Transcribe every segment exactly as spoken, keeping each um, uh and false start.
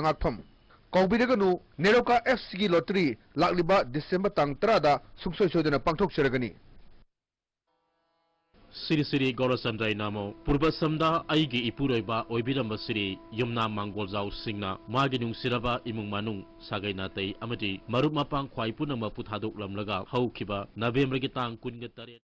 ꯉꯥꯛꯐꯝ꯫ ꯀꯥꯎꯕꯤꯔꯒꯅꯨ, NEROCA F ꯁꯤꯒꯤ lottery ꯂꯥꯛꯂꯤꯕ December ꯇꯥꯡ ꯇꯔꯥꯗ ꯁꯨꯡꯁꯣꯏ ꯁꯣꯏꯗꯅ ꯄꯥꯡꯊꯣꯛꯆꯔꯒꯅꯤ꯫ ꯁ꯭ꯔꯤ ꯁ꯭ꯔꯤ ꯒꯧꯔꯆꯟꯗ꯭ꯔ ꯅꯃꯣ꯫ ꯄꯨꯔꯕꯁꯝꯗ ꯑꯩꯒꯤ ꯏꯄꯨꯔꯣꯏꯕ ꯑꯣꯏꯕꯤꯔꯝꯕ ꯁ꯭ꯔꯤ ꯌꯨꯝꯅꯥꯝ ꯃꯥꯡꯒꯣꯜꯖꯥꯎ ꯁꯤꯡꯅ ꯃꯥꯒꯤ ꯅꯨꯡꯁꯤꯔꯕ ꯏꯃꯨꯡ ꯃꯅꯨꯡ, ꯁꯥꯒꯩ ꯅꯥꯇꯩ ꯑꯃꯗꯤ ꯃꯔꯨꯞ ꯃꯄꯥꯡ ꯈ꯭ꯋꯥꯏ ꯄꯨꯝꯅꯃꯛꯄꯨ ꯊꯥꯗꯣꯛꯂꯝꯂꯒ ꯍꯧꯈꯤꯕ ꯅꯕꯦꯝꯕꯔꯒꯤ ꯇꯥꯡ ꯀꯨꯟꯒ ꯇꯔꯦꯠ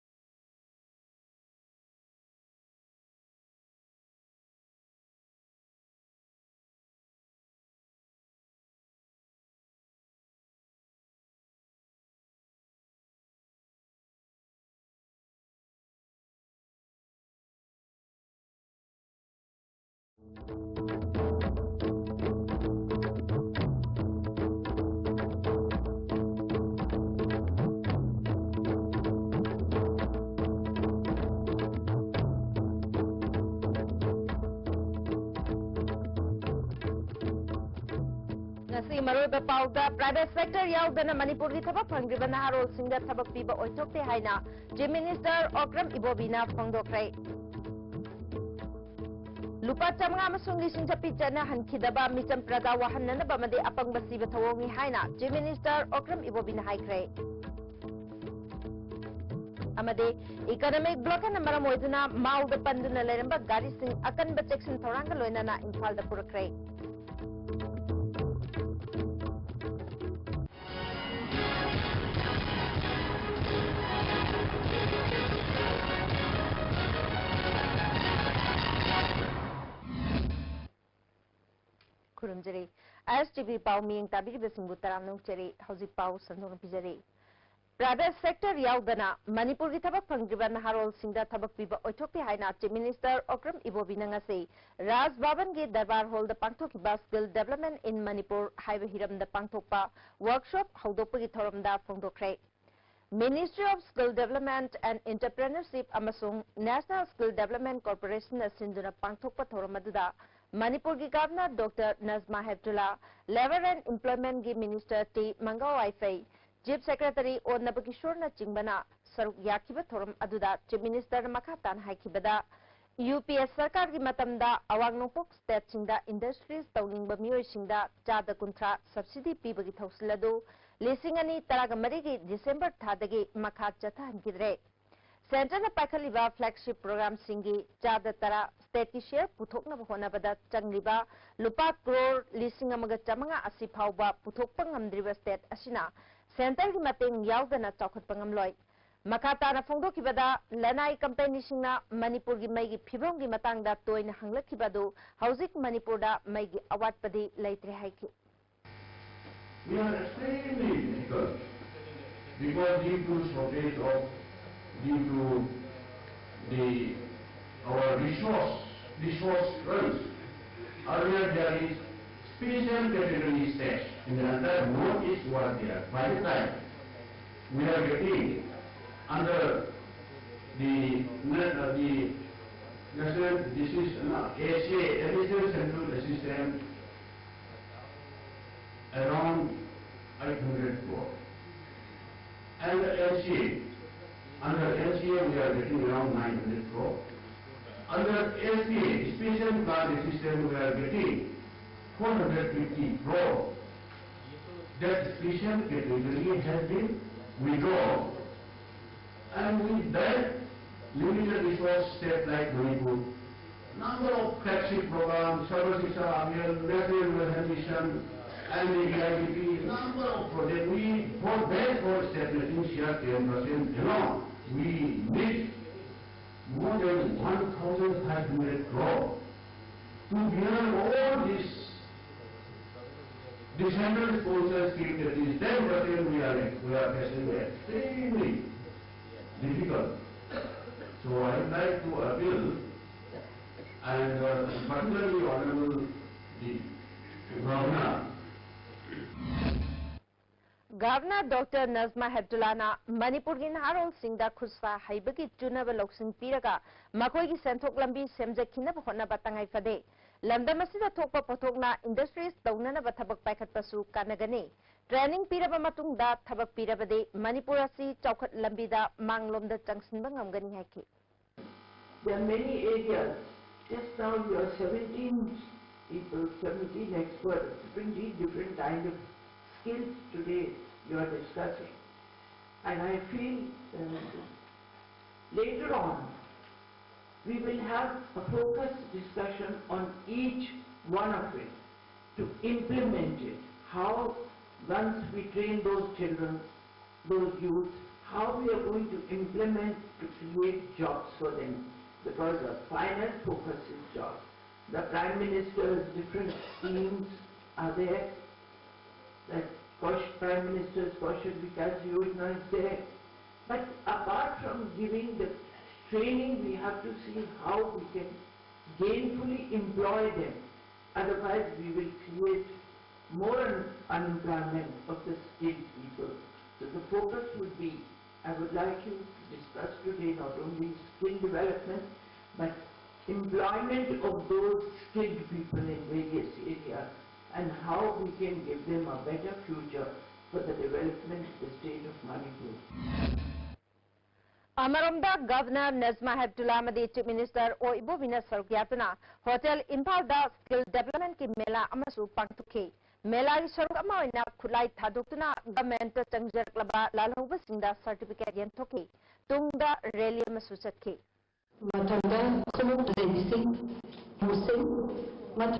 ꯉꯁꯤ ꯃꯔꯨꯑꯣꯏꯕ ꯄꯥꯎꯗ, private sector ꯌꯥꯎꯗꯅ ꯃꯅꯤꯄꯨꯔꯒꯤ ꯊꯕꯛ ꯐꯪꯗ꯭ꯔꯤꯕ ꯅꯍꯥꯔꯣꯜꯁꯤꯡꯗ ꯊꯕꯛ ꯄꯤꯕ ꯑꯣꯏꯊꯣꯛꯇꯦ ꯍꯥꯏꯅ Chief Minister ꯑꯣꯀ꯭ꯔꯝ ꯏꯕꯣꯕꯤꯅ ꯐꯣꯡꯗꯣꯛꯈ꯭ꯔꯦ꯫ ꯂꯨꯄꯥ ꯆꯥꯃꯉꯥ ꯑꯃꯁꯨꯡ ꯂꯤꯁꯤꯡ ꯆꯠꯄꯤ ꯆꯠꯅꯍꯟꯈꯤꯗꯕ ꯃꯤꯆꯝ ꯄ꯭ꯔꯖꯥ ꯋꯥꯍꯟꯅꯅꯕ ꯑꯃꯗꯤ ꯑꯄꯪꯕ ꯁꯤꯕ ꯊꯧꯑꯣꯡꯅꯤ ꯍꯥꯏꯅ Chief Minister ꯑꯣꯀ꯭ꯔꯝ ꯏꯕꯣꯕꯤꯅ ꯍꯥꯏꯈ꯭ꯔꯦ꯫ ꯑꯃꯗꯤ economic blockade ꯅ ꯃꯔꯝ ꯑꯣꯏꯗꯨꯅ ꯃꯥꯎꯗ ꯄꯟꯗꯨꯅ ꯂꯩꯔꯝꯕ ꯒꯥꯔꯤꯁꯤꯡ ꯑꯀꯟꯕ ꯆꯦꯛꯁꯤꯟ ꯊꯧꯔꯥꯡꯒ ꯂꯣꯏꯅꯅ ꯏꯝꯐꯥꯜꯗ ꯄꯨꯔꯛꯈ꯭ꯔꯦ꯫ ꯈꯨꯔꯨꯝꯖꯔꯤ꯫ ꯑꯥꯏ ꯑꯦꯁ ꯇꯤ ꯚꯤ ꯄꯥꯎ ꯃꯤꯠꯌꯦꯡ ꯇꯥꯕꯤꯔꯤꯕꯁꯤꯡꯕꯨ ꯇꯔꯥꯝꯅ ꯑꯣꯛꯆꯔꯤ꯫ ꯍꯧꯖꯤꯛ ꯄꯥꯎ ꯁꯟꯗꯣꯛꯅ ꯄꯤꯖꯔꯤ꯫ Private sector ꯌꯥꯎꯗꯅ ꯃꯅꯤꯄꯨꯔꯒꯤ ꯊꯕꯛ ꯐꯪꯗ꯭ꯔꯤꯕ ꯅꯍꯥꯔꯣꯜꯁꯤꯡꯗ ꯊꯕꯛ ꯄꯤꯕ ꯑꯣꯏꯊꯣꯛꯇꯦ ꯍꯥꯏꯅ Chief Minister ꯑꯣꯀ꯭ꯔꯝ ꯏꯕꯣꯕꯤꯅ ꯉꯁꯤ ꯔꯥꯖ ꯚꯕꯟꯒꯤ ꯗꯔꯕꯥꯔ ꯍꯣꯜꯗ ꯄꯥꯡꯊꯣꯛꯈꯤꯕ Skill Development in Manipur ꯍꯥꯏꯕ ꯍꯤꯔꯝꯗ ꯄꯥꯡꯊꯣꯛꯄ workshop ꯍꯧꯗꯣꯛꯄꯒꯤ ꯊꯧꯔꯝꯗ ꯐꯣꯡꯗꯣꯛꯈ꯭ꯔꯦ꯫ Ministry of Skill Development and Entrepreneurship ꯑꯃꯁꯨꯡ National Skill Development Corporation ꯅ ꯁꯤꯟꯗꯨꯅ ꯄꯥꯡꯊꯣꯛꯄ ꯊꯧꯔꯝ ꯑꯗꯨꯗ ꯃꯅꯤꯄꯨꯔꯒꯤ Governor Doctor Najma Heptulla, Labour and Employment ꯒꯤ Minister T manga ꯋꯥꯏꯐꯩ, Chief Secretary ꯑꯣ ꯅꯕꯀꯤꯁꯣꯔꯅꯆꯤꯡꯕꯅ ꯁꯔꯨꯛ ꯌꯥꯈꯤꯕ ꯊꯧꯔꯝ ꯑꯗꯨꯗ Chief Minister ꯅ ꯃꯈꯥ ꯇꯥꯅ ꯍꯥꯏꯈꯤꯕꯗ, UPA ꯁꯔꯀꯥꯔꯒꯤ ꯃꯇꯝꯗ ꯑꯋꯥꯡ ꯅꯣꯡꯄꯣꯛ ꯁ꯭ꯇꯦꯠꯁꯤꯡꯗ ꯏꯟꯗꯁꯇ꯭ꯔꯤꯁ ꯇꯧꯅꯤꯡꯕ ꯃꯤꯑꯣꯏꯁꯤꯡꯗ ꯆꯥꯗ ꯀꯨꯟꯊ꯭ꯔꯥ ꯁꯕꯁꯤꯗꯤ ꯄꯤꯕꯒꯤ ꯊꯧꯁꯤꯜ ꯑꯗꯨ ꯂꯤꯁꯤꯡ ꯑꯅꯤ ꯇꯔꯥꯃꯔꯤꯒꯤ ꯗꯤꯁꯦꯝꯕꯔ ꯊꯥꯗꯒꯤ ꯃꯈꯥ ꯆꯠꯊꯍꯟꯈꯤꯗ꯭ꯔꯦ꯫ ꯁꯦꯟꯇꯔꯅ ꯄꯥꯏꯈꯠꯂꯤꯕ ꯐ꯭ꯂꯦꯒꯁꯤꯞ ꯄ꯭ꯔꯣꯒ꯭ꯔꯥꯝꯁꯤꯡꯒꯤ ꯆꯥꯗ ꯇꯔꯥ ꯁ꯭ꯇꯦꯠꯀꯤ ꯁꯤꯌꯔ ꯄꯨꯊꯣꯛꯅꯕ ꯍꯣꯠꯅꯕꯗ ꯆꯪꯂꯤꯕ ꯂꯨꯄꯥ ꯀ꯭ꯔꯣꯔ ꯂꯤꯁꯤꯡ ꯑꯃꯒ ꯆꯥꯃꯉꯥ ꯑꯁꯤ ꯐꯥꯎꯕ ꯄꯨꯊꯣꯛꯄ ꯉꯝꯗ꯭ꯔꯤꯕ ꯁ꯭ꯇꯦꯠ ꯑꯁꯤꯅ ꯁꯦꯟꯇꯔꯒꯤ ꯃꯇꯦꯡ ꯌꯥꯎꯗꯅ ꯆꯥꯎꯈꯠꯄ ꯉꯝꯂꯣꯏ꯫ ꯃꯈꯥ ꯇꯥꯅ ꯐꯣꯡꯗꯣꯛꯈꯤꯕꯗ, ꯂꯅꯥꯏ ꯀꯝꯄꯦꯅꯤꯁꯤꯡꯅ ꯃꯅꯤꯄꯨꯔꯒꯤ ꯃꯩꯒꯤ ꯐꯤꯕꯝꯒꯤ ꯃꯇꯥꯡꯗ ꯇꯣꯏꯅ ꯍꯪꯂꯛꯈꯤꯕ ꯑꯗꯨ ꯍꯧꯖꯤꯛ ꯃꯅꯤꯄꯨꯔꯗ ꯃꯩꯒꯤ ꯑꯋꯥꯠꯄꯗꯤ ꯂꯩꯇ꯭ꯔꯦ ꯍꯥꯏꯈꯤ꯫ We are extremely difficult because due to shortage of, due to the, our resource, resource crunch. Earlier there is special category states in the entire Northeast was there. By the time we are getting under the, uh, the national decision, uh, ACA, Additional Central Assistance, around eight hundred crore. And the LCA, under LCA we are getting around nine hundred crore. Under SCA, special class assistance, we are getting four hundred fifty crore. That special category has been withdrawn. And with that limited resource state like Manipur, number of flagship programs, Sarva Shiksha Abhiyan, National Education Mission, and the VIDP, number of projects, we for that for state making share ten percent alone, we need more than one thousand five hundred crore to bear all this the central sponsor scheme that is ten percent we are, we are facing extremely difficult. So I would like to appeal and uh, particularly Honorable the Governor governor doctor Najma ꯍꯦꯞꯇꯨꯂꯥꯅ ꯃꯅꯤꯄꯨꯔꯒꯤ ꯅꯍꯥꯔꯣꯜꯁꯤꯡꯗ ꯈꯨꯠꯁꯥ ꯍꯩꯕꯒꯤ ꯆꯨꯅꯕ ꯂꯧꯁꯤꯡ ꯄꯤꯔꯒ ꯃꯈꯣꯏꯒꯤ ꯁꯦꯟꯊꯣꯛ ꯂꯝꯕꯤ ꯁꯦꯝꯖꯈꯤꯅꯕ ꯍꯣꯠꯅꯕ ꯇꯉꯥꯏ ꯐꯗꯦ꯫ ꯂꯝꯗꯝ ꯑꯁꯤꯗ ꯊꯣꯛꯄ ꯄꯣꯠꯊꯣꯛꯅ ꯏꯟꯗꯁꯇ꯭ꯔꯤꯁ ꯇꯧꯅꯅꯕ ꯊꯕꯛ ꯄꯥꯏꯈꯠꯄꯁꯨ ꯀꯥꯟꯅꯒꯅꯤ꯫ ꯇ꯭ꯔꯦꯅꯤꯡ ꯄꯤꯔꯕ ꯃꯇꯨꯡꯗ ꯊꯕꯛ ꯄꯤꯔꯕꯗꯤ ꯃꯅꯤꯄꯨꯔ ꯑꯁꯤ ꯆꯥꯎꯈꯠ ꯂꯝꯕꯤꯗ ꯃꯥꯡꯂꯣꯝꯗ ꯆꯪꯁꯤꯟꯕ ꯉꯝꯒꯅꯤ ꯍꯥꯏꯈꯤ꯫ There are many areas. Just now you are seventeen people, seventeen experts, seventeen different kind of skills today you are discussing. And I feel uh, later on we will have a focused discussion on each one of it to implement it. How, once we train those children, those youths, how we are going to implement to create jobs for them, because the final focus is jobs. The Prime Minister's different schemes are there, that Kaush-, Prime Minister's Kaushal Vikas Yojana is there. But apart from giving the training, we have to see how we can gainfully employ them. Otherwise, we will create more un-, unemployment of the skilled people. So the focus would be, I would like you to discuss today not only skill development, but employment of those skilled people in various areas and how we can give them a better future for the development, the state of Manipur. ꯑꯃꯔꯣꯝꯗ governor Najma ꯍꯦꯞꯇꯨꯂꯥ ꯑꯃꯗꯤ chief minister ꯑꯣ ꯏꯕꯣꯕꯤꯅ ꯁꯔꯨꯛ ꯌꯥꯗꯨꯅ hotel ꯏꯝꯐꯥꯜꯗ skill ꯗꯦꯕꯂꯞꯃꯦꯟꯠꯀꯤ ꯃꯦꯂꯥ ꯑꯃꯁꯨ ꯄꯥꯡꯊꯣꯛꯈꯤ꯫ ꯃꯦꯂꯥꯒꯤ ꯁꯔꯨꯛ ꯑꯃ ꯑꯣꯏꯅ ꯈꯨꯠꯂꯥꯏ ꯊꯥꯗꯣꯛꯇꯨꯅ ꯒꯚꯔꯟꯃꯦꯟꯠꯇ ꯆꯪꯖꯔꯛꯂꯕ ꯂꯥꯜꯍꯧꯕꯁꯤꯡꯗ ꯁꯔꯇꯤꯐꯤꯀꯦꯠ ꯌꯦꯟꯊꯣꯛꯈꯤ꯫ ꯇꯨꯡꯗ ꯔꯦꯂꯤ ꯑꯃꯁꯨ ꯆꯠꯈꯤ꯫ ꯃꯊꯪꯗ ꯈꯣꯡꯎꯞ ꯂꯩꯕꯤꯁꯤꯡ, ꯃꯨꯁꯤꯡ, ꯃꯊ-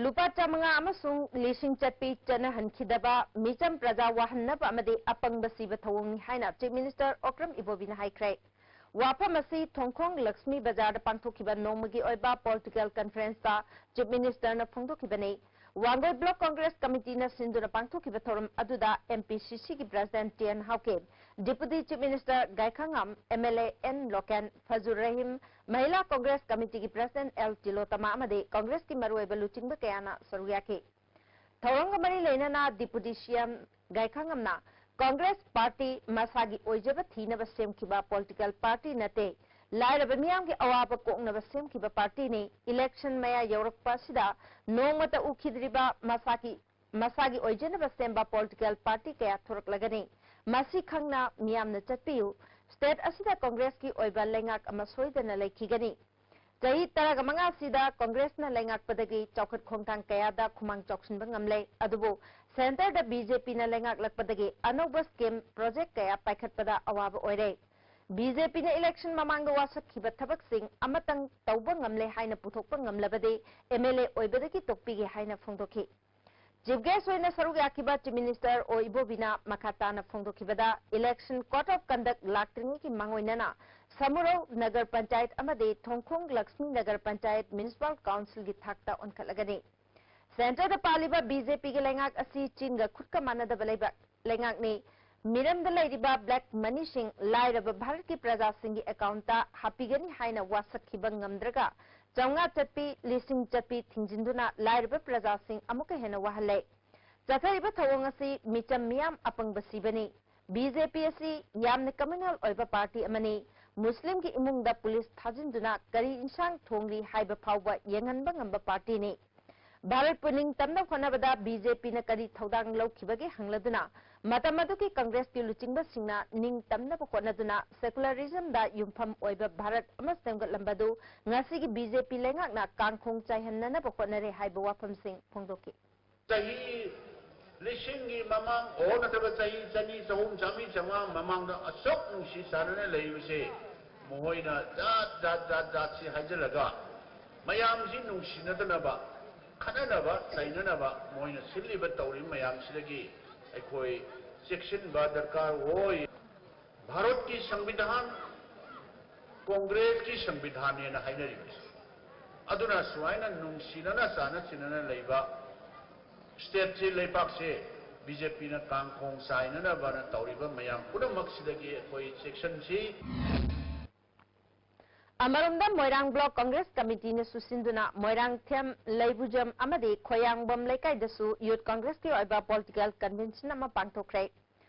ꯂꯨꯄꯥ ꯆꯥꯃꯉꯥ ꯑꯃꯁꯨꯡ ꯂꯤꯁꯤꯡ ꯆꯠꯄꯤ ꯆꯠꯅꯍꯟꯈꯤꯗꯕ ꯃꯤꯆꯝ ꯄ꯭ꯔꯖꯥ ꯋꯥꯍꯟꯅꯕ ꯑꯃꯗꯤ ꯑꯄꯪꯕ ꯁꯤꯕ ꯊꯧꯑꯣꯡꯅꯤ ꯍꯥꯏꯅ ꯆꯤꯐ ꯃꯤꯅꯤꯁꯇꯔ ꯑꯣꯀ꯭ꯔꯝ ꯏꯕꯣꯕꯤꯅ ꯍꯥꯏꯈ꯭ꯔꯦ꯫ ꯋꯥꯐꯝ ꯑꯁꯤ ꯊꯣꯡꯈꯣꯡ ꯂꯛꯁꯃꯤ ꯕꯖꯥꯔꯗ ꯄꯥꯡꯊꯣꯛꯈꯤꯕ ꯅꯣꯡꯃꯒꯤ ꯑꯣꯏꯕ ꯄꯣꯂꯤꯇꯤꯀꯦꯜ ꯀꯟꯐꯔꯦꯟꯁꯇ ꯆꯤꯐ ꯃꯤꯅꯤꯁꯇꯔꯅ ꯐꯣꯡꯗꯣꯛꯈꯤꯕꯅꯤ꯫ ꯋꯥꯡꯒꯣꯏ ꯕ꯭ꯂꯣꯛ ꯀꯣꯡꯒ꯭ꯔꯦꯁ ꯀꯃꯤꯇꯤꯅ ꯁꯤꯟꯗꯨꯅ ꯄꯥꯡꯊꯣꯛꯈꯤꯕ ꯊꯧꯔꯝ ꯑꯗꯨꯗ ꯑꯦꯝ ꯄꯤ ꯁꯤ ꯁꯤꯒꯤ president T N Haokip, deputy chief minister Gaikhangam, M L A N Loken, Fazur Rahim, Mahila Congress ꯀꯃꯤꯇꯤꯒꯤ ꯄ꯭ꯔꯁꯤꯗꯦꯟꯠ ꯑꯦꯜ ꯇꯤꯂꯣꯇꯃꯥ ꯑꯃꯗꯤ ꯀꯣꯡꯒ꯭ꯔꯦꯁꯀꯤ ꯃꯔꯨꯑꯣꯏꯕ ꯂꯨꯆꯤꯡꯕ ꯀꯌꯥꯅ ꯁꯔꯨꯛ ꯌꯥꯈꯤ꯫ ꯊꯧꯔꯝꯒ ꯃꯔꯤ ꯂꯩꯅꯅ ꯗꯤꯄꯨꯇꯤ ꯁꯤ ꯑꯦꯝ ꯒꯥꯏꯈꯥꯉꯝꯅ ꯀꯣꯡꯒ꯭ꯔꯦꯁ ꯄꯥꯔꯇꯤ ꯃꯁꯥꯒꯤ ꯑꯣꯏꯖꯕ ꯊꯤꯅꯕ ꯁꯦꯝꯈꯤꯕ ꯄꯣꯂꯤꯇꯤꯀꯦꯜ ꯄꯥꯔꯇꯤ ꯅꯠꯇꯦ, ꯂꯥꯏꯔꯕ ꯃꯤꯌꯥꯝꯒꯤ ꯑꯋꯥꯕ ꯀꯣꯛꯅꯕ ꯁꯦꯝꯈꯤꯕ ꯄꯥꯔꯇꯤꯅꯤ꯫ ꯏꯂꯦꯛꯁꯟ ꯃꯌꯥ ꯌꯧꯔꯛꯄ ꯑꯁꯤꯗ ꯅꯣꯡꯃꯇ ꯎꯈꯤꯗ꯭ꯔꯤꯕ ꯃꯁꯥꯒꯤ ꯃꯁꯥꯒꯤ ꯑꯣꯏꯖꯅꯕ ꯁꯦꯝꯕ political party ꯀꯌꯥ ꯊꯣꯔꯛꯂꯒꯅꯤ꯫ ꯃꯁꯤ ꯈꯪꯅ ꯃꯤꯌꯥꯝꯅ ꯆꯠꯄꯤꯌꯨ꯫ State ꯑꯁꯤꯗ Congressꯀꯤ ꯑꯣꯏꯕ ꯂꯩꯉꯥꯛ ꯑꯃ ꯁꯣꯏꯗꯅ ꯂꯩꯈꯤꯒꯅꯤ꯫ ꯆꯍꯤ ꯇꯔꯥꯒ ꯃꯉꯥꯁꯤꯗ Congressꯅ ꯂꯩꯉꯥꯛꯄꯗꯒꯤ ꯆꯥꯎꯈꯠ ꯈꯣꯡꯊꯥꯡ ꯀꯌꯥꯗ ꯈꯨꯃꯥꯡ ꯆꯥꯎꯁꯤꯟꯕ ꯉꯝꯂꯦ꯫ ꯑꯗꯨꯕꯨ Centreꯗ BJPꯅ ꯂꯩꯉꯥꯛꯂꯛꯄꯗꯒꯤ ꯑꯅꯧꯕ scheme, project ꯀꯌꯥ ꯄꯥꯏꯈꯠꯄꯗ ꯑꯋꯥꯕ ꯑꯣꯏꯔꯦ꯫ BJPꯅ election ꯃꯃꯥꯡꯗ ꯋꯥꯁꯛꯈꯤꯕ ꯊꯕꯛꯁꯤꯡ ꯑꯃꯇꯪ ꯇꯧꯕ ꯉꯝꯂꯦ ꯍꯥꯏꯅ ꯄꯨꯊꯣꯛꯄ ꯉꯝꯂꯕꯗꯤ MLA ꯑꯣꯏꯕꯗꯒꯤ ꯇꯣꯛꯄꯤꯒꯦ ꯍꯥꯏꯅ ꯐꯣꯡꯗꯣꯛꯈꯤ꯫ Chief guest ꯑꯣꯏꯅ ꯁꯔꯨꯛ ꯌꯥꯈꯤꯕ Chief Minister ꯑꯣ ꯏꯕꯣꯕꯤꯅ ꯃꯈꯥ ꯇꯥꯅ ꯐꯣꯡꯗꯣꯛꯈꯤꯕꯗ, election code of conduct ꯂꯥꯛꯇ꯭ꯔꯤꯉꯩꯒꯤ ꯃꯥꯡꯑꯣꯏꯅꯅ ꯁꯃꯨꯔꯧ ꯅꯒꯔ ꯄꯟꯆꯥꯌꯠ ꯑꯃꯗꯤ ꯊꯣꯡꯈꯣꯡ ꯂꯛꯁꯃꯤ ꯅꯒꯔ ꯄꯟꯆꯥꯌꯠ Municipal Councilꯒꯤ ꯊꯥꯛꯇ ꯑꯣꯟꯈꯠꯂꯒꯅꯤ꯫ Centreꯗ ꯄꯥꯜꯂꯤꯕ BJPꯒꯤ ꯂꯩꯉꯥꯛ ꯑꯁꯤ ꯆꯤꯟꯒ ꯈꯨꯠꯀ ꯃꯥꯟꯅꯗꯕ ꯂꯩꯕ ꯂꯩꯉꯥꯛꯅꯤ꯫ ꯃꯤꯔꯝꯗ ꯂꯩꯔꯤꯕ black moneyꯁꯤꯡ ꯂꯥꯏꯔꯕ ꯚꯥꯔꯠꯀꯤ ꯄ꯭ꯔꯖꯥꯁꯤꯡꯒꯤ accountꯇ ꯍꯥꯞꯄꯤꯒꯅꯤ ꯍꯥꯏꯅ ꯋꯥꯁꯛꯈꯤꯕ ꯉꯝꯗ꯭ꯔꯒ, ꯆꯥꯝꯃꯉꯥ ꯆꯠꯄꯤ, ꯂꯤꯁꯤꯡ ꯆꯠꯄꯤ ꯊꯤꯡꯖꯤꯟꯗꯨꯅ ꯂꯥꯏꯔꯕ ꯄ꯭ꯔꯖꯥꯁꯤꯡ ꯑꯃꯨꯛꯀ ꯍꯦꯟꯅ ꯋꯥꯍꯜꯂꯦ꯫ ꯆꯠꯊꯔꯤꯕ ꯊꯧꯑꯣꯡ ꯑꯁꯤ ꯃꯤꯆꯝ ꯃꯤꯌꯥꯝ ꯑꯄꯪꯕ ꯁꯤꯕꯅꯤ꯫ BJP ꯑꯁꯤ ꯌꯥꯝꯅ communal ꯑꯣꯏꯕ party ꯑꯃꯅꯤ꯫ ꯃꯨꯁꯂꯤꯝꯒꯤ ꯏꯃꯨꯡꯗ police ꯊꯥꯖꯤꯟꯗꯨꯅ ꯀꯔꯤ ꯏꯟꯁꯥꯡ ꯊꯣꯡꯂꯤ ꯍꯥꯏꯕ ꯐꯥꯎꯕ ꯌꯦꯡꯍꯟꯕ ꯉꯝꯕ partyꯅꯤ꯫ ꯚꯥꯔꯠꯄꯨ ꯅꯤꯡꯇꯝꯅꯕ ꯍꯣꯠꯅꯕꯗ BJPꯅ ꯀꯔꯤ ꯊꯧꯗꯥꯡ ꯂꯧꯈꯤꯕꯒꯦ ꯍꯪꯂꯗꯨꯅ, ꯃꯇꯝ ꯑꯗꯨꯒꯤ Congressꯀꯤ ꯂꯨꯆꯤꯡꯕꯁꯤꯡꯅ ꯅꯤꯡꯇꯝꯅꯕ ꯍꯣꯠꯅꯗꯨꯅ secularismꯗ ꯌꯨꯝꯐꯝ ꯑꯣꯏꯕ ꯚꯥꯔꯠ ꯑꯃ ꯁꯦꯝꯒꯠꯂꯝꯕꯗꯨ ꯉꯁꯤꯒꯤ BJP ꯂꯩꯉꯥꯛꯅ ꯀꯥꯡꯈꯣꯡ ꯆꯥꯏꯍꯟꯅꯅꯕ ꯍꯣꯠꯅꯔꯦ ꯍꯥꯏꯕ ꯋꯥꯐꯝꯁꯤꯡ ꯐꯣꯡꯗꯣꯛꯈꯤ꯫ ꯆꯍꯤ ꯂꯤꯁꯤꯡꯒꯤ ꯃꯃꯥꯡ, ꯑꯣ, ꯅꯠꯇ꯭ꯔꯒ ꯆꯍꯤ ꯆꯅꯤ, ꯆꯍꯨꯝ, ꯆꯥꯃꯔꯤ, ꯆꯥꯝꯃꯉꯥ ꯃꯃꯥꯡꯗ ꯑꯁꯨꯛ ꯅꯨꯡꯁꯤ ꯆꯥꯟꯅꯅ ꯂꯩꯔꯤꯕꯁꯦ, ꯃꯈꯣꯏꯅ ꯖꯥꯠ, ꯖꯥꯠ, ꯖꯥꯠ, ꯖꯥꯠꯁꯤ ꯍꯥꯏꯖꯤꯜꯂꯒ, ꯃꯌꯥꯝꯁꯤ ꯅꯨꯡꯁꯤꯅꯗꯅꯕ, ꯈꯠꯅꯅꯕ, ꯆꯩꯅꯅꯕ ꯃꯈꯣꯏꯅ ꯁꯤꯜꯂꯤꯕ ꯇꯧꯔꯤꯕ ꯃꯌꯥꯝꯁꯤꯗꯒꯤ ꯑꯩꯈꯣꯏ ꯆꯦꯛꯁꯤꯟꯕ ꯗꯔꯀꯥꯔ ꯑꯣꯏ꯫ ꯚꯥꯔꯠꯀꯤ ꯁꯪꯕꯤꯙꯥꯟ ꯀꯣꯡꯒ꯭ꯔꯦꯁꯀꯤ ꯁꯪꯕꯤꯙꯥꯟꯅꯦꯅ ꯍꯥꯏꯅꯔꯤꯕꯅꯤ꯫ ꯑꯗꯨꯅ ꯁꯨꯃꯥꯏꯅ ꯅꯨꯡꯁꯤꯅꯅ ꯆꯥꯟꯅ ꯆꯤꯟꯅꯅ ꯂꯩꯕ stateꯁꯤ, ꯂꯩꯄꯥꯛꯁꯦ BJPꯅ ꯀꯥꯡꯈꯣꯡ ꯆꯥꯏꯅꯅꯕꯅ ꯇꯧꯔꯤꯕ ꯃꯌꯥꯝ ꯄꯨꯝꯅꯃꯛꯁꯤꯗꯒꯤ ꯑꯩꯈꯣꯏ ꯆꯦꯛꯁꯤꯟꯁꯤ꯫ ꯑꯃꯔꯣꯝꯗ ꯃꯣꯏꯔꯥꯡ Block Congress Committeeꯅ ꯁꯨꯁꯤꯟꯗꯨꯅ ꯃꯣꯏꯔꯥꯡꯊꯦꯝ, ꯂꯩꯕꯨꯖꯝ ꯑꯃꯗꯤ ꯈꯣꯌꯥꯡꯕꯝ ꯂꯩꯀꯥꯏꯗꯁꯨ Youth Congressꯀꯤ ꯑꯣꯏꯕ political convention ꯑꯃ ꯄꯥꯡꯊꯣꯛꯈ꯭ꯔꯦ꯫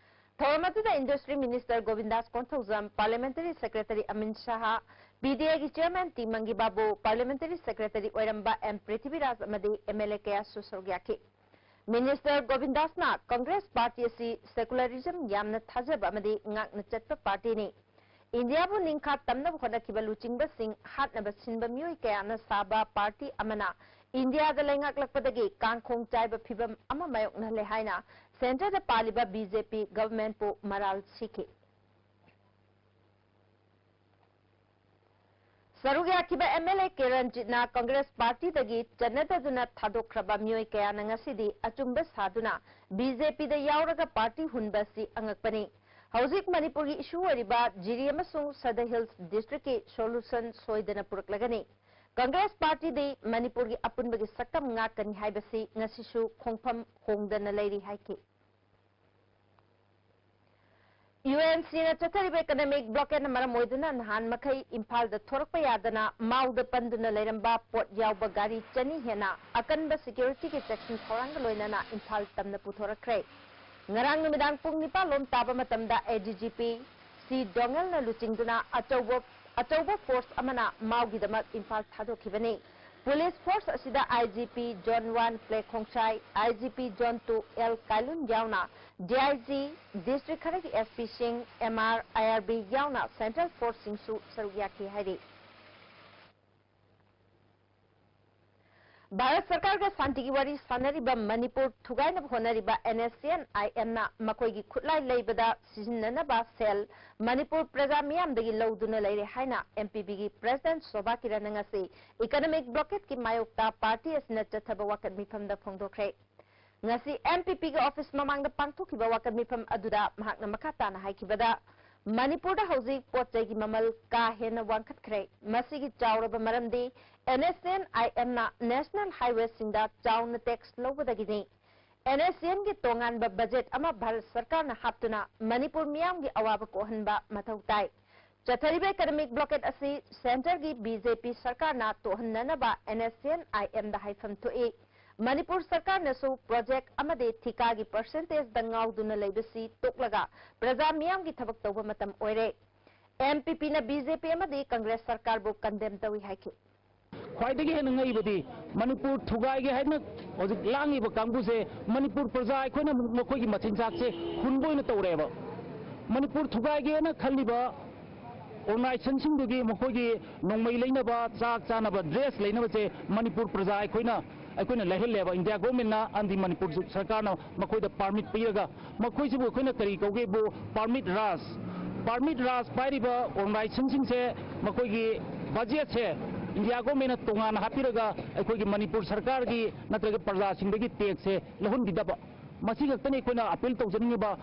ꯊꯧꯔꯝ ꯑꯗꯨꯗ Industry Minister ꯒꯣꯕꯤꯟꯗꯥꯁ Konthoujam, Parliamentary Secretary ꯑꯃꯤꯟ ꯁꯍꯥ, PDAꯒꯤ Chairman ꯇꯤ ꯃꯪꯒꯤ ꯕꯥꯕꯨ, Parliamentary Secretary ꯑꯣꯏꯔꯝꯕ ꯑꯦꯝ ꯄ꯭ꯔꯤꯊꯤꯕꯤꯔꯥꯖ ꯑꯃꯗꯤ MLA ꯀꯌꯥꯁꯨ ꯁꯔꯨꯛ ꯌꯥꯈꯤ꯫ Minister ꯒꯣꯕꯤꯟꯗꯥꯁꯅ Congress party ꯑꯁꯤ secularism ꯌꯥꯝꯅ ꯊꯥꯖꯕ ꯑꯃꯗꯤ ꯉꯥꯛꯅ ꯆꯠꯄ partyꯅꯤ꯫ ꯏꯟꯗꯤꯌꯥꯕꯨ ꯅꯤꯡꯈꯥ ꯇꯝꯅꯕ ꯍꯣꯠꯅꯈꯤꯕ ꯂꯨꯆꯤꯡꯕꯁꯤꯡ ꯍꯥꯠꯅꯕ ꯁꯤꯟꯕ ꯃꯤꯑꯣꯏ ꯀꯌꯥꯅ ꯁꯥꯕ party ꯑꯃꯅ ꯏꯟꯗꯤꯌꯥꯗ ꯂꯩꯉꯥꯛꯂꯛꯄꯗꯒꯤ ꯀꯥꯡꯈꯣꯡ ꯆꯥꯏꯕ ꯐꯤꯚꯝ ꯑꯃ ꯃꯥꯌꯣꯛꯅꯍꯜꯂꯦ ꯍꯥꯏꯅ centreꯗ ꯄꯥꯜꯂꯤꯕ BJP governmentꯄꯨ ꯃꯔꯥꯜ ꯁꯤꯈꯤ꯫ ꯁꯔꯨꯛ ꯌꯥꯈꯤꯕ MLA ꯀꯦ ꯔꯟꯖꯤꯠꯅ Congress partyꯗꯒꯤ ꯆꯠꯅꯗꯗꯨꯅ ꯊꯥꯗꯣꯛꯈ꯭ꯔꯕ ꯃꯤꯑꯣꯏ ꯀꯌꯥꯅ ꯉꯁꯤꯗꯤ ꯑꯆꯨꯝꯕ ꯁꯥꯗꯨꯅ BJPꯗ ꯌꯥꯎꯔꯒ party ꯍꯨꯟꯕ ꯑꯁꯤ ꯑꯉꯛꯄꯅꯤ꯫ ꯍꯧꯖꯤꯛ ꯃꯅꯤꯄꯨꯔꯒꯤ issue ꯑꯣꯏꯔꯤꯕ ꯖꯤꯔꯤ ꯑꯃꯁꯨꯡ Sadar Hills districtꯀꯤ solution ꯁꯣꯏꯗꯅ ꯄꯨꯔꯛꯂꯒꯅꯤ꯫ Congress partyꯗꯤ ꯃꯅꯤꯄꯨꯔꯒꯤ ꯑꯄꯨꯟꯕꯒꯤ ꯁꯛꯇꯝ ꯉꯥꯛꯀꯅꯤ ꯍꯥꯏꯕꯁꯤ ꯉꯁꯤꯁꯨ ꯈꯣꯡꯐꯝ ꯍꯣꯡꯗꯅ ꯂꯩꯔꯤ ꯍꯥꯏꯈꯤ꯫ UNCꯅ ꯆꯠꯊꯔꯤꯕ economic blockadeꯅ ꯃꯔꯝ ꯑꯣꯏꯗꯨꯅ ꯅꯍꯥꯟ ꯃꯈꯩ ꯏꯝꯐꯥꯜꯗ ꯊꯣꯔꯛꯄ ꯌꯥꯗꯅ ꯃꯥꯎꯗ ꯄꯟꯗꯨꯅ ꯂꯩꯔꯝꯕ ꯄꯣꯠ ꯌꯥꯎꯕ ꯒꯥꯔꯤ ꯆꯅꯤ ꯍꯦꯟꯅ ꯑꯀꯟꯕ securityꯒꯤ ꯆꯦꯛꯁꯤꯟ ꯊꯧꯔꯥꯡꯒ ꯂꯣꯏꯅꯅ ꯏꯝꯐꯥꯜ ꯇꯝꯅ ꯄꯨꯊꯣꯔꯛꯈ꯭ꯔꯦ꯫ ꯉꯔꯥꯡ ꯅꯨꯃꯤꯗꯥꯡ ꯄꯨꯡ ꯅꯤꯄꯥꯟ ꯂꯣꯝ ꯇꯥꯕ ꯃꯇꯝꯗ ADGP ꯁꯤ ꯗꯣꯉꯦꯜꯅ ꯂꯨꯆꯤꯡꯗꯨꯅ ꯑꯆꯧꯕ, ꯑꯆꯧꯕ force ꯑꯃꯅ ꯃꯥꯎꯒꯤꯗꯃꯛ ꯏꯝꯐꯥꯜ ꯊꯥꯗꯣꯛꯈꯤꯕꯅꯤ꯫ Police force ꯑꯁꯤꯗ IGP Zone one Ple Khongsai, IGP Zone two L Kailun ꯌꯥꯎꯅ DIG, district ꯈꯔꯒꯤ SPꯁꯤꯡ, MR, IRB ꯌꯥꯎꯅ central forceꯁꯤꯡꯁꯨ ꯁꯔꯨꯛ ꯌꯥꯈꯤ ꯍꯥꯏꯔꯤ꯫ ꯚꯥꯔꯠ ꯁꯔꯀꯥꯔꯒ ꯁꯥꯟꯇꯤꯒꯤ ꯋꯥꯔꯤ ꯁꯥꯟꯅꯔꯤꯕ ꯃꯅꯤꯄꯨꯔ ꯊꯨꯒꯥꯏꯅꯕ ꯍꯣꯠꯅꯔꯤꯕ NSCN-IMꯅ ꯃꯈꯣꯏꯒꯤ ꯈꯨꯠꯂꯥꯏ ꯂꯩꯕꯗ ꯁꯤꯖꯤꯟꯅꯅꯕ ꯁꯦꯜ ꯃꯅꯤꯄꯨꯔ ꯄ꯭ꯔꯖꯥ ꯃꯤꯌꯥꯝꯗꯒꯤ ꯂꯧꯗꯨꯅ ꯂꯩꯔꯦ ꯍꯥꯏꯅ MPPꯒꯤ president ꯁꯣꯚꯥ ꯀꯤꯔꯟꯅ ꯉꯁꯤ economic blockadeꯀꯤ ꯃꯥꯌꯣꯛꯇ party ꯑꯁꯤꯅ ꯆꯠꯊꯕ ꯋꯥꯀꯠ ꯃꯤꯐꯝꯗ ꯐꯣꯡꯗꯣꯛꯈ꯭ꯔꯦ꯫ ꯉꯁꯤ MPPꯒꯤ office ꯃꯃꯥꯡꯗ ꯄꯥꯡꯊꯣꯛꯈꯤꯕ ꯋꯥꯀꯠ ꯃꯤꯐꯝ ꯑꯗꯨꯗ ꯃꯍꯥꯛꯅ ꯃꯈꯥ ꯇꯥꯅ ꯍꯥꯏꯈꯤꯕꯗ, ꯃꯅꯤꯄꯨꯔꯗ ꯍꯧꯖꯤꯛ ꯄꯣꯠ ꯆꯩꯒꯤ ꯃꯃꯜ ꯀꯥ ꯍꯦꯟꯅ ꯋꯥꯡꯈꯠꯈ꯭ꯔꯦ꯫ ꯃꯁꯤꯒꯤ ꯆꯥꯎꯔꯕ ꯃꯔꯝꯗꯤ NSCN-IMꯅ national highwayꯁꯤꯡꯗ ꯆꯥꯎꯅ tax ꯂꯧꯕꯗꯒꯤꯅꯤ꯫ NSCNꯒꯤ ꯇꯣꯉꯥꯟꯕ budget ꯑꯃ ꯚꯥꯔꯠ ꯁꯔꯀꯥꯔꯅ ꯍꯥꯞꯇꯨꯅ ꯃꯅꯤꯄꯨꯔ ꯃꯤꯌꯥꯝꯒꯤ ꯑꯋꯥꯕ ꯀꯣꯛꯍꯟꯕ ꯃꯊꯧ ꯇꯥꯏ꯫ ꯆꯠꯊꯔꯤꯕ economic blockade ꯑꯁꯤ centreꯒꯤ BJP ꯁꯔꯀꯥꯔꯅ ꯇꯣꯛꯍꯟꯅꯅꯕ NSCN-IMꯗ ꯍꯥꯏꯐꯝ ꯊꯣꯛꯏ꯫ ꯃꯅꯤꯄꯨꯔ ꯁꯔꯀꯥꯔꯅꯁꯨ project ꯑꯃꯗꯤ ꯊꯤꯀꯥꯒꯤ percentageꯗ ꯉꯥꯎꯗꯨꯅ ꯂꯩꯕꯁꯤ ꯇꯣꯛꯂꯒ ꯄ꯭ꯔꯖꯥ ꯃꯤꯌꯥꯝꯒꯤ ꯊꯕꯛ ꯇꯧꯕ ꯃꯇꯝ ꯑꯣꯏꯔꯦ꯫ MPPꯅ BJP ꯑꯃꯗꯤ Congress ꯁꯔꯀꯥꯔꯕꯨ condemn ꯇꯧꯏ ꯍꯥꯏꯈꯤ꯫ ꯈ꯭ꯋꯥꯏꯗꯒꯤ ꯍꯦꯟꯅ ꯉꯛꯏꯕꯗꯤ ꯃꯅꯤꯄꯨꯔ ꯊꯨꯒꯥꯏꯒꯦ ꯍꯥꯏꯅ ꯍꯧꯖꯤꯛ ꯂꯥꯡꯉꯤꯕ ꯀꯥꯡꯕꯨꯁꯦ ꯃꯅꯤꯄꯨꯔ ꯄ꯭ꯔꯖꯥ ꯑꯩꯈꯣꯏꯅ ꯃꯈꯣꯏꯒꯤ ꯃꯆꯤꯟꯖꯥꯛꯁꯦ ꯍꯨꯟꯕ ꯑꯣꯏꯅ ꯇꯧꯔꯦꯕ꯫ ꯃꯅꯤꯄꯨꯔ ꯊꯨꯒꯥꯏꯒꯦꯅ ꯈꯜꯂꯤꯕ ꯑꯣꯔꯒꯅꯥꯏꯖꯦꯁꯟꯁꯤꯡꯗꯨꯒꯤ ꯃꯈꯣꯏꯒꯤ ꯅꯣꯡꯃꯩ ꯂꯩꯅꯕ, ꯆꯥꯛ ꯆꯥꯅꯕ, ꯗ꯭ꯔꯦꯁ ꯂꯩꯅꯕꯁꯦ ꯃꯅꯤꯄꯨꯔ ꯄ꯭ꯔꯖꯥ ꯑꯩꯈꯣꯏꯅ, ꯑꯩꯈꯣꯏꯅ ꯂꯩꯍꯜꯂꯦꯕ꯫ ꯏꯟꯗꯤꯌꯥ ꯒꯣꯔꯃꯦꯟꯅ ꯑꯃꯗꯤ ꯃꯅꯤꯄꯨꯔ ꯁꯔꯀꯥꯔꯅ ꯃꯈꯣꯏꯗ ꯄꯥꯔꯃꯤꯠ ꯄꯤꯔꯒ, ꯃꯈꯣꯏꯁꯤꯕꯨ ꯑꯩꯈꯣꯏꯅ ꯀꯔꯤ ꯀꯧꯒꯦꯕꯨ? ꯄꯥꯔꯃꯤꯠ ꯔꯥꯖ꯫ ꯄꯥꯔꯃꯤꯠ ꯔꯥꯖ ꯄꯥꯏꯔꯤꯕ ꯑꯣꯔꯒꯅꯥꯏꯖꯦꯁꯟꯁꯤꯡꯁꯦ ꯃꯈꯣꯏꯒꯤ ꯕꯖꯦꯠꯁꯦ ꯏꯟꯗꯤꯌꯥ ꯒꯣꯔꯃꯦꯟꯅ ꯇꯣꯉꯥꯟꯅ ꯍꯥꯞꯄꯤꯔꯒ ꯑꯩꯈꯣꯏꯒꯤ ꯃꯅꯤꯄꯨꯔ ꯁꯔꯀꯥꯔꯒꯤ ꯅꯠꯇ꯭ꯔꯒ ꯄ꯭ꯔꯖꯥꯁꯤꯡꯗꯒꯤ ꯇꯦꯛꯁꯁꯦ ꯂꯧꯍꯟꯕꯤꯗꯕ꯫ ꯃꯁꯤ ꯈꯛꯇꯅꯤ ꯑꯩꯈꯣꯏꯅ ꯑꯄꯤꯜ ꯇꯧꯖꯅꯤꯡꯉꯤꯕ꯫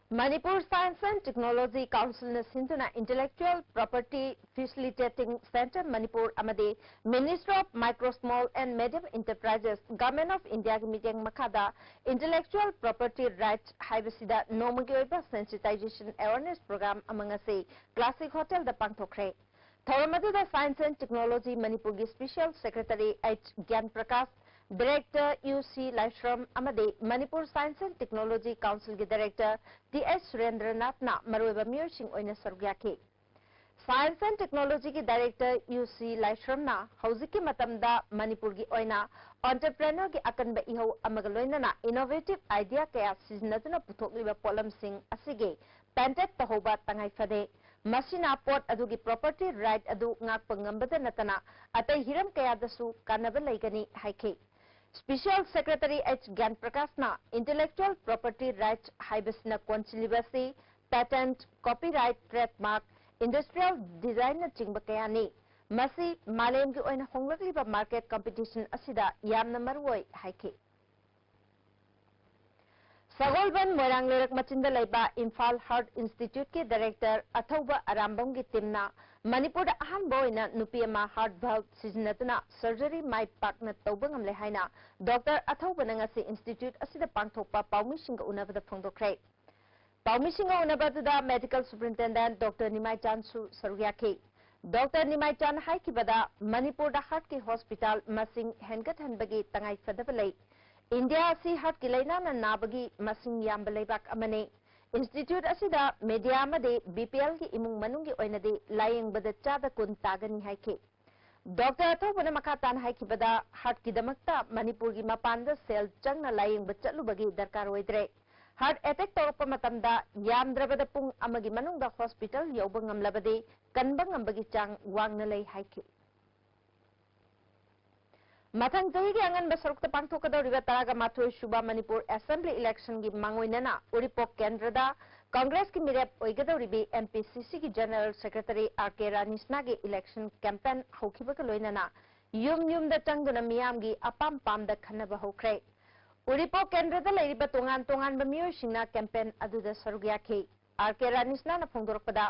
ꯃꯅꯤꯄꯨꯔ Science and Technology Councilꯅ ꯁꯤꯟꯗꯨꯅ Intellectual Property Facilitating Centre Manipur ꯑꯃꯗꯤ Ministry of Micro, Small and Medium Enterprises, Government of Indiaꯒꯤ ꯃꯤꯠꯌꯦꯡ ꯃꯈꯥꯗ Intellectual Property Rights ꯍꯥꯏꯕꯁꯤꯗ ꯅꯣꯡꯃꯒꯤ ꯑꯣꯏꯕ Sensitization Awareness Program ꯑꯃ ꯉꯁꯤ Classic Hotelꯗ ꯄꯥꯡꯊꯣꯛꯈ꯭ꯔꯦ꯫ ꯊꯧꯔꯝ ꯑꯗꯨꯗ Science and Technology ꯃꯅꯤꯄꯨꯔꯒꯤ Special Secretary H ꯒ꯭ꯌꯥꯟ Prakash, Director U C Laishram ꯑꯃꯗꯤ ꯃꯅꯤꯄꯨꯔ Science and Technology Councilꯒꯤ Director ꯇꯤ ꯑꯩꯆ ꯁꯨꯔꯦꯟꯗ꯭ꯔꯅꯥꯊꯅ ꯃꯔꯨꯑꯣꯏꯕ ꯃꯤꯑꯣꯏꯁꯤꯡ ꯑꯣꯏꯅ ꯁꯔꯨꯛ ꯌꯥꯈꯤ꯫ Science and Technologyꯒꯤ Director ꯌꯨ ꯁꯤ ꯂꯥꯏꯁ꯭ꯔꯝꯅ ꯍꯧꯖꯤꯛꯀꯤ ꯃꯇꯝꯗ ꯃꯅꯤꯄꯨꯔꯒꯤ ꯑꯣꯏꯅ entrepreneurꯒꯤ ꯑꯀꯟꯕ ꯏꯍꯧ ꯑꯃꯒ ꯂꯣꯏꯅꯅ innovative idea ꯀꯌꯥ ꯁꯤꯖꯤꯟꯅꯗꯨꯅ ꯄꯨꯊꯣꯛꯂꯤꯕ ꯄꯣꯠꯂꯝꯁꯤꯡ ꯑꯁꯤꯒꯤ patent ꯇꯧꯍꯧꯕ ꯇꯉꯥꯏ ꯐꯗꯦ꯫ ꯃꯁꯤꯅ ꯄꯣꯠ ꯑꯗꯨꯒꯤ property right ꯑꯗꯨ ꯉꯥꯛꯄ ꯉꯝꯕꯗ ꯅꯠꯇꯅ ꯑꯇꯩ ꯍꯤꯔꯝ ꯀꯌꯥꯗꯁꯨ ꯀꯥꯟꯅꯕ ꯂꯩꯒꯅꯤ ꯍꯥꯏꯈꯤ꯫ Special Secretary H ꯒ꯭ꯌꯥꯟ ꯄ꯭ꯔꯀꯥꯁꯅ Intellectual Property Rights ꯍꯥꯏꯕꯁꯤꯅ ꯀꯣꯟꯁꯤꯜꯂꯤꯕ ꯑꯁꯤ patent, copyright, trademark, industrial designꯅꯆꯤꯡꯕ ꯀꯌꯥꯅꯤ꯫ ꯃꯁꯤ ꯃꯥꯂꯦꯝꯒꯤ ꯑꯣꯏꯅ ꯍꯣꯡꯂꯛꯂꯤꯕ market competition ꯑꯁꯤꯗ ꯌꯥꯝꯅ ꯃꯔꯨꯑꯣꯏ ꯍꯥꯏꯈꯤ꯫ ꯁꯒꯣꯜꯕꯟ ꯃꯣꯏꯔꯥꯡ ꯂꯩꯔꯛ ꯃꯆꯤꯟꯗ ꯂꯩꯕ ꯏꯝꯐꯥꯜ Heart Instituteꯀꯤ Director ꯑꯊꯧꯕ ꯑꯔꯥꯝꯕꯝꯒꯤ teamꯅ ꯃꯅꯤꯄꯨꯔꯗ ꯑꯍꯥꯟꯕ ꯑꯣꯏꯅ ꯅꯨꯄꯤ ꯑꯃ heart valve ꯁꯤꯖꯤꯟꯅꯗꯨꯅ surgery ꯃꯥꯏ ꯄꯥꯛꯅ ꯇꯧꯕ ꯉꯝꯂꯦ ꯍꯥꯏꯅ Doctor ꯑꯊꯧꯕꯅ ꯉꯁꯤ institute ꯑꯁꯤꯗ ꯄꯥꯡꯊꯣꯛꯄ ꯄꯥꯎꯃꯤꯁꯤꯡꯒ ꯎꯅꯕꯗ ꯐꯣꯡꯗꯣꯛꯈ꯭ꯔꯦ꯫ ꯄꯥꯎꯃꯤꯁꯤꯡꯒ ꯎꯅꯕ ꯑꯗꯨꯗ Medical Superintendent Doctor ꯅꯤꯃꯥꯏꯆꯥꯟꯁꯨ ꯁꯔꯨꯛ ꯌꯥꯈꯤ꯫ Doctor ꯅꯤꯃꯥꯏꯆꯥꯟ ꯍꯥꯏꯈꯤꯕꯗ ꯃꯅꯤꯄꯨꯔꯗ heartꯀꯤ hospital ꯃꯁꯤꯡ ꯍꯦꯟꯒꯠꯍꯟꯕꯒꯤ ꯇꯉꯥꯏꯐꯗꯕ ꯂꯩ꯫ ꯏꯟꯗꯤꯌꯥ ꯑꯁꯤ heartꯀꯤ ꯂꯥꯏꯅꯥꯅ ꯅꯥꯕꯒꯤ ꯃꯁꯤꯡ ꯌꯥꯝꯕ ꯂꯩꯕꯥꯛ ꯑꯃꯅꯤ꯫ Institute ꯑꯁꯤꯗ median ꯑꯃꯗꯤ BPLꯒꯤ ꯏꯃꯨꯡ ꯃꯅꯨꯡꯒꯤ ꯑꯣꯏꯅꯗꯤ ꯂꯥꯌꯦꯡꯕꯗ ꯆꯥꯗ ꯀꯨꯟ ꯇꯥꯒꯅꯤ ꯍꯥꯏꯈꯤ꯫ ꯗꯣꯛꯇꯔ ꯑꯊꯧꯕꯅ ꯃꯈꯥ ꯇꯥꯅ ꯍꯥꯏꯈꯤꯕꯗ, ꯍꯥꯔꯠꯀꯤꯗꯃꯛꯇ ꯃꯅꯤꯄꯨꯔꯒꯤ ꯃꯄꯥꯟꯗ ꯁꯦꯜ ꯆꯪꯅ ꯂꯥꯌꯦꯡꯕ ꯆꯠꯂꯨꯕꯒꯤ ꯗꯔꯀꯥꯔ ꯑꯣꯏꯗ꯭ꯔꯦ꯫ ꯍꯥꯔꯠ ꯑꯦꯇꯦꯛ ꯇꯧꯔꯛꯄ ꯃꯇꯝꯗ ꯌꯥꯝꯗ꯭ꯔꯕꯗ ꯄꯨꯡ ꯑꯃꯒꯤ ꯃꯅꯨꯡꯗ ꯍꯣꯁꯄꯤꯇꯥꯜ ꯌꯧꯕ ꯉꯝꯂꯕꯗꯤ ꯀꯟꯕ ꯉꯝꯕꯒꯤ ꯆꯥꯡ ꯋꯥꯡꯅ ꯂꯩ ꯍꯥꯏꯈꯤ꯫ ꯃꯊꯪ ꯆꯍꯤꯒꯤ ꯑꯉꯟꯕ ꯁꯔꯨꯛꯇ ꯄꯥꯡꯊꯣꯛꯀꯗꯧꯔꯤꯕ ꯇꯔꯥꯒ ꯃꯥꯊꯣꯏ ꯁꯨꯕ ꯃꯅꯤꯄꯨꯔ ꯑꯦꯁꯦꯝꯕ꯭ꯂꯤ ꯏꯂꯦꯛꯁꯟꯒꯤ ꯃꯥꯡꯑꯣꯏꯅꯅ ꯎꯔꯤꯄꯣꯛ ꯀꯦꯟꯗ꯭ꯔꯗ ꯀꯪꯒ꯭ꯔꯦꯁꯀꯤ ꯃꯤꯔꯦꯞ ꯑꯣꯏꯒꯗꯧꯔꯤꯕꯤ ꯑꯦꯟ ꯄꯤ ꯁꯤ ꯁꯤꯒꯤ ꯖꯦꯅꯔꯦꯜ ꯁꯦꯀ꯭ꯔꯦꯇꯔꯤ ꯑꯥꯔ ꯀꯦ ꯔꯥꯅꯤꯁꯅꯥꯒꯤ ꯏꯂꯦꯛꯁꯟ ꯀꯦꯝꯄꯦꯟ ꯍꯧꯈꯤꯕꯒ ꯂꯣꯏꯅꯅ ꯌꯨꯝ ꯌꯨꯝꯗ ꯆꯪꯗꯨꯅ ꯃꯤꯌꯥꯝꯒꯤ ꯑꯄꯥꯝ ꯄꯥꯝꯗ ꯈꯟꯅꯕ ꯍꯧꯈ꯭ꯔꯦ꯫ ꯎꯔꯤꯄꯣꯛ ꯀꯦꯟꯗ꯭ꯔꯗ ꯂꯩꯔꯤꯕ ꯇꯣꯉꯥꯟ ꯇꯣꯉꯥꯟꯕ ꯃꯤꯑꯣꯏꯁꯤꯡꯅ ꯀꯦꯝꯄꯦꯟ ꯑꯗꯨꯗ ꯁꯔꯨꯛ ꯌꯥꯈꯤ꯫ ꯑꯥꯔ ꯀꯦ ꯔꯥꯅꯤꯁꯅꯥꯅ ꯐꯣꯡꯗꯣꯔꯛꯄꯗ,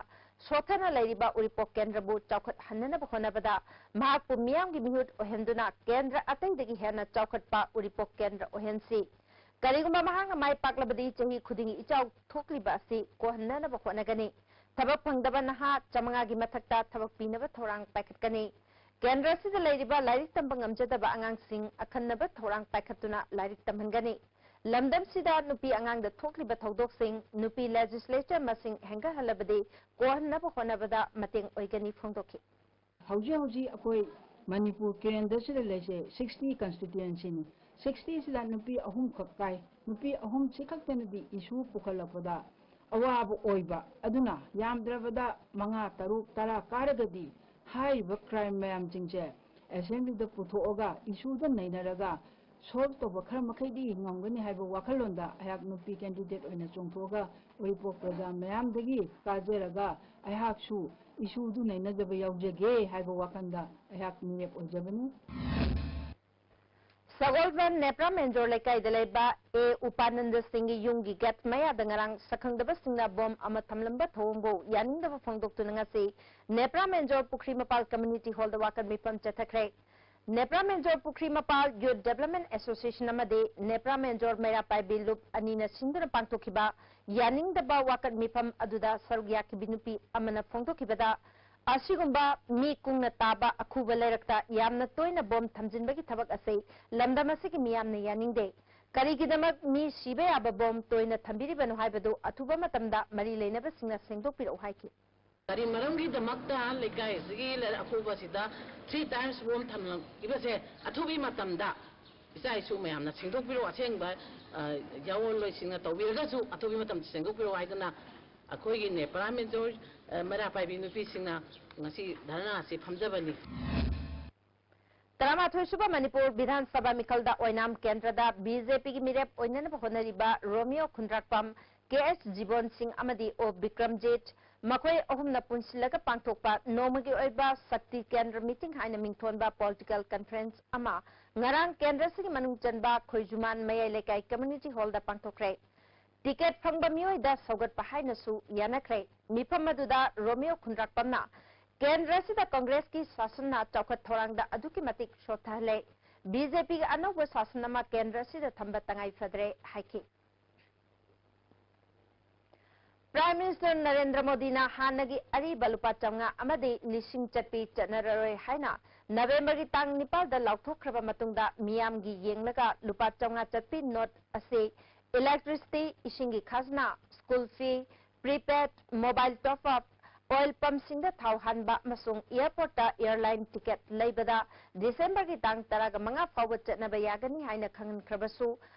ꯁꯣꯊꯅ ꯂꯩꯔꯤꯕ ꯎꯔꯤꯄꯣꯛ ꯀꯦꯟꯗ꯭ꯔꯕꯨ ꯆꯥꯎꯈꯠꯍꯟꯅꯅꯕ ꯍꯣꯠꯅꯕꯗ ꯃꯍꯥꯛꯄꯨ ꯃꯤꯌꯥꯝꯒꯤ ꯃꯤꯍꯨꯠ ꯑꯣꯏꯍꯟꯗꯨꯅ ꯀꯦꯟꯗ꯭ꯔ ꯑꯇꯩꯗꯒꯤ ꯍꯦꯟꯅ ꯆꯥꯎꯈꯠꯄ ꯎꯔꯤꯄꯣꯛ ꯀꯦꯟꯗ꯭ꯔ ꯑꯣꯏꯍꯟꯁꯤ꯫ ꯀꯔꯤꯒꯨꯝꯕ ꯃꯍꯥꯛꯅ ꯃꯥꯏ ꯄꯥꯛꯂꯕꯗꯤ ꯆꯍꯤ ꯈꯨꯗꯤꯡꯒꯤ ꯏꯆꯥꯎ ꯊꯣꯛꯂꯤꯕ ꯑꯁꯤ ꯀꯣꯛꯍꯟꯅꯅꯕ ꯍꯣꯠꯅꯒꯅꯤ꯫ ꯊꯕꯛ ꯐꯪꯗꯕ ꯅꯍꯥ ꯆꯥꯃꯉꯥꯒꯤ ꯃꯊꯛꯇ ꯊꯕꯛ ꯄꯤꯅꯕ ꯊꯧꯔꯥꯡ ꯄꯥꯏꯈꯠꯀꯅꯤ꯫ ꯀꯦꯟꯗ꯭ꯔ ꯑꯁꯤꯗ ꯂꯩꯔꯤꯕ ꯂꯥꯏꯔꯤꯛ ꯇꯝꯕ ꯉꯝꯖꯗꯕ ꯑꯉꯥꯡꯁꯤꯡ ꯑꯈꯟꯅꯕ ꯊꯧꯔꯥꯡ ꯄꯥꯏꯈꯠꯇꯨꯅ ꯂꯥꯏꯔꯤꯛ ꯇꯝꯍꯟꯒꯅꯤ꯫ ꯂꯝꯗꯝꯁꯤꯗ ꯅꯨꯄꯤ ꯑꯉꯥꯡꯗ ꯊꯣꯛꯂꯤꯕ ꯊꯧꯗꯣꯛꯁꯤꯡ, ꯅꯨꯄꯤ ꯂꯦꯖꯤꯁꯂꯦꯆꯔ ꯃꯁꯤꯡ ꯍꯦꯟꯒꯠꯍꯜꯂꯕꯗꯤ ꯀꯣꯛꯍꯟꯅꯕ ꯍꯣꯠꯅꯕꯗ ꯃꯇꯦꯡ ꯑꯣꯏꯒꯅꯤ ꯐꯣꯡꯗꯣꯛꯈꯤ꯫ ꯍꯧꯖꯤꯛ ꯍꯧꯖꯤꯛ ꯑꯩꯈꯣꯏ ꯃꯅꯤꯄꯨꯔ ꯀꯦꯟꯗ꯭ꯔꯁꯤꯗ ꯂꯩꯁꯦ sixty constituencyꯅꯤ꯫ Sixtyꯁꯤꯗ ꯅꯨꯄꯤ ꯑꯍꯨꯝꯈꯛ ꯀꯥꯏ꯫ ꯅꯨꯄꯤ ꯑꯍꯨꯝꯁꯤ ꯈꯛꯇꯅꯗꯤ ꯏꯁꯨ ꯄꯨꯈꯠꯂꯛꯄꯗ ꯑꯋꯥꯕ ꯑꯣꯏꯕ꯫ ꯑꯗꯨꯅ ꯌꯥꯝꯗ꯭ꯔꯕꯗ ꯃꯉꯥ, ꯇꯔꯨꯛ, ꯇꯔꯥ ꯀꯥꯔꯒꯗꯤ ꯍꯥꯏꯔꯤꯕ ꯀ꯭ꯔꯥꯏꯝ ꯃꯌꯥꯝꯁꯤꯡꯁꯦ ꯑꯦꯁꯦꯝꯕ꯭ꯂꯤꯗ ꯄꯨꯊꯣꯛꯑꯒ ꯏꯁꯨꯗ ꯅꯩꯅꯔꯒ ꯁꯣꯜꯕ ꯇꯧꯕ ꯈꯔ ꯃꯈꯩꯗꯤ ꯉꯝꯒꯅꯤ ꯍꯥꯏꯕ ꯋꯥꯈꯜꯂꯣꯟꯗ ꯑꯩꯍꯥꯛ ꯅꯨꯄꯤ ꯀꯦꯟꯗꯤꯗꯦꯠ ꯑꯣꯏꯅ ꯆꯣꯡꯊꯣꯛꯑꯒ ꯎꯔꯤꯄꯣꯛ ꯄ꯭ꯔꯖꯥ ꯃꯌꯥꯝꯗꯒꯤ ꯀꯥꯖꯔꯒ ꯑꯩꯍꯥꯛꯁꯨ ꯏꯁꯨꯗꯨ ꯅꯩꯅꯖꯕ ꯌꯥꯎꯖꯒꯦ ꯍꯥꯏꯕ ꯋꯥꯈꯜꯗ ꯑꯩꯍꯥꯛ ꯃꯤꯔꯦꯞ ꯑꯣꯏꯖꯕꯅꯤ꯫ ꯁꯒꯣꯜꯕꯟ ꯅꯦꯄ꯭ꯔꯥ ꯃꯦꯟꯖꯣꯔ ꯂꯩꯀꯥꯏꯗ ꯂꯩꯕ ꯑꯦ ꯎꯄꯥꯅꯟꯗ ꯁꯤꯡꯒꯤ ꯌꯨꯝꯒꯤ ꯒꯦꯠ ꯃꯌꯥꯗ ꯉꯔꯥꯡ ꯁꯛꯈꯪꯗꯕꯁꯤꯡꯅ ꯕꯣꯝ ꯑꯃ ꯊꯝꯂꯝꯕ ꯊꯧꯑꯣꯡꯕꯨ ꯌꯥꯅꯤꯡꯗꯕ ꯐꯣꯡꯗꯣꯛꯇꯨꯅ ꯉꯁꯤ ꯅꯦꯄ꯭ꯔꯥ ꯃꯦꯟꯖꯣꯔ ꯄꯨꯈ꯭ꯔꯤ ꯃꯄꯥꯜ ꯀꯝꯃ꯭ꯌꯨꯅꯤꯇꯤ ꯍꯣꯜꯗ ꯋꯥꯀꯠ ꯃꯤꯐꯝ ꯆꯠꯊꯈ꯭ꯔꯦ꯫ ꯅꯦꯄ꯭ꯔꯥ ꯃꯦꯟꯖꯣꯔ ꯄꯨꯈ꯭ꯔꯤ ꯃꯄꯥꯜ ꯌꯨꯠ ꯗꯦꯕꯂꯞꯃꯦꯟ ꯑꯦꯁꯣꯁꯤꯌꯦꯁꯟ ꯑꯃꯗꯤ ꯅꯦꯄ꯭ꯔꯥ ꯃꯦꯟꯖꯣꯔ ꯃꯩꯔꯥ ꯄꯥꯏꯕꯤ ꯂꯨꯞ ꯑꯅꯤꯅ ꯁꯤꯟꯗꯨꯅ ꯄꯥꯡꯊꯣꯛꯈꯤꯕ ꯌꯥꯅꯤꯡꯗꯕ ꯋꯥꯀꯠ ꯃꯤꯐꯝ ꯑꯗꯨꯗ ꯁꯔꯨꯛ ꯌꯥꯈꯤꯕꯤ ꯅꯨꯄꯤ ꯑꯃꯅ ꯐꯣꯡꯗꯣꯛꯈꯤꯕꯗ, ꯑꯁꯤꯒꯨꯝꯕ ꯃꯤ ꯀꯨꯡꯅ ꯇꯥꯕ ꯑꯈꯨꯕ ꯂꯩꯔꯛꯇ ꯌꯥꯝꯅ ꯇꯣꯏꯅ ꯕꯣꯝ ꯊꯝꯖꯤꯟꯕꯒꯤ ꯊꯕꯛ ꯑꯁꯤ ꯂꯝꯗꯝ ꯑꯁꯤꯒꯤ ꯃꯤꯌꯥꯝꯅ ꯌꯥꯅꯤꯡꯗꯦ꯫ ꯀꯔꯤꯒꯤꯗꯃꯛ ꯃꯤ ꯁꯤꯕ ꯌꯥꯕ ꯕꯣꯝ ꯇꯣꯏꯅ ꯊꯝꯕꯤꯔꯤꯕꯅꯣ ꯍꯥꯏꯕꯗꯨ ꯑꯊꯨꯕ ꯃꯇꯝꯗ ꯃꯔꯤ ꯂꯩꯅꯕꯁꯤꯡꯅ ꯁꯦꯡꯗꯣꯛꯄꯤꯔꯛꯎ ꯍꯥꯏꯈꯤ꯫ ꯀꯔꯤ ꯃꯔꯝꯒꯤꯗꯃꯛꯇ ꯂꯩꯀꯥꯏ ꯑꯁꯤꯒꯤ ꯂꯩꯔꯛ ꯑꯀꯨꯞꯄꯁꯤꯗ three times bomb ꯊꯝꯂꯤꯕꯁꯦ ꯑꯊꯨꯕ ꯃꯇꯝꯗ ꯏꯆꯥ ꯏꯁꯨ ꯃꯌꯥꯝꯅ ꯁꯦꯡꯗꯣꯛꯄꯤꯔꯣ, ꯑꯁꯦꯡꯕ, ꯑ, ꯌꯥꯑꯣꯟꯂꯣꯏꯁꯤꯡꯅ ꯇꯧꯕꯤꯔꯒꯁꯨ ꯑꯊꯨꯕ ꯃꯇꯝꯗ ꯁꯦꯡꯗꯣꯛꯄꯤꯔꯣ ꯍꯥꯏꯗꯨꯅ ꯑꯩꯈꯣꯏꯒꯤ ꯅꯦꯄ꯭ꯔꯥ ꯃꯦꯖꯣꯔ, ꯑ, ꯃꯩꯔꯥ ꯄꯥꯏꯕꯤ ꯅꯨꯄꯤꯁꯤꯡꯅ ꯉꯁꯤ ꯙꯔꯅꯥ ꯑꯁꯤ ꯐꯝꯖꯕꯅꯤ꯫ ꯇꯔꯥꯃꯥꯊꯣꯏ ꯁꯨꯕ ꯃꯅꯤꯄꯨꯔ ꯕꯤꯙꯥꯟ ꯁꯚꯥ ꯃꯤꯈꯜꯗ ꯑꯣꯏꯅꯥꯝ ꯀꯦꯟꯗ꯭ꯔꯗ ꯕꯤ ꯖꯦ ꯄꯤꯒꯤ ꯃꯤꯔꯦꯞ ꯑꯣꯏꯅꯅꯕ ꯍꯣꯠꯅꯔꯤꯕ ꯔꯣꯃꯤꯌꯣ ꯈꯨꯟꯗ꯭ꯔꯥꯛꯄꯝ, ꯀꯦ ꯑꯦꯁ ꯖꯤꯕꯣꯟ ꯁꯤꯡ ꯑꯃꯗꯤ ꯑꯣ ꯕꯤꯀ꯭ꯔꯝꯖꯤꯠ, ꯃꯈꯣꯏ ꯑꯍꯨꯝꯅ ꯄꯨꯟꯁꯤꯜꯂꯒ ꯄꯥꯡꯊꯣꯛꯄ ꯅꯣꯡꯃꯒꯤ ꯑꯣꯏꯕ ꯁꯛꯇꯤ ꯀꯦꯟꯗ꯭ꯔ ꯃꯤꯇꯤꯡ ꯍꯥꯏꯅ ꯃꯤꯡꯊꯣꯟꯕ ꯄꯣꯂꯤꯇꯤꯀꯦꯜ ꯀꯟꯐꯔꯦꯟꯁ ꯑꯃ ꯉꯔꯥꯡ ꯀꯦꯟꯗ꯭ꯔ ꯑꯁꯤꯒꯤ ꯃꯅꯨꯡ ꯆꯟꯕ ꯈꯣꯏꯖꯨꯃꯥꯟ ꯃꯌꯥꯏ ꯂꯩꯀꯥꯏ ꯀꯝꯃ꯭ꯌꯨꯅꯤꯇꯤ ꯍꯣꯜꯗ ꯄꯥꯡꯊꯣꯛꯈ꯭ꯔꯦ꯫ ꯇꯤꯀꯦꯠ ꯐꯪꯕ ꯃꯤꯑꯣꯏꯗ ꯁꯧꯒꯠꯄ ꯍꯥꯏꯅꯁꯨ ꯌꯥꯅꯈ꯭ꯔꯦ꯫ ꯃꯤꯐꯝ ꯑꯗꯨꯗ ꯔꯣꯃꯤꯌꯣ ꯈꯨꯟꯗ꯭ꯔꯥꯛꯄꯝꯅ ꯀꯦꯟꯗ꯭ꯔ ꯑꯁꯤꯗ ꯀꯪꯒ꯭ꯔꯦꯁꯀꯤ ꯁꯥꯁꯟꯅ ꯆꯥꯎꯈꯠ ꯊꯧꯔꯥꯡꯗ ꯑꯗꯨꯛꯀꯤ ꯃꯇꯤꯛ ꯁꯣꯠꯊꯍꯜꯂꯦ꯫ ꯕꯤ ꯖꯦ ꯄꯤꯒꯤ ꯑꯅꯧꯕ ꯁꯥꯁꯟ ꯑꯃ ꯀꯦꯟꯗ꯭ꯔ ꯑꯁꯤꯗ ꯊꯝꯕ ꯇꯉꯥꯏ ꯐꯗ꯭ꯔꯦ ꯍꯥꯏꯈꯤ꯫ ꯄ꯭ꯔꯥꯏꯝ ꯃꯤꯅꯤꯁꯇꯔ ꯅꯔꯦꯟꯗ꯭ꯔ ꯃꯣꯗꯤꯅ ꯍꯥꯟꯅꯒꯤ ꯑꯔꯤꯕ ꯂꯨꯄꯥ ꯆꯥꯝꯃꯉꯥ ꯑꯃꯗꯤ ꯂꯤꯁꯤꯡ ꯆꯠꯄꯤ ꯆꯠꯅꯔꯔꯣꯏ ꯍꯥꯏꯅ ꯅꯕꯦꯝꯕꯔꯒꯤ ꯇꯥꯡ ꯅꯤꯄꯥꯜꯗ ꯂꯥꯎꯊꯣꯛꯈ꯭ꯔꯕ ꯃꯇꯨꯡꯗ ꯃꯤꯌꯥꯝꯒꯤ ꯌꯦꯡꯂꯒ ꯂꯨꯄꯥ ꯆꯥꯝꯃꯉꯥ ꯆꯠꯄꯤ ꯅꯣꯠ ꯑꯁꯤ ꯏꯂꯦꯛꯇ꯭ꯔꯤꯁꯤꯇꯤ, ꯏꯁꯤꯡꯒꯤ ꯈꯥꯖꯅꯥ, school fee, prepaid, mobile top up, oil ꯄꯝꯁꯤꯡꯗ ꯊꯥꯎ ꯍꯥꯟꯕ ꯑꯃꯁꯨꯡ ꯑꯦꯌꯔꯄꯣꯔꯠꯇ ꯑꯦꯌꯔꯂꯥꯏꯟ ꯇꯤꯀꯦꯠ ꯂꯩꯕꯗ ꯗꯤꯁꯦꯝꯕꯔꯒꯤ ꯇꯥꯡ ꯇꯔꯥꯃꯉꯥ ꯐꯥꯎꯕ ꯆꯠꯅꯕ ꯌꯥꯒꯅꯤ ꯍꯥꯏꯅ ꯈꯪꯍꯟꯈ꯭ꯔꯕꯁꯨ,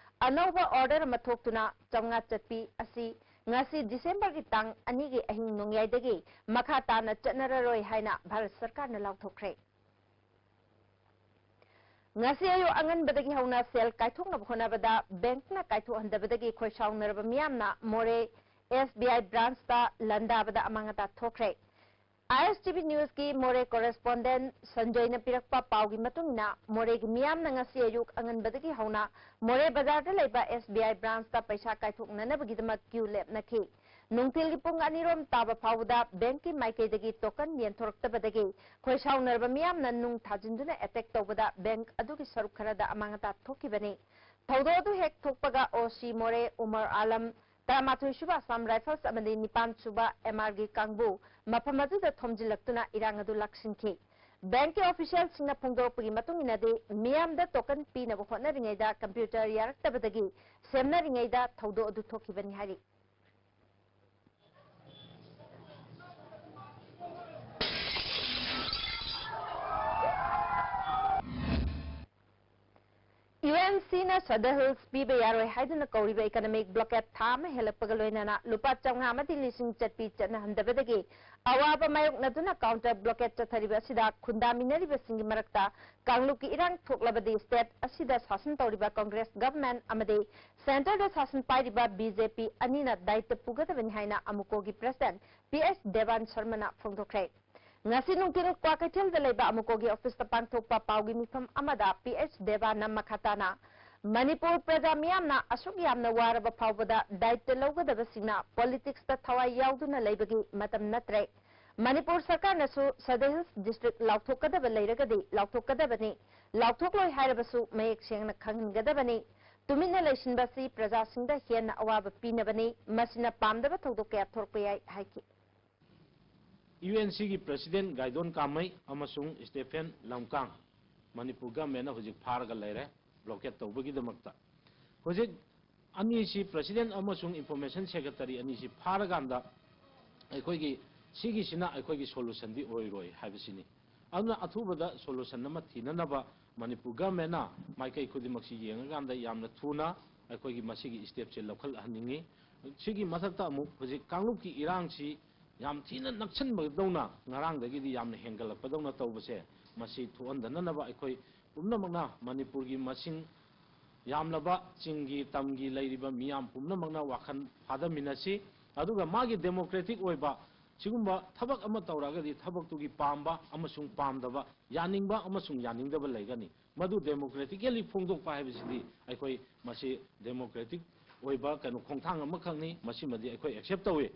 ꯑꯅꯧꯕ ꯑꯣꯔꯗꯔ ꯑꯃ ꯊꯣꯛꯇꯨꯅ ꯆꯥꯝꯃꯉꯥ ꯆꯠꯄꯤ ꯑꯁꯤ ꯉꯁꯤ ꯗꯤꯁꯦꯝꯕꯔꯒꯤ ꯇꯥꯡ ꯑꯅꯤꯒꯤ ꯑꯍꯤꯡ ꯅꯣꯡꯌꯥꯏꯗꯒꯤ ꯃꯈꯥ ꯇꯥꯅ ꯆꯠꯅꯔꯔꯣꯏ ꯍꯥꯏꯅ ꯚꯥꯔꯠ ꯁꯔꯀꯥꯔꯅ ꯂꯥꯎꯊꯣꯛꯈ꯭ꯔꯦ꯫ ꯉꯁꯤ ꯑꯌꯨꯛ ꯑꯉꯟꯕꯗꯒꯤ ꯍꯧꯅ ꯁꯦꯜ ꯀꯥꯏꯊꯣꯛꯅꯕ ꯍꯣꯠꯅꯕꯗ ꯕꯦꯡꯛꯅ ꯀꯥꯏꯊꯣꯛꯍꯟꯗꯕꯗꯒꯤ ꯈꯣꯏꯁꯥꯎꯅꯔꯕ ꯃꯤꯌꯥꯝꯅ ꯃꯣꯔꯦ ꯑꯦꯁ ꯕꯤ ꯑꯥꯏ ꯕ꯭ꯔꯥꯟꯁꯇ ꯂꯥꯟꯗꯥꯕꯗ ꯑꯃꯥꯡ ꯑꯇꯥ ꯊꯣꯛꯈ꯭ꯔꯦ꯫ ꯑꯥꯏ ꯑꯦꯁ ꯇꯤ ꯚꯤ ꯅ꯭ꯌꯨꯁꯀꯤ ꯃꯣꯔꯦ ꯀꯣꯔꯦꯁꯄꯣꯟꯗꯦꯟꯠ ꯁꯟꯖꯣꯏꯅ ꯄꯤꯔꯛꯄ ꯄꯥꯎꯒꯤ ꯃꯇꯨꯡ ꯏꯟꯅ, ꯃꯣꯔꯦꯒꯤ ꯃꯤꯌꯥꯝꯅ ꯉꯁꯤ ꯑꯌꯨꯛ ꯑꯉꯟꯕꯗꯒꯤ ꯍꯧꯅ ꯃꯣꯔꯦ ꯕꯖꯥꯔꯗ ꯂꯩꯕ ꯑꯦꯁ ꯕꯤ ꯑꯥꯏ ꯕ꯭ꯔꯥꯟꯁꯇ ꯄꯩꯁꯥ ꯀꯥꯏꯊꯣꯛꯅꯅꯕꯒꯤꯗꯃꯛ ꯀ꯭ꯌꯨ ꯂꯦꯞꯅꯈꯤ꯫ ꯅꯨꯡꯊꯤꯜꯒꯤ ꯄꯨꯡ ꯑꯅꯤꯔꯣꯝ ꯇꯥꯕ ꯐꯥꯎꯕꯗ ꯕꯦꯡꯛꯀꯤ ꯃꯥꯏꯀꯩꯗꯒꯤ ꯇꯣꯀꯟ ꯌꯦꯟꯊꯣꯔꯛꯇꯕꯗꯒꯤ ꯈꯣꯏꯁꯥꯎꯅꯔꯕ ꯃꯤꯌꯥꯝꯅ ꯅꯨꯡ ꯊꯥꯖꯤꯟꯗꯨꯅ ꯑꯦꯇꯦꯛ ꯇꯧꯕꯗ ꯕꯦꯡꯛ ꯑꯗꯨꯒꯤ ꯁꯔꯨꯛ ꯈꯔꯗ ꯑꯃꯥꯡ ꯑꯇꯥ ꯊꯣꯛꯈꯤꯕꯅꯤ꯫ ꯊꯧꯗꯣꯛ ꯑꯗꯨ ꯍꯦꯛ ꯊꯣꯛꯄꯒ ꯑꯣ ꯁꯤ ꯃꯣꯔꯦ ꯎꯃꯔ ꯑꯥꯂꯝ, ꯇꯔꯥꯃꯥꯊꯣꯏ ꯁꯨꯕ ꯑꯁꯥꯝ ꯔꯥꯏꯐꯜꯁ ꯑꯃꯗꯤ ꯅꯤꯄꯥꯟ ꯁꯨꯕ ꯑꯦꯝ ꯑꯥꯔꯒꯤ ꯀꯥꯡꯕꯨ ꯃꯐꯝ ꯑꯗꯨꯗ ꯊꯣꯝꯖꯤꯜꯂꯛꯇꯨꯅ ꯏꯔꯥꯡ ꯑꯗꯨ ꯂꯥꯛꯁꯤꯟꯈꯤ꯫ ꯕꯦꯡꯛꯀꯤ ꯑꯣꯐꯤꯁꯤꯌꯦꯜꯁꯤꯡꯅ ꯐꯣꯡꯗꯣꯔꯛꯄꯒꯤ ꯃꯇꯨꯡ ꯏꯟꯅꯗꯤ, ꯃꯤꯌꯥꯝꯗ ꯇꯣꯀꯟ ꯄꯤꯅꯕ ꯍꯣꯠꯅꯔꯤꯉꯩꯗ ꯀꯝꯄ꯭ꯌꯨꯇꯔ ꯌꯥꯔꯛꯇꯕꯗꯒꯤ ꯁꯦꯝꯅꯔꯤꯉꯩꯗ ꯊꯧꯗꯣꯛ ꯑꯗꯨ ꯊꯣꯛꯈꯤꯕꯅꯤ ꯍꯥꯏꯔꯤ꯫ ꯁꯤꯅ ꯁꯗꯜ ꯍꯤꯜꯁ ꯄꯤꯕ ꯌꯥꯔꯣꯏ ꯍꯥꯏꯗꯨꯅ ꯀꯧꯔꯤꯕ ꯏꯀꯅꯃꯤꯛ ꯕ꯭ꯂꯣꯀꯦꯠ ꯊꯥ ꯑꯃ ꯍꯦꯜꯂꯛꯄꯒ ꯂꯣꯏꯅꯅ ꯂꯨꯄꯥ ꯆꯥꯝꯃꯉꯥ ꯑꯃꯗꯤ ꯂꯤꯁꯤꯡ ꯆꯠꯄꯤ ꯆꯠꯅꯍꯟꯗꯕꯗꯒꯤ ꯑꯋꯥꯕ ꯃꯥꯌꯣꯛꯅꯗꯨꯅ ꯀꯥꯎꯟꯇꯔ ꯕ꯭ꯂꯣꯀꯦꯠ ꯆꯠꯊꯔꯤꯕ ꯑꯁꯤꯗ ꯈꯨꯟꯗꯥꯃꯤꯟꯅꯔꯤꯕꯁꯤꯡꯒꯤ ꯃꯔꯛꯇ ꯀꯥꯡꯂꯨꯞꯀꯤ ꯏꯔꯥꯡ ꯊꯣꯛꯂꯕꯗꯤ ꯁ꯭ꯇꯦꯠ ꯑꯁꯤꯗ ꯁꯥꯁꯟ ꯇꯧꯔꯤꯕ ꯀꯪꯒ꯭ꯔꯦꯁ ꯒꯚꯔꯟꯃꯦꯟꯠ ꯑꯃꯗꯤ ꯁꯦꯟꯇꯔꯗ ꯁꯥꯁꯟ ꯄꯥꯏꯔꯤꯕ ꯕꯤ ꯖꯦ ꯄꯤ ꯑꯅꯤꯅ ꯗꯥꯏꯇ ꯄꯨꯒꯗꯕꯅꯤ ꯍꯥꯏꯅ ꯑꯃꯨꯀꯣꯒꯤ ꯄ꯭ꯔꯦꯁꯤꯗꯦꯟꯠ ꯄꯤ ꯑꯩꯆ ꯗꯦꯕꯥꯟ ꯁꯔꯃꯅ ꯐꯣꯡꯗꯣꯛꯈ꯭ꯔꯦ꯫ ꯉꯁꯤ ꯅꯨꯡꯊꯤꯜ ꯀ꯭ꯋꯥꯀꯩꯊꯦꯜꯗ ꯂꯩꯕ ꯑꯃꯨꯀꯣꯒꯤ ꯑꯣꯐꯤꯁꯇ ꯄꯥꯡꯊꯣꯛꯄ ꯄꯥꯎꯒꯤ ꯃꯤꯐꯝ ꯑꯃꯗ ꯄꯤ ꯑꯩꯆ ꯗꯦꯕꯥꯟꯅ ꯃꯈꯥ ꯇꯥꯅ ꯃꯅꯤꯄꯨꯔ ꯄ꯭ꯔꯖꯥ ꯃꯤꯌꯥꯝꯅ ꯑꯁꯨꯛ ꯌꯥꯝꯅ ꯋꯥꯔꯕ ꯐꯥꯎꯕꯗ ꯗꯥꯏꯇ ꯂꯧꯒꯗꯕꯁꯤꯡꯅ ꯄꯣꯂꯤꯇꯤꯛꯁꯇ ꯊꯋꯥꯏ ꯌꯥꯎꯗꯨꯅ ꯂꯩꯕꯒꯤ ꯃꯇꯝ ꯅꯠꯇ꯭ꯔꯦ꯫ ꯃꯅꯤꯄꯨꯔ ꯁꯔꯀꯥꯔꯅꯁꯨ ꯁꯗꯜ ꯍꯤꯜꯁ ꯗꯤꯁꯇ꯭ꯔꯤꯛ ꯂꯥꯎꯊꯣꯛꯀꯗꯕ ꯂꯩꯔꯒꯗꯤ ꯂꯥꯎꯊꯣꯛꯀꯗꯕꯅꯤ, ꯂꯥꯎꯊꯣꯛꯂꯣꯏ ꯍꯥꯏꯔꯕꯁꯨ ꯃꯌꯦꯛ ꯁꯦꯡꯅ ꯈꯪꯍꯟꯒꯗꯕꯅꯤ꯫ ꯇꯨꯃꯤꯟꯅ ꯂꯩꯁꯤꯟꯕꯁꯤ ꯄ꯭ꯔꯖꯥꯁꯤꯡꯗ ꯍꯦꯟꯅ ꯑꯋꯥꯕ ꯄꯤꯅꯕꯅꯤ꯫ ꯃꯁꯤꯅ ꯄꯥꯝꯗꯕ ꯊꯧꯗꯣꯛ ꯀꯌꯥ ꯊꯣꯔꯛꯄ ꯌꯥꯏ ꯍꯥꯏꯈꯤ꯫ ꯌꯨ ꯑꯦꯟ ꯁꯤꯒꯤ ꯄ꯭ꯔꯦꯁꯤꯗꯦꯟꯠ ꯒꯥꯏꯗꯣꯟ ꯀꯥꯃꯩ ꯑꯃꯁꯨꯡ ꯁ꯭ꯇꯦꯐꯦꯟ ꯂꯝꯀꯥꯡ ꯃꯅꯤꯄꯨꯔ ꯒꯚꯔꯟꯃꯦꯟꯠꯅ ꯍꯧꯖꯤꯛ ꯐꯥꯔꯒ ꯂꯩꯔꯦ, ꯕ꯭ꯂꯣꯀꯦꯠ ꯇꯧꯕꯒꯤꯗꯃꯛꯇ꯫ ꯍꯧꯖꯤꯛ ꯑꯅꯤꯁꯤ, ꯄ꯭ꯔꯦꯁꯤꯗꯦꯟꯠ ꯑꯃꯁꯨꯡ ꯏꯟꯐꯣꯔꯃꯦꯁꯟ ꯁꯦꯀ꯭ꯔꯦꯇꯔꯤ ꯑꯅꯤꯁꯤ ꯐꯥꯔꯀꯥꯟꯗ ꯑꯩꯈꯣꯏꯒꯤ ꯁꯤꯒꯤꯁꯤꯅ ꯑꯩꯈꯣꯏꯒꯤ ꯁꯣꯂꯨꯁꯟꯗꯤ ꯑꯣꯏꯔꯣꯏ ꯍꯥꯏꯕꯁꯤꯅꯤ꯫ ꯑꯗꯨꯅ ꯑꯊꯨꯕꯗ ꯁꯣꯂꯨꯁꯟ ꯑꯃ ꯊꯤꯅꯅꯕ ꯃꯅꯤꯄꯨꯔ ꯒꯚꯔꯟꯃꯦꯟꯠꯅ ꯃꯥꯏꯀꯩ ꯈꯨꯗꯤꯡꯃꯛꯁꯤ ꯌꯦꯡꯉꯀꯥꯟꯗ ꯌꯥꯝꯅ ꯊꯨꯅ ꯑꯩꯈꯣꯏꯒꯤ ꯃꯁꯤꯒꯤ ꯁ꯭ꯇꯦꯞꯁꯦ ꯂꯧꯈꯠꯍꯟꯅꯤꯡꯉꯤ꯫ ꯁꯤꯒꯤ ꯃꯊꯛꯇ ꯑꯃꯨꯛ ꯍꯧꯖꯤꯛ ꯀꯥꯡꯂꯨꯞꯀꯤ ꯏꯔꯥꯡꯁꯤ ꯌꯥꯝ ꯊꯤꯅ ꯅꯛꯁꯟꯕꯗꯧꯅ, ꯉꯔꯥꯡꯗꯒꯤꯗꯤ ꯌꯥꯝꯅ ꯍꯦꯟꯒꯠꯂꯛꯄꯗꯧꯅ ꯇꯧꯕꯁꯦ, ꯃꯁꯤ ꯊꯣꯛꯍꯟꯗꯅꯅꯕ ꯑꯩꯈꯣꯏ ꯄꯨꯝꯅꯃꯛꯅ, ꯃꯅꯤꯄꯨꯔꯒꯤ ꯃꯁꯤꯡ ꯌꯥꯝꯂꯕ ꯆꯤꯡꯒꯤ, ꯇꯝꯒꯤ ꯂꯩꯔꯤꯕ ꯃꯤꯌꯥꯝ ꯄꯨꯝꯅꯃꯛꯅ ꯋꯥꯈꯜ ꯐꯥꯗꯃꯤꯟꯅꯁꯤ꯫ ꯑꯗꯨꯒ ꯃꯥꯒꯤ ꯗꯦꯃꯣꯀ꯭ꯔꯦꯇꯤꯛ ꯑꯣꯏꯕ ꯁꯤꯒꯨꯝꯕ ꯊꯕꯛ ꯑꯃ ꯇꯧꯔꯛꯑꯒꯗꯤ ꯊꯕꯛꯇꯨꯒꯤ ꯄꯥꯝꯕ ꯑꯃꯁꯨꯡ ꯄꯥꯝꯗꯕ, ꯌꯥꯅꯤꯡꯕ ꯑꯃꯁꯨꯡ ꯌꯥꯅꯤꯡꯗꯕ ꯂꯩꯒꯅꯤ꯫ ꯃꯗꯨ ꯗꯦꯃꯣꯀ꯭ꯔꯦꯇꯤꯀꯦꯜꯂꯤ ꯐꯣꯡꯗꯣꯛꯄ ꯍꯥꯏꯕꯁꯤꯗꯤ ꯑꯩꯈꯣꯏ ꯃꯁꯤ ꯗꯦꯃꯣꯀ꯭ꯔꯦꯇꯤꯛ ꯑꯣꯏꯕ ꯀꯩꯅꯣ ꯈꯣꯡꯊꯥꯡ ꯑꯃꯈꯛꯅꯤ꯫ ꯃꯁꯤꯃꯗꯤ ꯑꯩꯈꯣꯏ ꯑꯦꯛꯁꯦꯞ ꯇꯧꯏ꯫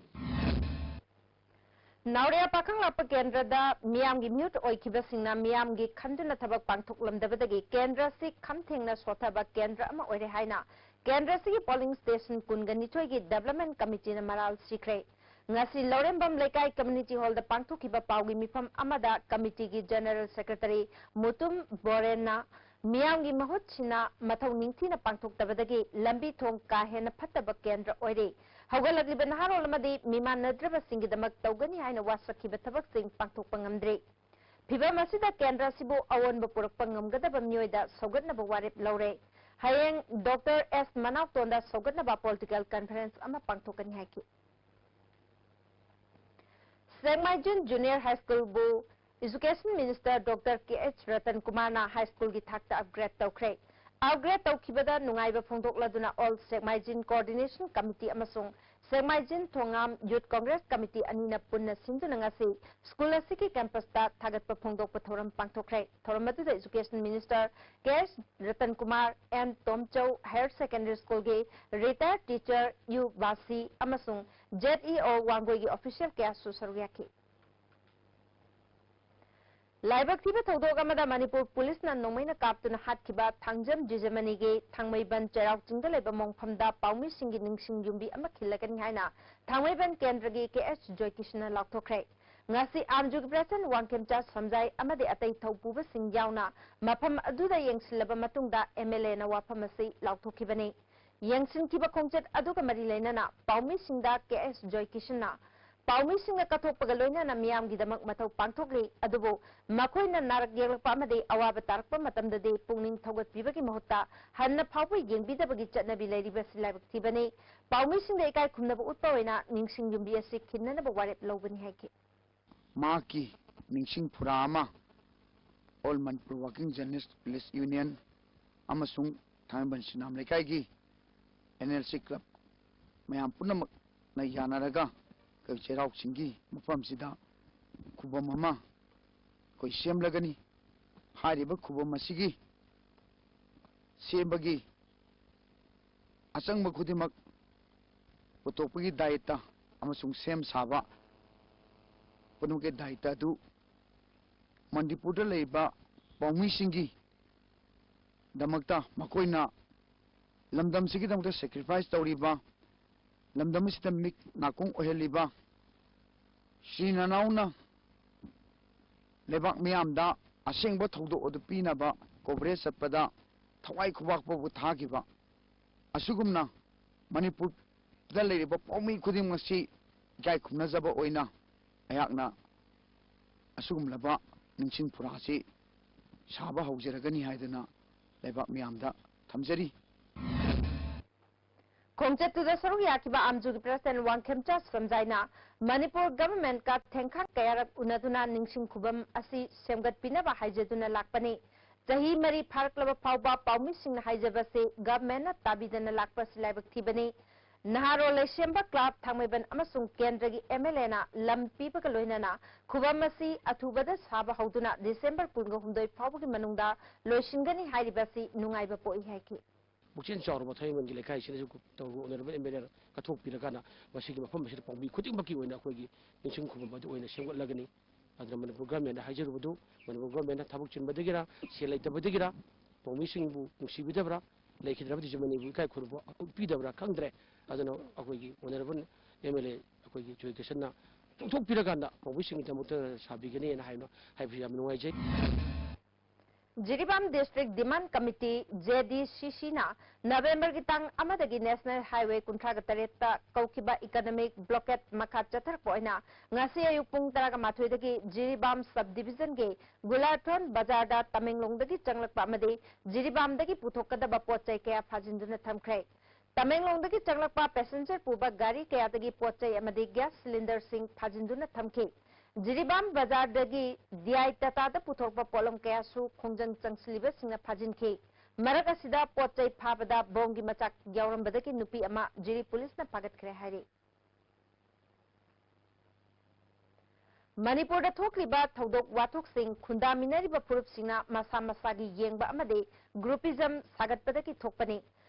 ꯅꯥꯎꯔꯦꯝ ꯄꯥꯈꯪ ꯂꯥꯛꯄ ꯀꯦꯟꯗ꯭ꯔꯗ ꯃꯤꯌꯥꯝꯒꯤ ꯃꯤꯍꯨꯠ ꯑꯣꯏꯈꯤꯕꯁꯤꯡꯅ ꯃꯤꯌꯥꯝꯒꯤ ꯈꯟꯗꯨꯅ ꯊꯕꯛ ꯄꯥꯡꯊꯣꯛꯂꯝꯗꯕꯗꯒꯤ ꯀꯦꯟꯗ꯭ꯔ ꯑꯁꯤ ꯈꯝ ꯊꯦꯡꯅ ꯁꯣꯠꯊꯕ ꯀꯦꯟꯗ꯭ꯔ ꯑꯃ ꯑꯣꯏꯔꯦ ꯍꯥꯏꯅ ꯀꯦꯟꯗ꯭ꯔ ꯑꯁꯤꯒꯤ ꯄꯣꯂꯤꯡ ꯁ꯭ꯇꯦꯁꯟ ꯀꯨꯟꯒ ꯅꯤꯊꯣꯏꯒꯤ ꯗꯤꯕꯦꯂꯞꯃꯦꯟꯠ ꯀꯃꯤꯇꯤꯅ ꯃꯔꯥꯜ ꯁꯤꯈ꯭ꯔꯦ꯫ ꯉꯁꯤ ꯂꯧꯔꯦꯝꯕꯝ ꯂꯩꯀꯥꯏ ꯀꯝꯃ꯭ꯌꯨꯅꯤꯇꯤ ꯍꯣꯜꯗ ꯄꯥꯡꯊꯣꯛꯈꯤꯕ ꯄꯥꯎꯒꯤ ꯃꯤꯐꯝ ꯑꯃꯗ ꯀꯃꯤꯇꯤꯒꯤ ꯖꯦꯅꯔꯦꯜ ꯁꯦꯀ꯭ꯔꯦꯇꯔꯤ ꯃꯨꯇꯨꯝ ꯕꯣꯔꯦꯟꯅ ꯃꯤꯌꯥꯝꯒꯤ ꯃꯍꯨꯠ ꯁꯤꯟꯅ ꯃꯊꯧ ꯅꯤꯡꯊꯤꯅ ꯄꯥꯡꯊꯣꯛꯇꯕꯗꯒꯤ ꯂꯝꯕꯤ ꯊꯣꯡ ꯀꯥ ꯍꯦꯟꯅ ꯐꯠꯇꯕ ꯀꯦꯟꯗ꯭ꯔ ꯑꯣꯏꯔꯦ꯫ ꯍꯧꯒꯠꯂꯛꯂꯤꯕ ꯅꯍꯥꯔꯣꯜ ꯑꯃꯗꯤ ꯃꯤꯃꯥꯟꯅꯗ꯭ꯔꯕꯁꯤꯡꯒꯤꯗꯃꯛ ꯇꯧꯒꯅꯤ ꯍꯥꯏꯅ ꯋꯥꯁꯛꯈꯤꯕ ꯊꯕꯛꯁꯤꯡ ꯄꯥꯡꯊꯣꯛꯄ ꯉꯝꯗ꯭ꯔꯤ꯫ ꯐꯤꯚꯝ ꯑꯁꯤꯗ ꯀꯦꯟꯗ꯭ꯔ ꯑꯁꯤꯕꯨ ꯑꯑꯣꯟꯕ ꯄꯨꯔꯛꯄ ꯉꯝꯒꯗꯕ ꯃꯤꯑꯣꯏꯗ ꯁꯧꯒꯠꯅꯕ ꯋꯥꯔꯦꯞ ꯂꯧꯔꯦ꯫ ꯍꯌꯦꯡ ꯗꯣꯛꯇꯔ ꯑꯦꯁ ꯃꯅꯥꯎꯇꯣꯟꯗ ꯁꯧꯒꯠꯅꯕ ꯄꯣꯂꯤꯇꯤꯀꯦꯜ ꯀꯟꯐꯔꯦꯟꯁ ꯑꯃ ꯄꯥꯡꯊꯣꯛꯀꯅꯤ ꯍꯥꯏꯈꯤ꯫ ꯁꯦꯛꯃꯥꯏꯖꯤꯟ ꯖꯨꯅꯤꯌꯔ ꯍꯥꯏ ꯁ꯭ꯀꯨꯜꯕꯨ ꯏꯖꯨꯀꯦꯁꯟ ꯃꯤꯅꯤꯁꯇꯔ ꯗꯣꯛꯇꯔ ꯀꯦ ꯑꯩꯆ ꯔꯇꯟ ꯀꯨꯃꯥꯔꯅ ꯍꯥꯏ ꯁ꯭ꯀꯨꯜꯒꯤ ꯊꯥꯛꯇ ꯑꯞꯒ꯭ꯔꯦꯗ ꯇꯧꯈ꯭ꯔꯦ꯫ ꯑꯞꯒ꯭ꯔꯦꯗ ꯇꯧꯈꯤꯕꯗ ꯅꯨꯡꯉꯥꯏꯕ ꯐꯣꯡꯗꯣꯛꯂꯗꯨꯅ ꯑꯣꯜ ꯁꯦꯛꯃꯥꯏꯖꯤꯟ ꯀꯣꯑꯣꯔꯗꯤꯅꯦꯁꯟ ꯀꯃꯤꯇꯤ ꯑꯃꯁꯨꯡ ꯁꯦꯛꯃꯥꯏꯖꯤꯟ ꯊꯣꯉꯥꯝ ꯌꯨꯠ ꯀꯣꯡꯒ꯭ꯔꯦꯁ ꯀꯃꯤꯇꯤ ꯑꯅꯤꯅ ꯄꯨꯟꯅ ꯁꯤꯟꯗꯨꯅ ꯉꯁꯤ ꯁ꯭ꯀꯨꯜ ꯑꯁꯤꯒꯤ ꯀꯦꯝꯄꯁꯇ ꯊꯥꯒꯠꯄ ꯐꯣꯡꯗꯣꯛꯄ ꯊꯧꯔꯝ ꯄꯥꯡꯊꯣꯛꯈ꯭ꯔꯦ꯫ ꯊꯧꯔꯝ ꯑꯗꯨꯗ education minister K S Ratan Kumar, N Tomchou higher secondary ꯁ꯭ꯀꯨꯜꯒꯤ ꯔꯤꯇꯥꯌꯔ ꯇꯤꯆꯔ ꯌꯨ ꯕꯥꯁꯤ ꯑꯃꯁꯨꯡ ꯖꯦꯗ ꯏ ꯑꯣ ꯋꯥꯡꯒꯣꯏꯒꯤ ꯑꯣꯐꯤꯁꯤꯌꯦꯜ ꯀꯌꯥꯁꯨ ꯁꯔꯨꯛ ꯌꯥꯈꯤ꯫ ꯂꯥꯏꯕꯛ ꯊꯤꯕ ꯊꯧꯗꯣꯛ ꯑꯃꯗ ꯃꯅꯤꯄꯨꯔ ꯄꯨꯂꯤꯁꯅ ꯅꯣꯡꯃꯩꯅ ꯀꯥꯞꯇꯨꯅ ꯍꯥꯠꯈꯤꯕ ꯊꯥꯡꯖꯝ ꯖꯤꯖꯃꯅꯤꯒꯤ ꯊꯥꯡꯃꯩꯕꯟ ꯆꯩꯔꯥꯎ ꯆꯤꯡꯗ ꯂꯩꯕ ꯃꯣꯡꯐꯝꯗ ꯄꯥꯎꯃꯤꯁꯤꯡꯒꯤ ꯅꯤꯡꯁꯤꯡ ꯌꯨꯝꯕꯤ ꯑꯃ ꯈꯤꯜꯂꯒꯅꯤ ꯍꯥꯏꯅ ꯊꯥꯡꯃꯩꯕꯟ ꯀꯦꯟꯗ꯭ꯔꯒꯤ ꯀꯦ ꯑꯦꯁ ꯖꯣꯏꯀꯤꯁꯟꯅ ꯂꯥꯎꯊꯣꯛꯈ꯭ꯔꯦ꯫ ꯉꯁꯤ ꯑꯥꯝꯖꯨꯒꯤ ꯄ꯭ꯔꯦꯁꯤꯗꯦꯟꯠ ꯋꯥꯡꯈꯦꯝꯆꯥ ꯁꯝꯖꯥꯏ ꯑꯃꯗꯤ ꯑꯇꯩ ꯊꯧꯄꯨꯕꯁꯤꯡ ꯌꯥꯎꯅ ꯃꯐꯝ ꯑꯗꯨꯗ ꯌꯦꯡꯁꯤꯜꯂꯕ ꯃꯇꯨꯡꯗ ꯑꯦꯝ ꯑꯦꯜ ꯑꯦꯅ ꯋꯥꯐꯝ ꯑꯁꯤ ꯂꯥꯎꯊꯣꯛꯈꯤꯕꯅꯤ꯫ ꯌꯦꯡꯁꯤꯟꯈꯤꯕ ꯈꯣꯡꯆꯠ ꯑꯗꯨꯒ ꯃꯔꯤ ꯂꯩꯅꯅ ꯄꯥꯎꯃꯤꯁꯤꯡꯗ ꯀꯦ ꯑꯦꯁ ꯖꯣꯏꯀꯤꯁꯟꯅ ꯄꯥꯎꯃꯤꯁꯤꯡꯅ ꯀꯠꯊꯣꯛꯄꯒ ꯂꯣꯏꯅꯅ ꯃꯤꯌꯥꯝꯒꯤꯗꯃꯛ ꯃꯊꯧ ꯄꯥꯡꯊꯣꯛꯂꯤ, ꯑꯗꯨꯕꯨ ꯃꯈꯣꯏꯅ ꯅꯥꯔꯛ ꯌꯦꯛꯂꯛꯄ ꯑꯃꯗꯤ ꯑꯋꯥꯕ ꯇꯥꯔꯛꯄ ꯃꯇꯝꯗꯗꯤ ꯄꯨꯛꯅꯤꯡ ꯊꯧꯒꯠꯄꯤꯕꯒꯤ ꯃꯍꯨꯠꯇ ꯍꯟꯅ ꯐꯥꯎꯕ ꯌꯦꯡꯕꯤꯗꯕꯒꯤ ꯆꯠꯅꯕꯤ ꯂꯩꯔꯤꯕꯁꯤ ꯂꯥꯏꯕꯛ ꯊꯤꯕꯅꯤ꯫ ꯄꯥꯎꯃꯤꯁꯤꯡꯗ ꯏꯀꯥꯏ ꯈꯨꯝꯅꯕ ꯎꯠꯄ ꯑꯣꯏꯅ ꯅꯤꯡꯁꯤꯡ ꯌꯨꯝꯕꯤ ꯑꯁꯤ ꯈꯤꯟꯅꯅꯕ ꯋꯥꯔꯦꯞ ꯂꯧꯕꯅꯤ ꯍꯥꯏꯈꯤ꯫ ꯃꯍꯥꯛꯀꯤ ꯅꯤꯡꯁꯤꯡ ꯐꯨꯔꯥ ꯑꯃ all Manipur working journalists police union ꯑꯃꯁꯨꯡ ꯊꯥꯡꯃꯩꯕꯟ ꯁꯤꯅꯥꯝ ꯂꯩꯀꯥꯏꯒꯤ ꯑꯦꯟ ꯑꯦꯜ ꯁꯤ ꯀ꯭ꯂꯕ ꯃꯌꯥꯝ ꯄꯨꯝꯅꯃꯛꯅ ꯌꯥꯅꯔꯒ ꯑꯩꯈꯣꯏ ꯆꯩꯔꯥꯎ ꯆꯤꯡꯒꯤ ꯃꯐꯝꯁꯤꯗ ꯈꯨꯕꯝ ꯑꯃ ꯑꯩꯈꯣꯏ ꯁꯦꯝꯂꯒꯅꯤ꯫ ꯍꯥꯏꯔꯤꯕ ꯈꯨꯕꯝ ꯑꯁꯤꯒꯤ ꯁꯦꯝꯕꯒꯤ ꯑꯆꯪꯕ ꯈꯨꯗꯤꯡꯃꯛ ꯄꯨꯊꯣꯛꯄꯒꯤ ꯗꯥꯌꯤꯠꯇ ꯑꯃꯁꯨꯡ ꯁꯦꯝ ꯁꯥꯕ ꯄꯨꯝꯅꯃꯛꯀꯤ ꯗꯥꯌꯤꯠꯇ ꯑꯗꯨ ꯃꯅꯤꯄꯨꯔꯗ ꯂꯩꯔꯤꯕ ꯄꯥꯎꯃꯤꯁꯤꯡꯒꯤ ꯗꯃꯛꯇ ꯃꯈꯣꯏꯅ ꯂꯝꯗꯝꯁꯤꯒꯤꯗꯃꯛꯇ ꯁꯦꯀ꯭ꯔꯤꯐꯥꯏꯁ ꯇꯧꯔꯤꯕ, ꯂꯝꯗꯝ ꯑꯁꯤꯗ ꯃꯤꯠ ꯅꯥꯀꯣꯡ ꯑꯣꯏꯍꯜꯂꯤꯕ ꯁ꯭ꯔꯤ ꯅꯅꯥꯎꯅ ꯂꯩꯕꯥꯛ ꯃꯤꯌꯥꯝꯗ ꯑꯁꯦꯡꯕ ꯊꯧꯗꯣꯛ ꯑꯗꯨ ꯄꯤꯅꯕ ꯀꯣꯚꯔꯦꯖ ꯆꯠꯄꯗ ꯊꯋꯥꯏ ꯈꯨꯕꯥꯛ ꯐꯥꯎꯕ ꯊꯥꯈꯤꯕ ꯑꯁꯤꯒꯨꯝꯅ ꯃꯅꯤꯄꯨꯔꯗ ꯂꯩꯔꯤꯕ ꯄꯥꯎꯃꯤ ꯈꯨꯗꯤꯡꯃꯛꯁꯤ ꯏꯀꯥꯏ ꯈꯨꯝꯅꯖꯕ ꯑꯣꯏꯅ ꯑꯩꯍꯥꯛꯅ ꯑꯁꯤꯒꯨꯝꯂꯕ ꯅꯤꯡꯁꯤꯡ ꯐꯨꯔꯥꯁꯤ ꯁꯥꯕ ꯍꯧꯖꯔꯒꯅꯤ ꯍꯥꯏꯗꯨꯅ ꯂꯩꯕꯥꯛ ꯃꯤꯌꯥꯝꯗ ꯄꯥꯝꯖꯔꯤ꯫ ꯈꯣꯡꯆꯠꯇꯨꯗ ꯁꯔꯨꯛ ꯌꯥꯈꯤꯕ ꯑꯥꯝꯖꯨꯒꯤ ꯄ꯭ꯔꯁꯤꯗꯦꯟ ꯋꯥꯡꯈꯦꯝꯆꯥ ꯁꯝꯖꯥꯏꯅ ꯃꯅꯤꯄꯨꯔ ꯒꯚꯔꯟꯃꯦꯟꯠꯀ ꯊꯦꯡꯈꯥꯡ ꯀꯌꯥꯔꯛ ꯎꯅꯗꯨꯅ ꯅꯤꯡꯁꯤꯡ ꯈꯨꯕꯝ ꯑꯁꯤ ꯁꯦꯝꯒꯠꯄꯤꯅꯕ ꯍꯥꯏꯖꯗꯨꯅ ꯂꯥꯛꯄꯅꯤ꯫ ꯆꯍꯤ ꯃꯔꯤ ꯐꯥꯔꯛꯂꯕ ꯐꯥꯎꯕ ꯄꯥꯎꯃꯤꯁꯤꯡꯅ ꯍꯥꯏꯖꯕꯁꯤ ꯒꯚꯔꯟꯃꯦꯟꯠꯅ ꯇꯥꯕꯤꯗꯅ ꯂꯥꯛꯄ ꯑꯁꯤ ꯂꯥꯏꯕꯛ ꯊꯤꯕꯅꯤ꯫ ꯅꯍꯥꯔꯣꯜ ꯂꯩꯁꯦꯝꯕ ꯀ꯭ꯂꯕ ꯊꯥꯡꯃꯩꯕꯟ ꯑꯃꯁꯨꯡ ꯀꯦꯟꯗ꯭ꯔꯒꯤ ꯑꯦꯝ ꯑꯦꯜ ꯑꯦꯅ ꯂꯝ ꯄꯤꯕꯒ ꯂꯣꯏꯅꯅ ꯈꯨꯕꯝ ꯑꯁꯤ ꯑꯊꯨꯕꯗ ꯁꯥꯕ ꯍꯧꯗꯨꯅ ꯗꯤꯁꯦꯝꯕꯔ ꯀꯨꯟꯒ ꯍꯨꯝꯗꯣꯏ ꯐꯥꯎꯕꯒꯤ ꯃꯅꯨꯡꯗ ꯂꯣꯏꯁꯤꯟꯒꯅꯤ ꯍꯥꯏꯔꯤꯕ ꯑꯁꯤ ꯅꯨꯡꯉꯥꯏꯕ ꯄꯣꯛꯏ ꯍꯥꯏꯈꯤ꯫ ꯄꯨꯛꯆꯦꯜ ꯆꯥꯎꯔꯕ ꯊꯥꯡꯃꯩꯕꯟꯒꯤ ꯂꯩꯀꯥꯏꯁꯤꯗꯁꯨ ꯇꯧꯔꯕ ꯑꯣꯅꯔꯦꯕꯜ ꯑꯦꯝ ꯑꯦꯜ ꯑꯦꯅ ꯀꯠꯊꯣꯛꯄꯤꯔꯀꯥꯟꯗ ꯃꯁꯤꯒꯤ ꯃꯐꯝ ꯑꯁꯤꯗ ꯄꯥꯎꯃꯤ ꯈꯨꯗꯤꯡꯃꯛꯀꯤ ꯑꯣꯏꯅ ꯑꯩꯈꯣꯏꯒꯤ ꯅꯤꯡꯁꯤꯡ ꯈꯨꯕꯝ ꯑꯗꯨ ꯑꯣꯏꯅ ꯁꯦꯝꯒꯠꯂꯒꯅꯤ꯫ ꯑꯗꯨꯅ ꯃꯅꯤꯄꯨꯔ ꯒꯚꯔꯟꯃꯦꯟꯠꯅ ꯍꯥꯏꯖꯔꯨꯕꯗꯨ, ꯃꯅꯤꯄꯨꯔ ꯒꯚꯔꯟꯃꯦꯟꯠꯅ ꯊꯕꯛ ꯆꯤꯟꯕꯗꯒꯤꯔ, ꯁꯦꯜ ꯂꯩꯇꯕꯗꯒꯤꯔ, ꯄꯥꯎꯃꯤꯁꯤꯡꯕꯨ ꯅꯨꯡꯁꯤꯕꯤꯗꯕ꯭ꯔꯥ, ꯂꯩꯈꯤꯗ꯭ꯔꯕꯗꯤ ꯃꯅꯤꯄꯨꯔ ꯏꯀꯥꯏ ꯈꯨꯝꯅꯕ ꯎꯠꯄꯤꯗꯕ꯭ꯔꯥ ꯈꯪꯗ꯭ꯔꯦ꯫ ꯑꯗꯨꯅ ꯑꯩꯈꯣꯏꯒꯤ ꯑꯣꯅꯔꯦꯕꯜ ꯑꯦꯝ ꯑꯦꯜ ꯑꯦ ꯑꯩꯈꯣꯏꯒꯤ ꯖꯣꯏ ꯀꯤꯁꯟꯅ ꯆꯣꯡꯊꯣꯛꯄꯤꯔꯀꯥꯟꯗ ꯄꯥꯎꯃꯤꯁꯤꯡꯒꯤꯗꯃꯛꯇ ꯁꯥꯕꯤꯒꯅꯤꯅ ꯍꯥꯏꯕ ꯍꯥꯏꯕꯁꯤ ꯌꯥꯝ ꯅꯨꯡꯉꯥꯏꯖꯩ꯫ ꯖꯤꯔꯤꯕꯥꯝ ꯗꯤꯁꯇ꯭ꯔꯤꯛ ꯗꯤꯃꯥꯟ ꯀꯃꯤꯇꯤ, ꯖꯦ ꯗꯤ ꯁꯤ ꯁꯤꯅ ꯅꯕꯦꯝꯕꯔꯒꯤ ꯇꯥꯡ ꯑꯃꯗꯒꯤ ꯅꯦꯁꯅꯦꯜ ꯍꯥꯏꯋꯦ ꯀꯨꯟꯊ꯭ꯔꯥꯒ ꯇꯔꯦꯠꯇ ꯀꯧꯈꯤꯕ ꯏꯀꯅꯣꯃꯤꯛ ꯕ꯭ꯂꯣꯀꯦꯠ ꯃꯈꯥ ꯆꯠꯊꯔꯛꯄ ꯑꯣꯏꯅ ꯉꯁꯤ ꯑꯌꯨꯛ ꯄꯨꯡ ꯇꯔꯥꯒ ꯃꯥꯊꯣꯏꯗꯒꯤ ꯖꯤꯔꯤꯕꯥꯝ ꯁꯕ ꯗꯤꯕꯤꯖꯟꯒꯤ ꯒꯨꯂꯥꯊꯣꯟ ꯕꯖꯥꯔꯗ ꯇꯃꯦꯡꯂꯣꯡꯗꯒꯤ ꯆꯪꯂꯛꯄ ꯑꯃꯗꯤ ꯖꯤꯔꯤꯕꯥꯝꯗꯒꯤ ꯄꯨꯊꯣꯛꯀꯗꯕ ꯄꯣꯠ ꯆꯩ ꯀꯌꯥ ꯐꯥꯖꯤꯟꯗꯨꯅ ꯊꯝꯈ꯭ꯔꯦ꯫ ꯇꯃꯦꯡꯂꯣꯡꯗꯒꯤ ꯆꯪꯂꯛꯄ ꯄꯦꯁꯦꯟꯖꯔ ꯄꯨꯕ ꯒꯥꯔꯤ ꯀꯌꯥꯗꯒꯤ ꯄꯣꯠ ꯆꯩ ꯑꯃꯗꯤ ꯒ꯭ꯌꯥꯁ ꯁꯤꯂꯤꯟꯗꯔꯁꯤꯡ ꯐꯥꯖꯤꯟꯗꯨꯅ ꯊꯝꯈꯤ꯫ ꯖꯤꯔꯤꯕꯥꯝ ꯕꯖꯥꯔꯗꯒꯤ ꯗꯤ ꯑꯥꯏ ꯇꯥꯇꯥꯗ ꯄꯨꯊꯣꯔꯛꯄ ꯄꯣꯠꯂꯝ ꯀꯌꯥꯁꯨ ꯈꯣꯡꯖꯪ ꯆꯪꯁꯤꯜꯂꯤꯕꯁꯤꯡꯅ ꯐꯥꯖꯤꯟꯈꯤ꯫ ꯃꯔꯛ ꯑꯁꯤꯗ ꯄꯣꯠ ꯆꯩ ꯐꯥꯕꯗ ꯕꯣꯝꯒꯤ ꯃꯆꯥꯛ ꯌꯥꯎꯔꯝꯕꯗꯒꯤ ꯅꯨꯄꯤ ꯑꯃ ꯖꯤꯔꯤ ꯄꯨꯂꯤꯁꯅ ꯐꯥꯒꯠꯈ꯭ꯔꯦ ꯍꯥꯏꯔꯤ꯫ ꯃꯅꯤꯄꯨꯔꯗ ꯊꯣꯛꯂꯤꯕ ꯊꯧꯗꯣꯛ ꯋꯥꯊꯣꯛꯁꯤꯡ ꯈꯨꯟꯗꯥꯃꯤꯟꯅꯔꯤꯕ ꯐꯨꯔꯨꯞꯁꯤꯡꯅ ꯃꯁꯥ ꯃꯁꯥꯒꯤ ꯌꯦꯡꯕ ꯑꯃꯗꯤ ꯒ꯭ꯔꯨꯄꯤꯖꯝ ꯁꯥꯒꯠꯄꯗꯒꯤ ꯊꯣꯛꯄꯅꯤ꯫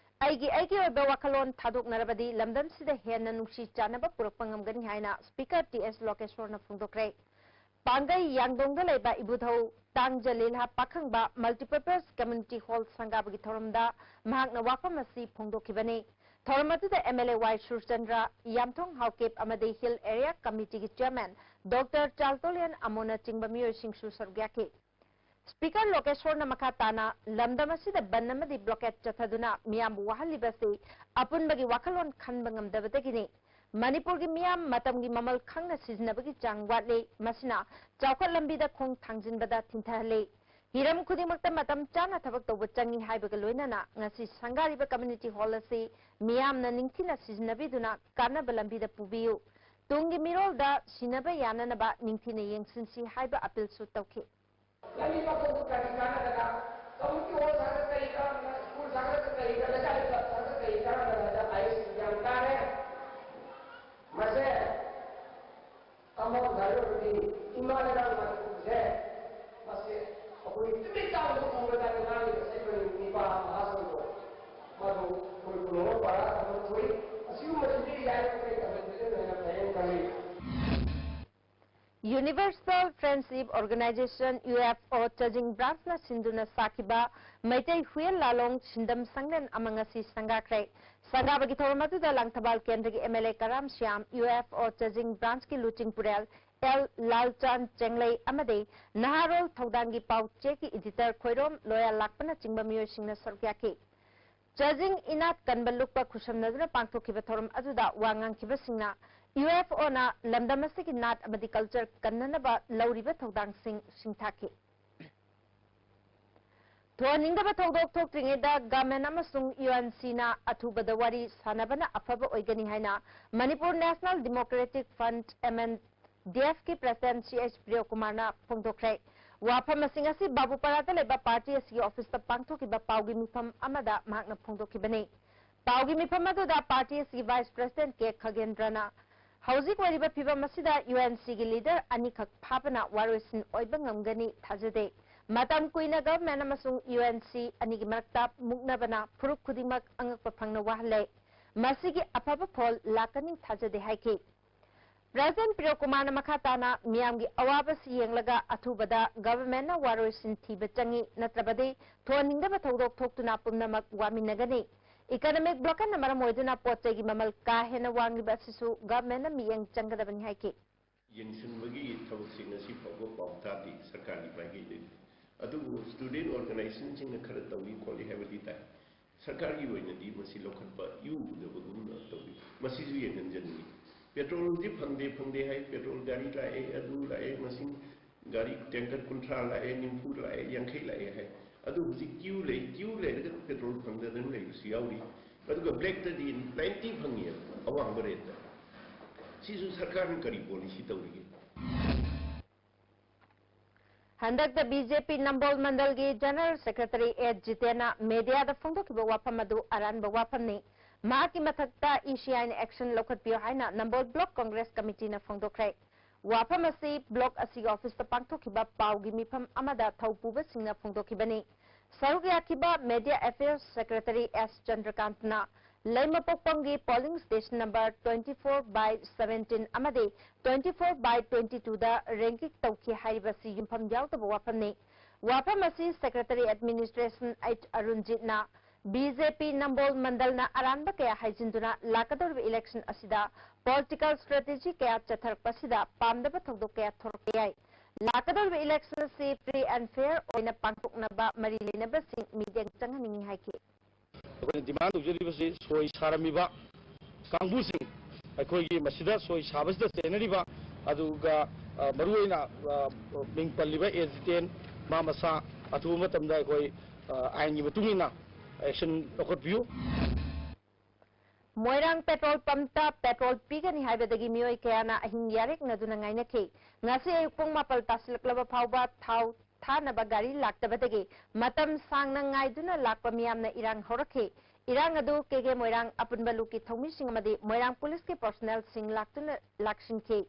ꯑꯩꯒꯤ ꯑꯩꯒꯤ ꯑꯣꯏꯕ ꯋꯥꯈꯜꯂꯣꯟ ꯊꯥꯗꯣꯛꯅꯔꯕꯗꯤ ꯂꯝꯗꯝꯁꯤꯗ ꯍꯦꯟꯅ ꯅꯨꯡꯁꯤ ꯆꯥꯟꯅꯕ ꯄꯨꯔꯛꯄ ꯉꯝꯒꯅꯤ ꯍꯥꯏꯅ ꯁ꯭ꯄꯤꯀꯔ ꯇꯤ ꯑꯦꯁ ꯂꯣꯀꯦꯁꯣꯔꯅ ꯐꯣꯡꯗꯣꯛꯈ꯭ꯔꯦ꯫ ꯄꯥꯡꯒꯩ ꯌꯥꯡꯗꯣꯡꯗ ꯂꯩꯕ ꯏꯕꯨꯙꯧ ꯇꯥꯡꯖ ꯂꯤꯂꯥ ꯄꯥꯈꯪꯕ ꯃꯜꯇꯤꯄꯔꯄꯁ ꯀꯝꯃ꯭ꯌꯨꯅꯤꯇꯤ ꯍꯣꯜ ꯁꯪꯒꯥꯕꯒꯤ ꯊꯧꯔꯝꯗ ꯃꯍꯥꯛꯅ ꯋꯥꯐꯝ ꯑꯁꯤ ꯐꯣꯡꯗꯣꯛꯈꯤꯕꯅꯤ꯫ ꯊꯧꯔꯝ ꯑꯗꯨꯗ ꯑꯦꯝ ꯑꯦꯜ ꯑꯦ ꯋꯥꯏ ꯁꯨꯔꯆꯟꯗ꯭ꯔ, ꯌꯥꯝꯊꯣꯡ ꯍꯥꯎꯀꯤꯞ ꯑꯃꯗꯤ ꯍꯤꯜ ꯑꯦꯔꯤꯌꯥ ꯀꯝꯃꯤꯇꯤꯒꯤ ꯆꯤꯌꯔꯃꯦꯟ ꯗꯣꯛꯇꯔ ꯆꯥꯜꯇꯣꯂꯤꯌꯟ ꯑꯃꯣꯅꯆꯤꯡꯕ ꯃꯤꯑꯣꯏꯁꯤꯡꯁꯨ ꯁꯔꯨꯛ ꯌꯥꯈꯤ꯫ ꯁ꯭ꯄꯤꯀꯔ ꯂꯣꯀꯦꯁꯣꯔꯅ ꯃꯈꯥ ꯇꯥꯅ ꯂꯝꯗꯝ ꯑꯁꯤꯗ ꯕꯟ ꯑꯃꯗꯤ ꯕ꯭ꯂꯣꯀꯦꯠ ꯆꯠꯊꯗꯨꯅ ꯃꯤꯌꯥꯝꯕꯨ ꯋꯥꯍꯜꯂꯤꯕ ꯑꯁꯤ ꯑꯄꯨꯟꯕꯒꯤ ꯋꯥꯈꯜꯂꯣꯟ ꯈꯟꯕ ꯉꯝꯗꯕꯗꯒꯤꯅꯤ꯫ ꯃꯅꯤꯄꯨꯔꯒꯤ ꯃꯤꯌꯥꯝ ꯃꯇꯝꯒꯤ ꯃꯃꯜ ꯈꯪꯅ ꯁꯤꯖꯤꯟꯅꯕꯒꯤ ꯆꯥꯡ ꯋꯥꯠꯂꯤ꯫ ꯃꯁꯤꯅ ꯆꯥꯎꯈꯠ ꯂꯝꯕꯤꯗ ꯈꯣꯡ ꯊꯥꯡꯖꯤꯟꯕꯗ ꯊꯤꯡꯊꯍꯜꯂꯤ꯫ ꯍꯤꯔꯝ ꯈꯨꯗꯤꯡꯃꯛꯇ ꯃꯇꯝ ꯆꯥꯅ ꯊꯕꯛ ꯇꯧꯕ ꯆꯪꯏ ꯍꯥꯏꯕꯒ ꯂꯣꯏꯅꯅ ꯉꯁꯤ ꯁꯪꯒꯥꯔꯤꯕ community hall ꯑꯁꯤ ꯃꯤꯌꯥꯝꯅ ꯅꯤꯡꯊꯤꯅ ꯁꯤꯖꯤꯟꯅꯕꯤꯗꯨꯅ ꯀꯥꯟꯅꯕ ꯂꯝꯕꯤꯗ ꯄꯨꯕꯤꯌꯨ꯫ ꯇꯨꯡꯒꯤ ꯃꯤꯔꯣꯜꯗ ꯁꯤꯟꯅꯕ ꯌꯥꯅꯅꯕ ꯅꯤꯡꯊꯤꯅ ꯌꯦꯡꯁꯤꯟꯁꯤ ꯍꯥꯏꯕ appealꯁꯨ ꯇꯧꯈꯤ꯫ ꯂꯝꯕꯤ ꯄꯥꯛꯊꯣꯛꯄ ꯀꯔꯤ ꯀꯥꯟꯅꯒꯗ꯭ꯔꯥ? Community hall ꯁꯥꯒꯠ ꯀꯔꯤ ꯀꯥꯟꯅꯒꯗ꯭ꯔꯥ? School ꯁꯥꯒꯠ ꯀꯔꯤ ꯀꯥꯟꯅꯒꯗ꯭ꯔꯥ? ꯂꯩꯀꯥꯏ club ꯁꯥꯒꯠ ꯀꯔꯤ ꯀꯥꯟꯅꯒꯗ꯭ꯔꯥ? ꯑꯩ ꯒ꯭ꯌꯥꯟ ꯇꯥꯔꯦ꯫ ꯃꯁꯦ ꯑꯃꯔꯣꯝꯗ ꯍꯥꯏꯔꯨꯔꯒꯗꯤ ꯏꯃꯥ ꯂꯩꯕꯥꯛ ꯃꯅꯤꯄꯨꯔꯁꯦ ꯃꯁꯤ ꯑꯩꯈꯣꯏ ꯇꯨꯃꯤꯠ ꯇꯥꯕꯗ ꯎꯕꯗ ꯉꯥꯡꯂꯤꯕ ꯁꯩꯕ ꯅꯤꯄꯥ ꯃꯍꯥꯁꯪꯗꯣ ꯃꯗꯨ ꯑꯩꯈꯣꯏ ꯄꯨꯝꯅꯃꯛ ꯄꯥꯔꯥ ꯊꯝꯕ ꯊꯣꯛꯏ꯫ ꯑꯁꯤꯒꯨꯝꯕꯁꯤꯗꯤ ꯌꯥꯔꯤꯕꯃꯈꯩ ꯇꯝꯍꯟꯕꯤꯗꯅ ꯍꯦꯟꯅ ꯐꯩ ꯍꯥꯏꯅ ꯈꯜꯂꯤ꯫ Universal Friendship Organization, UFO, ꯆꯥꯖꯤꯡ branchꯅ ꯁꯤꯟꯗꯨꯅ ꯁꯥꯈꯤꯕ ꯃꯩꯇꯩ ꯍꯨꯌꯦꯟ ꯂꯥꯂꯣꯡ ꯁꯤꯟꯗꯝ ꯁꯪꯂꯦꯟ ꯑꯃ ꯉꯁꯤ ꯁꯪꯒꯥꯈ꯭ꯔꯦ꯫ ꯁꯪꯒꯥꯕꯒꯤ ꯊꯧꯔꯝ ꯑꯗꯨꯗ ꯂꯥꯡꯊꯕꯥꯜ ꯀꯦꯟꯗ꯭ꯔꯒꯤ MLA ꯀꯔꯥꯝ ꯁ꯭ꯌꯥꯝ, UFO ꯆꯥꯖꯤꯡ branchꯀꯤ ꯂꯨꯆꯤꯡ ꯄꯨꯔꯦꯜ ꯑꯦꯜ ꯂꯥꯜꯆꯥꯟ ꯆꯦꯡꯂꯩ ꯑꯃꯗꯤ ꯅꯍꯥꯔꯣꯜ ꯊꯧꯗꯥꯡꯒꯤ ꯄꯥꯎ ꯆꯦꯒꯤ editor ꯈꯣꯏꯔꯣꯝ ꯂꯣꯌꯥ ꯂꯥꯛꯄꯅꯆꯤꯡꯕ ꯃꯤꯑꯣꯏꯁꯤꯡꯅ ꯁꯔꯨꯛ ꯌꯥꯈꯤ꯫ ꯆꯥꯖꯤꯡ ꯏꯅꯥꯠ ꯀꯟꯕ ꯂꯨꯞꯄ ꯈꯨꯠꯁꯝꯅꯗꯨꯅ ꯄꯥꯡꯊꯣꯛꯈꯤꯕ ꯊꯧꯔꯝ ꯑꯗꯨꯗ ꯋꯥ ꯉꯥꯡꯈꯤꯕꯁꯤꯡꯅ UFOꯅ ꯂꯝꯗꯝ ꯑꯁꯤꯒꯤ ꯅꯥꯠ ꯑꯃꯗꯤ culture ꯀꯟꯅꯅꯕ ꯂꯧꯔꯤꯕ ꯊꯧꯗꯥꯡꯁꯤꯡ ꯁꯤꯡꯊꯥꯈꯤ꯫ ꯊꯣꯛꯍꯟꯅꯤꯡꯗꯕ ꯊꯧꯗꯣꯛ ꯊꯣꯛꯇ꯭ꯔꯤꯉꯩꯗ government ꯑꯃꯁꯨꯡ UNCꯅ ꯑꯊꯨꯕꯗ ꯋꯥꯔꯤ ꯁꯥꯟꯅꯕꯅ ꯑꯐꯕ ꯑꯣꯏꯒꯅꯤ ꯍꯥꯏꯅ Manipur National Democratic Front, MNDFꯀꯤ president C H ꯄ꯭ꯔꯤꯌꯣꯀꯨꯃꯥꯔꯅ ꯐꯣꯡꯗꯣꯛꯈ꯭ꯔꯦ꯫ ꯋꯥꯐꯝꯁꯤꯡ ꯑꯁꯤ ꯕꯥꯕꯨꯄꯥꯔꯥꯗ ꯂꯩꯕ party ꯑꯁꯤꯒꯤ officeꯇ ꯄꯥꯡꯊꯣꯛꯈꯤꯕ ꯄꯥꯎꯒꯤ ꯃꯤꯐꯝ ꯑꯃꯗ ꯃꯍꯥꯛꯅ ꯐꯣꯡꯗꯣꯛꯈꯤꯕꯅꯤ꯫ ꯄꯥꯎꯒꯤ ꯃꯤꯐꯝ ꯑꯗꯨꯗ party ꯑꯁꯤꯒꯤ vice president ꯀꯦ ꯈꯒꯦꯟꯗ꯭ꯔꯅ ꯍꯧꯖꯤꯛ ꯑꯣꯏꯔꯤꯕ ꯐꯤꯚꯝ ꯑꯁꯤꯗ UNCꯒꯤ leader ꯑꯅꯤꯈꯛ ꯐꯥꯕꯅ ꯋꯥꯔꯣꯏꯁꯤꯟ ꯑꯣꯏꯕ ꯉꯝꯒꯅꯤ ꯊꯥꯖꯗꯦ꯫ ꯃꯇꯝ ꯀꯨꯏꯅ government ꯑꯃꯁꯨꯡ UNC ꯑꯅꯤꯒꯤ ꯃꯔꯛꯇ ꯃꯨꯛꯅꯕꯅ ꯐꯨꯔꯨꯞ ꯈꯨꯗꯤꯡꯃꯛ ꯑꯉꯛꯄ ꯐꯪꯅ ꯋꯥꯍꯜꯂꯦ꯫ ꯃꯁꯤꯒꯤ ꯑꯐꯕ ꯐꯣꯜ ꯂꯥꯛꯀꯅꯤ ꯊꯥꯖꯗꯦ ꯍꯥꯏꯈꯤ꯫ President ꯄ꯭ꯔꯤꯌꯣꯀꯨꯃꯥꯔꯅ ꯃꯈꯥ ꯇꯥꯅ ꯃꯤꯌꯥꯝꯒꯤ ꯑꯋꯥꯕꯁꯤ ꯌꯦꯡꯂꯒ ꯑꯊꯨꯕꯗ governmentꯅ ꯋꯥꯔꯣꯏꯁꯤꯟ ꯊꯤꯕ ꯆꯪꯏ, ꯅꯠꯇ꯭ꯔꯕꯗꯤ ꯊꯣꯛꯍꯟꯅꯤꯡꯗꯕ ꯊꯧꯗꯣꯛ ꯊꯣꯛꯇꯨꯅ ꯄꯨꯝꯅꯃꯛ ꯋꯥꯃꯤꯟꯅꯒꯅꯤ꯫ Economic blockade ꯃꯔꯝ ꯑꯣꯏꯗꯨꯅ ꯄꯣꯠ ꯆꯩꯒꯤ ꯃꯃꯜ ꯀꯥ ꯍꯦꯟꯅ ꯋꯥꯡꯂꯤꯕ ꯑꯁꯤꯁꯨ governmentꯅ ꯃꯤꯠꯌꯦꯡ ꯆꯪꯒꯗꯕꯅꯤ ꯍꯥꯏꯈꯤ꯫ ꯌꯦꯡꯁꯤꯟꯕꯒꯤ ꯊꯕꯛꯁꯤ ꯉꯁꯤ ꯐꯥꯎꯕ ꯄꯥꯎ ꯇꯥꯗꯦ ꯁꯔꯀꯥꯔꯒꯤ ꯃꯥꯏꯀꯩꯗꯒꯤ꯫ ꯑꯗꯨꯕꯨ student organizationꯁꯤꯡꯅ ꯈꯔ ꯇꯧꯏ ꯈꯣꯠꯂꯤ ꯍꯥꯏꯕꯗꯤ ꯇꯥꯏ꯫ ꯁꯔꯀꯥꯔꯒꯤ ꯑꯣꯏꯅꯗꯤ ꯃꯁꯤ ꯂꯧꯈꯠꯄ ꯏꯎ ꯎꯗꯕꯒꯨꯝꯅ ꯇꯧꯏ꯫ ꯃꯁꯤꯁꯨ ꯌꯦꯡꯍꯟꯖꯅꯤꯡꯏ꯫ Petrol ꯍꯧꯖꯤꯛ ꯐꯪꯗꯦ ꯐꯪꯗꯦ ꯍꯥꯏ, petrol ꯒꯥꯔꯤ ꯂꯥꯛꯑꯦ, ꯑꯗꯨ ꯂꯥꯛꯑꯦ, ꯃꯁꯤꯡ ꯒꯥꯔꯤ ꯇꯦꯡꯀꯔ ꯀꯨꯟꯊ꯭ꯔꯥ ꯂꯥꯛꯑꯦ, ꯅꯤꯐꯨ ꯂꯥꯛꯑꯦ, ꯌꯥꯡꯈꯩ ꯂꯥꯛꯑꯦ ꯍꯥꯏ꯫ ꯑꯗꯨ ꯍꯧꯖꯤꯛ ꯀ꯭ꯌꯨ ꯂꯩ, ꯀ꯭ꯌꯨ ꯂꯩꯔꯒ ꯄꯦꯇ꯭ꯔꯣꯜ ꯐꯪꯗꯗꯅ ꯂꯩꯕꯁꯨ ꯌꯥꯎꯔꯤ꯫ ꯑꯗꯨꯒ ꯕ꯭ꯂꯦꯛꯇꯗꯤ ꯅꯥꯏꯟꯇꯤ ꯐꯪꯉꯦꯕ, ꯑꯋꯥꯡꯕ ꯔꯦꯠꯇ꯫ ꯁꯤꯁꯨ ꯁꯔꯀꯥꯔꯅ ꯀꯔꯤ ꯄꯣꯂꯤꯁꯤ ꯇꯧꯔꯤꯒꯦ? ꯍꯟꯗꯛꯇ ꯕꯤ ꯖꯦ ꯄꯤ ꯅꯝꯕꯣꯜ ꯃꯟꯗꯜꯒꯤ ꯖꯦꯅꯔꯦꯜ ꯁꯦꯀ꯭ꯔꯦꯇꯔꯤ ꯑꯦꯁ ꯖꯤꯇꯦꯟꯅ ꯃꯦꯗꯤꯌꯥꯗ ꯐꯣꯡꯗꯣꯛꯈꯤꯕ ꯋꯥꯐꯝ ꯑꯗꯨ ꯑꯔꯥꯟꯕ ꯋꯥꯐꯝꯅꯤ꯫ ꯃꯍꯥꯛꯀꯤ ꯃꯊꯛꯇ ꯏ ꯁꯤ ꯑꯥꯏꯅ ꯑꯦꯛꯁꯟ ꯂꯧꯈꯠꯄꯤꯌꯨ ꯍꯥꯏꯅ ꯅꯝꯕꯣꯜ ꯕ꯭ꯂꯣꯛ ꯀꯣꯡꯒ꯭ꯔꯦꯁ ꯀꯃꯤꯇꯤꯅ ꯐꯣꯡꯗꯣꯛꯈ꯭ꯔꯦ꯫ ꯋꯥꯐꯝ ꯑꯁꯤ ꯕ꯭ꯂꯣꯛ ꯑꯁꯤꯒꯤ ꯑꯣꯐꯤꯁꯇ ꯄꯥꯡꯊꯣꯛꯈꯤꯕ ꯄꯥꯎꯒꯤ ꯃꯤꯐꯝ ꯑꯃꯗ ꯊꯧꯄꯨꯕꯁꯤꯡꯅ ꯐꯣꯡꯗꯣꯛꯈꯤꯕꯅꯤ꯫ ꯁꯔꯨꯛ ꯌꯥꯈꯤꯕ ꯃꯦꯗꯤꯌꯥ ꯑꯦꯐꯤꯌꯔꯁ ꯁꯦꯀ꯭ꯔꯦꯇꯔꯤ ꯑꯦꯁ ꯆꯟꯗ꯭ꯔꯀꯥꯟꯇꯅ ꯂꯩꯃꯄꯣꯛꯄꯝꯒꯤ polling station number twenty four by seventeen ꯑꯃꯗꯤ twenty four by twenty twoꯗ ꯔꯦꯡꯀꯤꯡ ꯇꯧꯈꯤ ꯍꯥꯏꯔꯤꯕꯁꯤ ꯌꯨꯝꯐꯝ ꯌꯥꯎꯗꯕ ꯋꯥꯐꯝꯅꯤ꯫ ꯋꯥꯐꯝ ꯑꯁꯤ ꯁꯦꯀ꯭ꯔꯦꯇꯔꯤ ꯑꯦꯗꯃꯤꯅꯤꯁꯇ꯭ꯔꯦꯁꯟ ꯑꯩꯆ ꯑꯔꯨꯟꯖꯤꯠꯅ ꯕꯤ ꯖꯦ ꯄꯤ ꯅꯝꯕꯣꯜ ꯃꯟꯗꯜꯅ ꯑꯔꯥꯟꯕ ꯀꯌꯥ ꯍꯥꯏꯖꯤꯟꯗꯨꯅ ꯂꯥꯛꯀꯗꯧꯔꯤꯕ ꯏꯂꯦꯛꯁꯟ ꯑꯁꯤꯗ ꯄꯣꯂꯤꯇꯤꯀꯦꯜ ꯁ꯭ꯇ꯭ꯔꯦꯇꯦꯖꯤ ꯀꯌꯥ ꯆꯠꯊꯔꯛꯄꯁꯤꯗ ꯄꯥꯝꯗꯕ ꯊꯧꯗꯣꯛ ꯀꯌꯥ ꯊꯣꯔꯛꯄ ꯌꯥꯏ꯫ ꯂꯥꯛꯀꯗꯧꯔꯤꯕ ꯏꯂꯦꯛꯁꯟ ꯑꯁꯤ free and fair ꯑꯣꯏꯅ ꯄꯥꯡꯊꯣꯛꯅꯕ ꯃꯔꯤ ꯂꯩꯅꯕꯁꯤꯡ ꯃꯤꯠꯌꯦꯡ ꯆꯪꯍꯟꯅꯤꯡꯏ ꯍꯥꯏꯈꯤ꯫ ꯑꯩꯈꯣꯏꯅ ꯗꯤꯃꯥꯟ ꯇꯧꯖꯔꯤꯕꯁꯤ ꯁꯣꯏ ꯁꯥꯔꯝꯃꯤꯕ ꯀꯥꯡꯕꯨꯁꯤꯡ, ꯑꯩꯈꯣꯏꯒꯤ ꯃꯁꯤꯗ ꯁꯣꯏ ꯁꯥꯕꯁꯤꯗ ꯆꯦꯟꯅꯔꯤꯕ, ꯑꯗꯨꯒ ꯑ, ꯃꯔꯨꯑꯣꯏꯅ ꯑ, ꯃꯤꯡ ꯄꯜꯂꯤꯕ ꯑꯦꯁ ꯖꯤꯇꯦꯟ, ꯃꯥ ꯃꯁꯥ ꯑꯊꯨꯕ ꯃꯇꯝꯗ ꯑꯩꯈꯣꯏ ꯑ, ꯑꯥꯏꯟꯒꯤ ꯃꯇꯨꯡ ꯏꯟꯅ ꯑꯦꯛꯁꯟ ꯂꯧꯈꯠꯄꯤꯌꯨ꯫ ꯃꯣꯏꯔꯥꯡ ꯄꯦꯇ꯭ꯔꯣꯜ ꯄꯝꯇ ꯄꯦꯇ꯭ꯔꯣꯜ ꯄꯤꯒꯅꯤ ꯍꯥꯏꯕꯗꯒꯤ ꯃꯤꯑꯣꯏ ꯀꯌꯥꯅ ꯑꯍꯤꯡ ꯌꯥꯔꯦꯛꯅꯗꯨꯅ ꯉꯥꯏꯅꯈꯤ꯫ ꯉꯁꯤ ꯑꯌꯨꯛ ꯄꯨꯡ ꯃꯥꯄꯜ ꯇꯥꯁꯤꯜꯂꯛꯂꯕ ꯐꯥꯎꯕ ꯊꯥꯎ ꯊꯥꯅꯕ ꯒꯥꯔꯤ ꯂꯥꯛꯇꯕꯗꯒꯤ ꯃꯇꯝ ꯁꯥꯡꯅ ꯉꯥꯏꯗꯨꯅ ꯂꯥꯛꯄ ꯃꯤꯌꯥꯝꯅ ꯏꯔꯥꯡ ꯍꯧꯔꯛꯈꯤ꯫ ꯏꯔꯥꯡ ꯑꯗꯨ ꯀꯦ ꯀꯦ ꯃꯣꯏꯔꯥꯡ ꯑꯄꯨꯟꯕ ꯂꯨꯞꯀꯤ ꯊꯧꯃꯤꯁꯤꯡ ꯑꯃꯗꯤ ꯃꯣꯏꯔꯥꯡ ꯄꯨꯂꯤꯁꯀꯤ ꯄꯔꯁꯣꯅꯦꯜꯁꯤꯡ ꯂꯥꯛꯇꯨꯅ ꯂꯥꯛꯁꯤꯟꯈꯤ꯫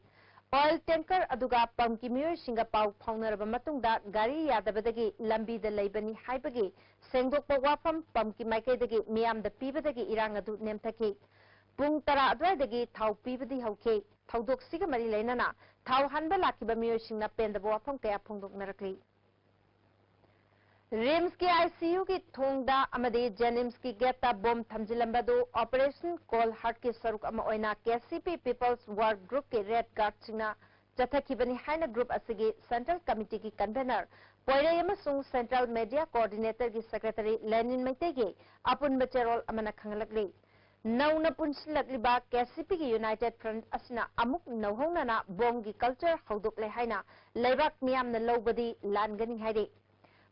ꯑꯣꯏꯜ ꯇꯦꯡꯀꯔ ꯑꯗꯨꯒ ꯄꯝꯒꯤ ꯃꯤꯑꯣꯏꯁꯤꯡꯒ ꯄꯥꯎ ꯐꯥꯎꯅꯔꯕ ꯃꯇꯨꯡꯗ ꯒꯥꯔꯤ ꯌꯥꯗꯕꯗꯒꯤ ꯂꯝꯕꯤꯗ ꯂꯩꯕꯅꯤ ꯍꯥꯏꯕꯒꯤ ꯁꯦꯡꯗꯣꯛꯄ ꯋꯥꯐꯝ ꯄꯝꯒꯤ ꯃꯥꯏꯀꯩꯗꯒꯤ ꯃꯤꯌꯥꯝꯗ ꯄꯤꯕꯗꯒꯤ ꯏꯔꯥꯡ ꯑꯗꯨ ꯅꯦꯝꯊꯈꯤ꯫ ꯄꯨꯡ ꯇꯔꯥ ꯑꯗꯨꯋꯥꯏꯗꯒꯤ ꯊꯥꯎ ꯄꯤꯕꯗꯤ ꯍꯧꯈꯤ꯫ ꯊꯧꯗꯣꯛꯁꯤꯒ ꯃꯔꯤ ꯂꯩꯅꯅ ꯊꯥꯎ ꯍꯥꯟꯕ ꯂꯥꯛꯈꯤꯕ ꯃꯤꯑꯣꯏꯁꯤꯡꯅ ꯄꯦꯟꯗꯕ ꯋꯥꯐꯝ ꯀꯌꯥ ꯐꯣꯡꯗꯣꯛꯅꯔꯛꯂꯤ꯫ ꯔꯤꯝꯁꯀꯤ ꯑꯥꯏ ꯁꯤ ꯌꯨꯒꯤ ꯊꯣꯡꯗ ꯑꯃꯗꯤ ꯖꯦꯅꯤꯝꯁꯀꯤ ꯒꯦꯠꯇ ꯕꯣꯝ ꯊꯝꯖꯤꯜꯂꯝꯕꯗꯨ ꯑꯣꯄꯔꯦꯁꯟ ꯀꯣꯜ ꯍꯥꯔꯠꯀꯤ ꯁꯔꯨꯛ ꯑꯃ ꯑꯣꯏꯅ ꯀꯦ ꯁꯤ ꯄꯤ ꯄꯤꯄꯜꯁ ꯋꯥꯔ ꯒ꯭ꯔꯨꯞꯀꯤ ꯔꯦꯗ ꯒꯥꯔꯗꯁꯤꯡꯅ ꯆꯠꯊꯈꯤꯕꯅꯤ ꯍꯥꯏꯅ ꯒ꯭ꯔꯨꯞ ꯑꯁꯤꯒꯤ ꯁꯦꯟꯇ꯭ꯔꯦꯜ ꯀꯃꯤꯇꯤꯒꯤ ꯀꯟꯚꯦꯅꯔ ꯄꯣꯏꯔꯩ ꯑꯃꯁꯨꯡ ꯁꯦꯟꯇ꯭ꯔꯦꯜ ꯃꯦꯗꯤꯌꯥ ꯀꯣꯑꯣꯔꯗꯤꯅꯦꯇꯔꯒꯤ ꯁꯦꯀ꯭ꯔꯦꯇꯔꯤ ꯂꯦꯅꯤꯟ ꯃꯩꯇꯩꯒꯤ ꯑꯄꯨꯟꯕ ꯆꯦꯔꯣꯜ ꯑꯃꯅ ꯈꯪꯍꯜꯂꯛꯂꯤ꯫ ꯅꯧꯅ ꯄꯨꯟꯁꯤꯜꯂꯛꯂꯤꯕ ꯀꯦ ꯁꯤ ꯄꯤꯒꯤ United Front ꯑꯁꯤꯅ ꯑꯃꯨꯛ ꯅꯧꯍꯧꯅꯅ ꯕꯣꯝꯒꯤ culture ꯍꯧꯗꯣꯛꯂꯦ ꯍꯥꯏꯅ ꯂꯩꯕꯥꯛ ꯃꯤꯌꯥꯝꯅ ꯂꯧꯕꯗꯤ ꯂꯥꯟꯒꯅꯤ ꯍꯥꯏꯔꯤ꯫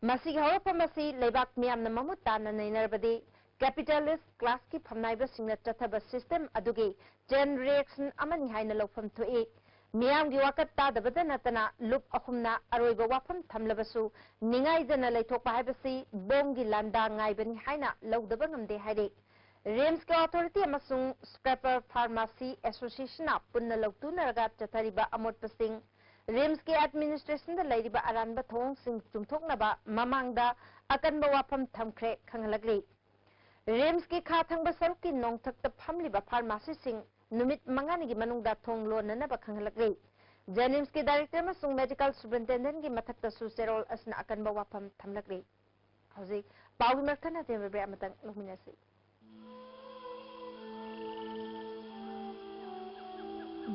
ꯃꯁꯤꯒꯤ ꯍꯧꯔꯛꯐꯝ ꯑꯁꯤ ꯂꯩꯕꯥꯛ ꯃꯤꯌꯥꯝꯅ ꯃꯃꯨꯠ ꯇꯥꯅ ꯅꯩꯅꯔꯕꯗꯤ capitalist classꯀꯤ ꯐꯝꯅꯥꯏꯕꯁꯤꯡꯅ ꯆꯠꯊꯕ system ꯑꯗꯨꯒꯤ chain reaction ꯑꯃꯅꯤ ꯍꯥꯏꯅ ꯂꯧꯐꯝ ꯊꯣꯛꯏ꯫ ꯃꯤꯌꯥꯝꯒꯤ ꯋꯥꯀꯠ ꯇꯥꯗꯕꯗ ꯅꯠꯇꯅ ꯂꯨꯞ ꯑꯍꯨꯝꯅ ꯑꯔꯣꯏꯕ ꯋꯥꯐꯝ ꯊꯝꯂꯕꯁꯨ ꯅꯤꯡꯉꯥꯏꯗꯅ ꯂꯩꯊꯣꯛꯄ ꯍꯥꯏꯕꯁꯤ ꯕꯣꯝꯒꯤ ꯂꯥꯟꯗꯥ ꯉꯥꯏꯕꯅꯤ ꯍꯥꯏꯅ ꯂꯧꯗꯕ ꯉꯝꯗꯦ ꯍꯥꯏꯔꯤ꯫ ꯔꯤꯝꯁꯀꯤ authority ꯑꯃꯁꯨꯡ Scraper Pharmacy Associationꯅ ꯄꯨꯟꯅ ꯂꯧꯇꯨꯅꯔꯒ ꯆꯠꯊꯔꯤꯕ ꯑꯃꯣꯠꯄꯁꯤꯡ ꯔꯤꯝꯁꯀꯤ administrationꯗ ꯂꯩꯔꯤꯕ ꯑꯔꯥꯟꯕ ꯊꯧꯑꯣꯡꯁꯤꯡ ꯆꯨꯝꯊꯣꯛꯅꯕ ꯃꯃꯥꯡꯗ ꯑꯀꯟꯕ ꯋꯥꯐꯝ ꯊꯝꯈ꯭ꯔꯦ ꯈꯪꯍꯜꯂꯛꯂꯤ꯫ ꯔꯤꯝꯁꯀꯤ ꯈꯥ ꯊꯪꯕ ꯁꯔꯨꯛꯀꯤ ꯅꯣꯡꯊꯛꯇ ꯐꯝꯂꯤꯕ pharmacyꯁꯤꯡ ꯅꯨꯃꯤꯠ ꯃꯉꯥꯅꯤꯒꯤ ꯃꯅꯨꯡꯗ ꯊꯣꯡ ꯂꯣꯟꯅꯅꯕ ꯈꯪꯍꯜꯂꯛꯂꯤ꯫ JNIMSꯀꯤ director ꯑꯃꯁꯨꯡ medical superintendentꯀꯤ ꯃꯊꯛꯇꯁꯨ ꯆꯦꯔꯣꯜ ꯑꯁꯤꯅ ꯑꯀꯟꯕ ꯋꯥꯐꯝ ꯊꯝꯂꯛꯂꯤ꯫ ꯍꯧꯖꯤꯛ ꯄꯥꯎꯒꯤ ꯃꯔꯛ ꯊꯠꯅ ꯇꯦꯟꯕ break ꯑꯃꯇꯪ ꯂꯧꯃꯤꯟꯅꯁꯤ꯫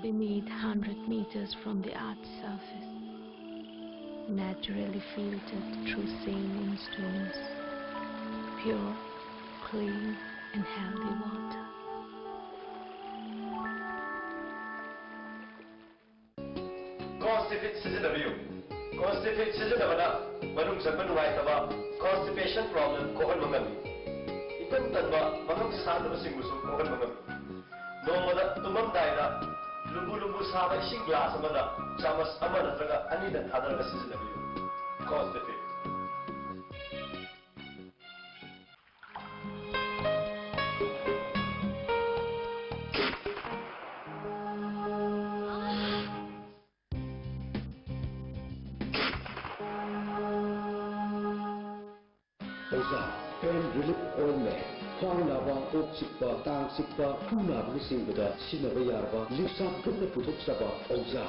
Beneath, hundred meters from the earth's surface, naturally filtered through saline stones, pure, clean, and healthy water. Constipate ꯁꯤꯖꯤꯟꯅꯕꯤꯌꯨ꯫ Constipate ꯁꯤꯖꯤꯟꯅꯕꯅ ꯃꯅꯨꯡ ꯆꯪꯕ ꯅꯨꯡꯉꯥꯏꯇꯕ, constipation problem ꯀꯣꯛꯍꯟꯕ ꯉꯝꯃꯤ꯫ ꯏꯇꯟ ꯇꯟꯕ, ꯃꯉꯝ ꯁꯥꯡꯗꯕꯁꯤꯡꯕꯨꯁꯨ ꯀꯣꯛꯍꯟꯕ ꯉꯝꯃꯤ꯫ ꯅꯣꯡꯃꯗ ꯇꯨꯝꯃꯝꯗꯥꯏꯗ ꯂꯨꯝꯕꯨ ꯂꯨꯝꯕꯨ ꯁꯥꯕ ꯏꯁꯤꯡ glass ꯑꯃꯗ ꯆꯥꯃꯁ ꯑꯃ ꯅꯠꯇ꯭ꯔꯒ ꯑꯅꯤꯗꯪ ꯊꯥꯗꯔꯒ ꯁꯤꯖꯤꯟꯅꯕꯤꯌꯨ꯫ Constipate꯫ ꯑꯣꯖꯥ, pain relief ointment, ꯈ꯭ꯋꯥꯡ ꯅꯥꯕ, ꯀꯣꯛ ꯆꯤꯛꯄ, ꯇꯥꯡ ꯆꯤꯛꯄ, ꯈꯨ ꯅꯥꯕꯅꯆꯤꯡꯕꯗ ꯁꯤꯖꯤꯟꯅꯕ ꯌꯥꯔꯕ ꯂꯤꯛꯁꯥ ꯒ꯭ꯔꯨꯞꯅ ꯄꯨꯊꯣꯛꯆꯕ ꯑꯣꯖꯥ꯫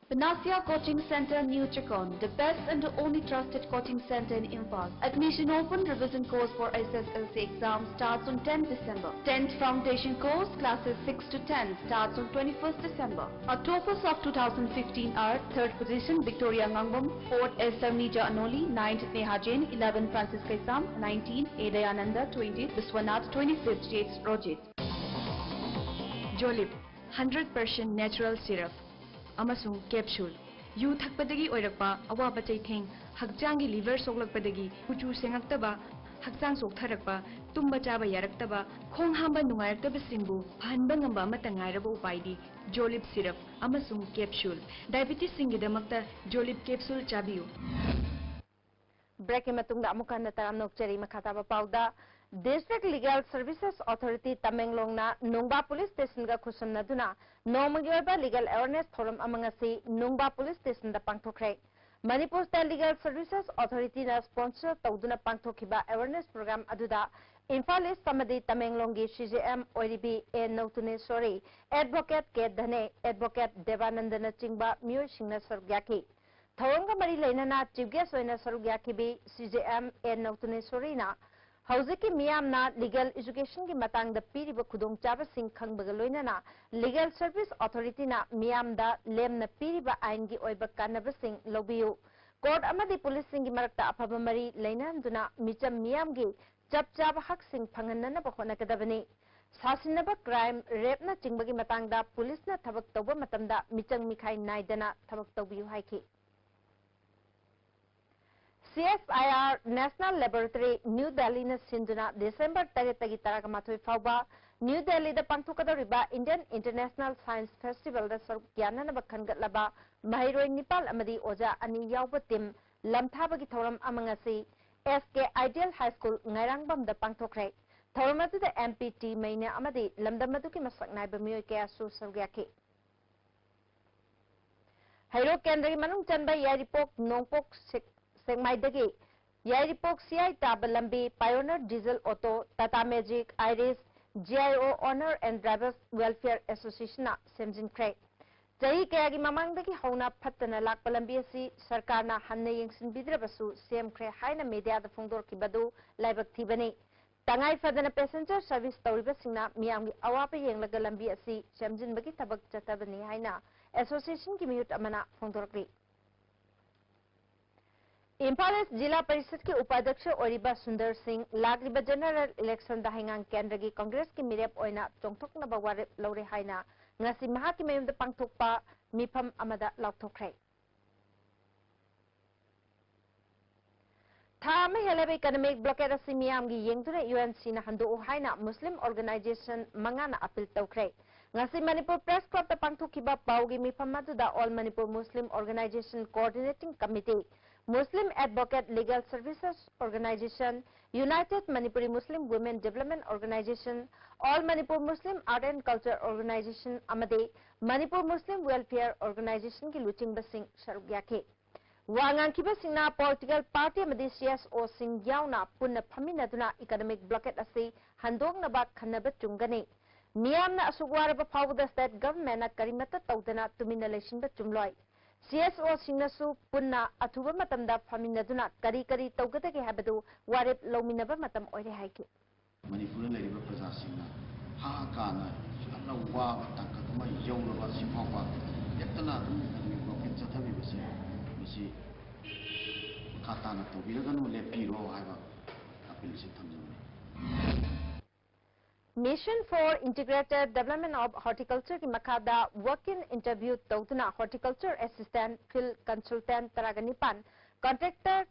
Panacea Coaching Center, New Chikkon, the best and the only trusted coaching center in Imphal. Admission open. Revision course for S S L C exam starts on tenth December. tenth Foundation course, classes six to ten, starts on twenty-first December. Our toppers of two thousand fifteen are: third position, Victoria Ngangbam; fourth, Esther Mija Anoli; ninth, Neha Jain; eleven, Francis Kaisam; nineteen, A Dayananda; twenty, Biswanath; twenty-fifth, James Rojit. Jolib, hundred percent natural syrup ꯑꯃꯁꯨꯡ capsule꯫ U ꯊꯛꯄꯗꯒꯤ ꯑꯣꯏꯔꯛꯄ ꯑꯋꯥꯕ ꯆꯩꯊꯦꯡ, ꯍꯛꯆꯥꯡꯒꯤ liver ꯁꯣꯛꯂꯛꯄꯗꯒꯤ ꯀꯨꯆꯨ ꯁꯦꯡꯉꯛꯇꯕ, ꯍꯛꯆꯥꯡ ꯆꯣꯛꯊꯔꯛꯄ, ꯇꯨꯝꯕ ꯆꯥꯕ ꯌꯥꯔꯛꯇꯕ, ꯈꯣꯡ ꯍꯥꯝꯕ ꯅꯨꯡꯉꯥꯏꯔꯛꯇꯕꯁꯤꯡꯕꯨ ꯐꯍꯟꯕ ꯉꯝꯕ ꯑꯃꯠꯇ ꯉꯥꯏꯔꯕ ꯎꯄꯥꯏꯗꯤ Jolib syrup ꯑꯃꯁꯨꯡ capsule꯫ Diabetesꯁꯤꯡꯒꯤꯗꯃꯛꯇ Jolib capsule ꯆꯥꯕꯤꯌꯨ꯫ Breakꯀꯤ ꯃꯇꯨꯡꯗ ꯑꯃꯨꯛ ꯍꯟꯅ ꯇꯔꯥꯝꯅ ꯑꯣꯛꯆꯔꯤ꯫ ꯃꯈꯥ ꯇꯥꯕ ꯄꯥꯎꯗ, District Legal Services Authority ꯇꯃꯦꯡꯂꯣꯡꯅ ꯅꯣꯡꯕꯥ Police Stationꯒ ꯈꯨꯠꯁꯝꯅꯗꯨꯅ ꯅꯣꯡꯃꯒꯤ ꯑꯣꯏꯕ legal awareness ꯊꯧꯔꯝ ꯑꯃ ꯉꯁꯤ ꯅꯣꯡꯕꯥ Police Stationꯗ ꯄꯥꯡꯊꯣꯛꯈ꯭ꯔꯦ꯫ ꯃꯅꯤꯄꯨꯔꯗ Legal Services Authorityꯅ sponsor ꯇꯧꯗꯨꯅ ꯄꯥꯡꯊꯣꯛꯈꯤꯕ awareness program ꯑꯗꯨꯗ ꯏꯝꯐꯥꯜ East ꯑꯃꯗꯤ ꯇꯃꯦꯡꯂꯣꯡꯒꯤ C J M ꯑꯣꯏꯔꯤꯕꯤ A ꯅꯧꯇꯨꯅꯦꯁꯣꯔꯤ, Advocate K ꯙꯅꯦ, Advocate ꯗꯦꯕꯥꯅꯟꯗꯅꯆꯤꯡꯕ ꯃꯤꯑꯣꯏꯁꯤꯡꯅ ꯁꯔꯨꯛ ꯌꯥꯈꯤ꯫ ꯊꯧꯔꯝꯒ ꯃꯔꯤ ꯂꯩꯅꯅ chief guest ꯑꯣꯏꯅ ꯁꯔꯨꯛ ꯌꯥꯈꯤꯕꯤ C J M A ꯅꯧꯇꯨꯅꯦꯁꯣꯔꯤꯅ ꯍꯧꯖꯤꯛꯀꯤ ꯃꯤꯌꯥꯝꯅ legal educationꯒꯤ ꯃꯇꯥꯡꯗ ꯄꯤꯔꯤꯕ ꯈꯨꯗꯣꯡꯆꯥꯕꯁꯤꯡ ꯈꯪꯕꯒ ꯂꯣꯏꯅꯅ Legal Service Authorityꯅ ꯃꯤꯌꯥꯝꯗ ꯂꯦꯝꯅ ꯄꯤꯔꯤꯕ ꯑꯥꯏꯟꯒꯤ ꯑꯣꯏꯕ ꯀꯥꯟꯅꯕꯁꯤꯡ ꯂꯧꯕꯤꯌꯨ꯫ Court ꯑꯃꯗꯤ policeꯁꯤꯡꯒꯤ ꯃꯔꯛꯇ ꯑꯐꯕ ꯃꯔꯤ ꯂꯩꯅꯍꯟꯗꯨꯅ ꯃꯤꯆꯝ ꯃꯤꯌꯥꯝꯒꯤ ꯆꯞ ꯆꯥꯕ ꯍꯛꯁꯤꯡ ꯐꯪꯍꯟꯅꯅꯕ ꯍꯣꯠꯅꯒꯗꯕꯅꯤ꯫ ꯁꯥꯁꯤꯟꯅꯕ, crime, rapeꯅꯆꯤꯡꯕꯒꯤ ꯃꯇꯥꯡꯗ policeꯅ ꯊꯕꯛ ꯇꯧꯕ ꯃꯇꯝꯗ ꯃꯤꯆꯪ ꯃꯤꯈꯥꯏ ꯅꯥꯏꯗꯅ ꯊꯕꯛ ꯇꯧꯕꯤꯌꯨ ꯍꯥꯏꯈꯤ꯫ C S I R National Laboratory, New Delhiꯅ ꯁꯤꯟꯗꯨꯅ December ꯇꯔꯦꯠꯇꯒꯤ ꯇꯔꯥꯃꯥꯊꯣꯏ ꯐꯥꯎꯕ New Delhiꯗ ꯄꯥꯡꯊꯣꯛꯀꯗꯧꯔꯤꯕ Indian International Science Festivalꯗ ꯁꯔꯨꯛ ꯌꯥꯅꯅꯕ ꯈꯟꯒꯠꯂꯕ ꯃꯍꯩꯔꯣꯏ ꯅꯤꯄꯥꯜ ꯑꯃꯗꯤ ꯑꯣꯖꯥ ꯑꯅꯤ ꯌꯥꯎꯕ team ꯂꯝꯊꯥꯕꯒꯤ ꯊꯧꯔꯝ ꯑꯃ ꯉꯁꯤ S K Ideal High School ꯉꯥꯏꯔꯥꯡꯕꯝꯗ ꯄꯥꯡꯊꯣꯛꯈ꯭ꯔꯦ꯫ ꯊꯧꯔꯝ ꯑꯗꯨꯗ M P ꯇꯤ ꯃꯩꯅ ꯑꯃꯗꯤ ꯂꯝꯗꯝ ꯑꯗꯨꯒꯤ ꯃꯁꯛ ꯅꯥꯏꯕ ꯃꯤꯑꯣꯏ ꯀꯌꯥꯁꯨ ꯁꯔꯨꯛ ꯌꯥꯈꯤ꯫ ꯍꯩꯔꯣꯛ ꯀꯦꯟꯗ꯭ꯔꯒꯤ ꯃꯅꯨꯡ ꯆꯟꯕ ꯌꯥꯏꯔꯤꯄꯣꯛ ꯅꯣꯡꯄꯣꯛ ꯁꯦꯛ-, ꯁꯦꯛꯃꯥꯏꯗꯒꯤ ꯌꯥꯏꯔꯤꯄꯣꯛ ꯁꯤꯌꯥꯏ ꯇꯥꯕ ꯂꯝꯕꯤ Pioneer Diesel Auto, Tata Magic, Iris, G I O Owner and Drivers Welfare Associationꯅ ꯁꯦꯝꯖꯤꯟꯈ꯭ꯔꯦ꯫ ꯆꯍꯤ ꯀꯌꯥꯒꯤ ꯃꯃꯥꯡꯗꯒꯤ ꯍꯧꯅ ꯐꯠꯇꯅ ꯂꯥꯛꯄ ꯂꯝꯕꯤ ꯑꯁꯤ ꯁꯔꯀꯥꯔꯅ ꯍꯟꯅ ꯌꯦꯡꯁꯤꯟꯕꯤꯗ꯭ꯔꯕꯁꯨ ꯁꯦꯝꯈ꯭ꯔꯦ ꯍꯥꯏꯅ ꯃꯤꯗꯤꯌꯥꯗ ꯐꯣꯡꯗꯣꯔꯛꯈꯤꯕꯗꯨ ꯂꯥꯏꯕꯛ ꯊꯤꯕꯅꯤ꯫ ꯇꯉꯥꯏ ꯐꯗꯅ ꯄꯦꯁꯦꯟꯖꯔ ꯁꯔꯚꯤꯁ ꯇꯧꯔꯤꯕꯁꯤꯡꯅ ꯃꯤꯌꯥꯝꯒꯤ ꯑꯋꯥꯕ ꯌꯦꯡꯂꯒ ꯂꯝꯕꯤ ꯑꯁꯤ ꯁꯦꯝꯖꯤꯟꯕꯒꯤ ꯊꯕꯛ ꯆꯠꯊꯕꯅꯤ ꯍꯥꯏꯅ ꯑꯦꯁꯣꯁꯤꯌꯦꯁꯟꯒꯤ ꯃꯤꯍꯨꯠ ꯑꯃꯅ ꯐꯣꯡꯗꯣꯔꯛꯂꯤ꯫ ꯏꯝꯐꯥꯜ ꯏꯁ ꯖꯤꯂꯥ ꯄꯔꯤꯁꯠꯀꯤ ꯎꯄꯥꯙ꯭ꯌꯛꯁ ꯑꯣꯏꯔꯤꯕ ꯁꯨꯟꯗꯔ ꯁꯤꯡ ꯂꯥꯛꯂꯤꯕ ꯖꯦꯅꯔꯦꯜ ꯏꯂꯦꯛꯁꯟꯗ ꯍꯩꯉꯥꯡ ꯀꯦꯟꯗ꯭ꯔꯒꯤ ꯀꯪꯒ꯭ꯔꯦꯁꯀꯤ ꯃꯤꯔꯦꯞ ꯑꯣꯏꯅ ꯆꯣꯡꯊꯣꯛꯅꯕ ꯋꯥꯔꯦꯞ ꯂꯧꯔꯦ ꯍꯥꯏꯅ ꯉꯁꯤ ꯃꯍꯥꯛꯀꯤ ꯃꯌꯨꯝꯗ ꯄꯥꯡꯊꯣꯛꯄ ꯃꯤꯐꯝ ꯑꯃꯗ ꯂꯥꯎꯊꯣꯛꯈ꯭ꯔꯦ꯫ ꯊꯥ ꯑꯃ ꯍꯦꯜꯂꯕ ꯏꯀꯅꯣꯃꯤꯛ ꯕ꯭ꯂꯣꯀꯦꯠ ꯑꯁꯤ ꯃꯤꯌꯥꯝꯒꯤ ꯌꯦꯡꯗꯨꯅ ꯌꯨ ꯑꯦꯟ ꯁꯤꯅ ꯍꯟꯗꯣꯛꯎ ꯍꯥꯏꯅ ꯃꯨꯁꯂꯤꯝ ꯑꯣꯔꯒꯅꯥꯏꯖꯦꯁꯟ ꯃꯉꯥꯅ ꯑꯄꯤꯜ ꯇꯧꯈ꯭ꯔꯦ꯫ ꯉꯁꯤ ꯃꯅꯤꯄꯨꯔ ꯄ꯭ꯔꯦꯁ ꯀ꯭ꯂꯕꯇ ꯄꯥꯡꯊꯣꯛꯈꯤꯕ ꯄꯥꯎꯒꯤ ꯃꯤꯐꯝ ꯑꯗꯨꯗ all Manipur Muslim organisation coordinating committee, Muslim advocate legal services organisation, united Manipuri Muslim women development organisation, all Manipur Muslim art and culture organisation ꯑꯃꯗꯤ ꯃꯅꯤꯄꯨꯔ ꯃꯨꯁꯂꯤꯝ ꯋꯦꯜꯐꯤꯌꯔ ꯑꯣꯔꯒꯅꯥꯏꯖꯦꯁꯟꯒꯤ ꯂꯨꯆꯤꯡꯕꯁꯤꯡ ꯁꯔꯨꯛ ꯌꯥꯈꯤ꯫ ꯋꯥ ꯉꯥꯡꯈꯤꯕꯁꯤꯡꯅ ꯄꯣꯂꯤꯇꯤꯀꯦꯜ ꯄꯥꯔꯇꯤ ꯑꯃꯗꯤ ꯁꯤ ꯑꯦꯁ ꯑꯣꯁꯤꯡ ꯌꯥꯎꯅ ꯄꯨꯟꯅ ꯐꯝꯃꯤꯟꯅꯗꯨꯅ ꯏꯀꯅꯣꯃꯤꯛ ꯕ꯭ꯂꯣꯀꯦꯠ ꯑꯁꯤ ꯍꯟꯗꯣꯛꯅꯕ ꯈꯟꯅꯕ ꯆꯨꯝꯒꯅꯤ꯫ ꯃꯤꯌꯥꯝꯅ ꯑꯁꯨꯛ ꯋꯥꯔꯕ ꯐꯥꯎꯕꯗ ꯁ꯭ꯇꯦꯠ ꯒꯚꯔꯟꯃꯦꯟꯠꯅ ꯀꯔꯤꯃꯠꯇ ꯇꯧꯗꯅ ꯇꯨꯃꯤꯟꯅ ꯂꯩꯁꯤꯟꯕ ꯆꯨꯝꯂꯣꯏ꯫ ꯁꯤ ꯑꯦꯁ ꯑꯣꯁꯤꯡꯅꯁꯨ ꯄꯨꯟꯅ ꯑꯊꯨꯕ ꯃꯇꯝꯗ ꯐꯝꯃꯤꯟꯅꯗꯨꯅ ꯀꯔꯤ ꯀꯔꯤ ꯇꯧꯒꯗꯒꯦ ꯍꯥꯏꯕꯗꯨ ꯋꯥꯔꯦꯞ ꯂꯧꯃꯤꯟꯅꯕ ꯃꯇꯝ ꯑꯣꯏꯔꯦ ꯍꯥꯏꯈꯤ꯫ ꯃꯅꯤꯄꯨꯔꯗ ꯂꯩꯔꯤꯕ ꯄ꯭ꯔꯖꯥꯁꯤꯡꯅ ꯍꯥ ꯀꯥꯅ ꯌꯥꯝꯅ ꯋꯥꯕ ꯇꯥꯡꯀꯛ ꯑꯃ ꯌꯧꯔꯕ ꯑꯁꯤ ꯐꯥꯎꯕ ꯂꯦꯞꯇꯅ ꯑꯗꯨꯝ ꯏꯀꯅꯣꯃꯤꯛ ꯕ꯭ꯂꯣꯀꯦꯠ ꯆꯠꯊꯕꯤꯕꯁꯦ, ꯃꯁꯤ ꯃꯈꯥ ꯇꯥꯅ ꯇꯧꯕꯤꯔꯒꯅꯨ, ꯂꯦꯞꯄꯤꯔꯣ ꯍꯥꯏꯕ ꯑꯄꯤꯜꯁꯤ ꯊꯝꯖꯕꯅꯤ꯫ Mission for Integrated Development of Horticulture ꯒꯤ ꯃꯈꯥꯗ walk-in interview ꯇꯧꯗꯨꯅ horticulture assistant, field consultant ꯇꯔꯥꯒ ꯅꯤꯄꯥꯟ, contractor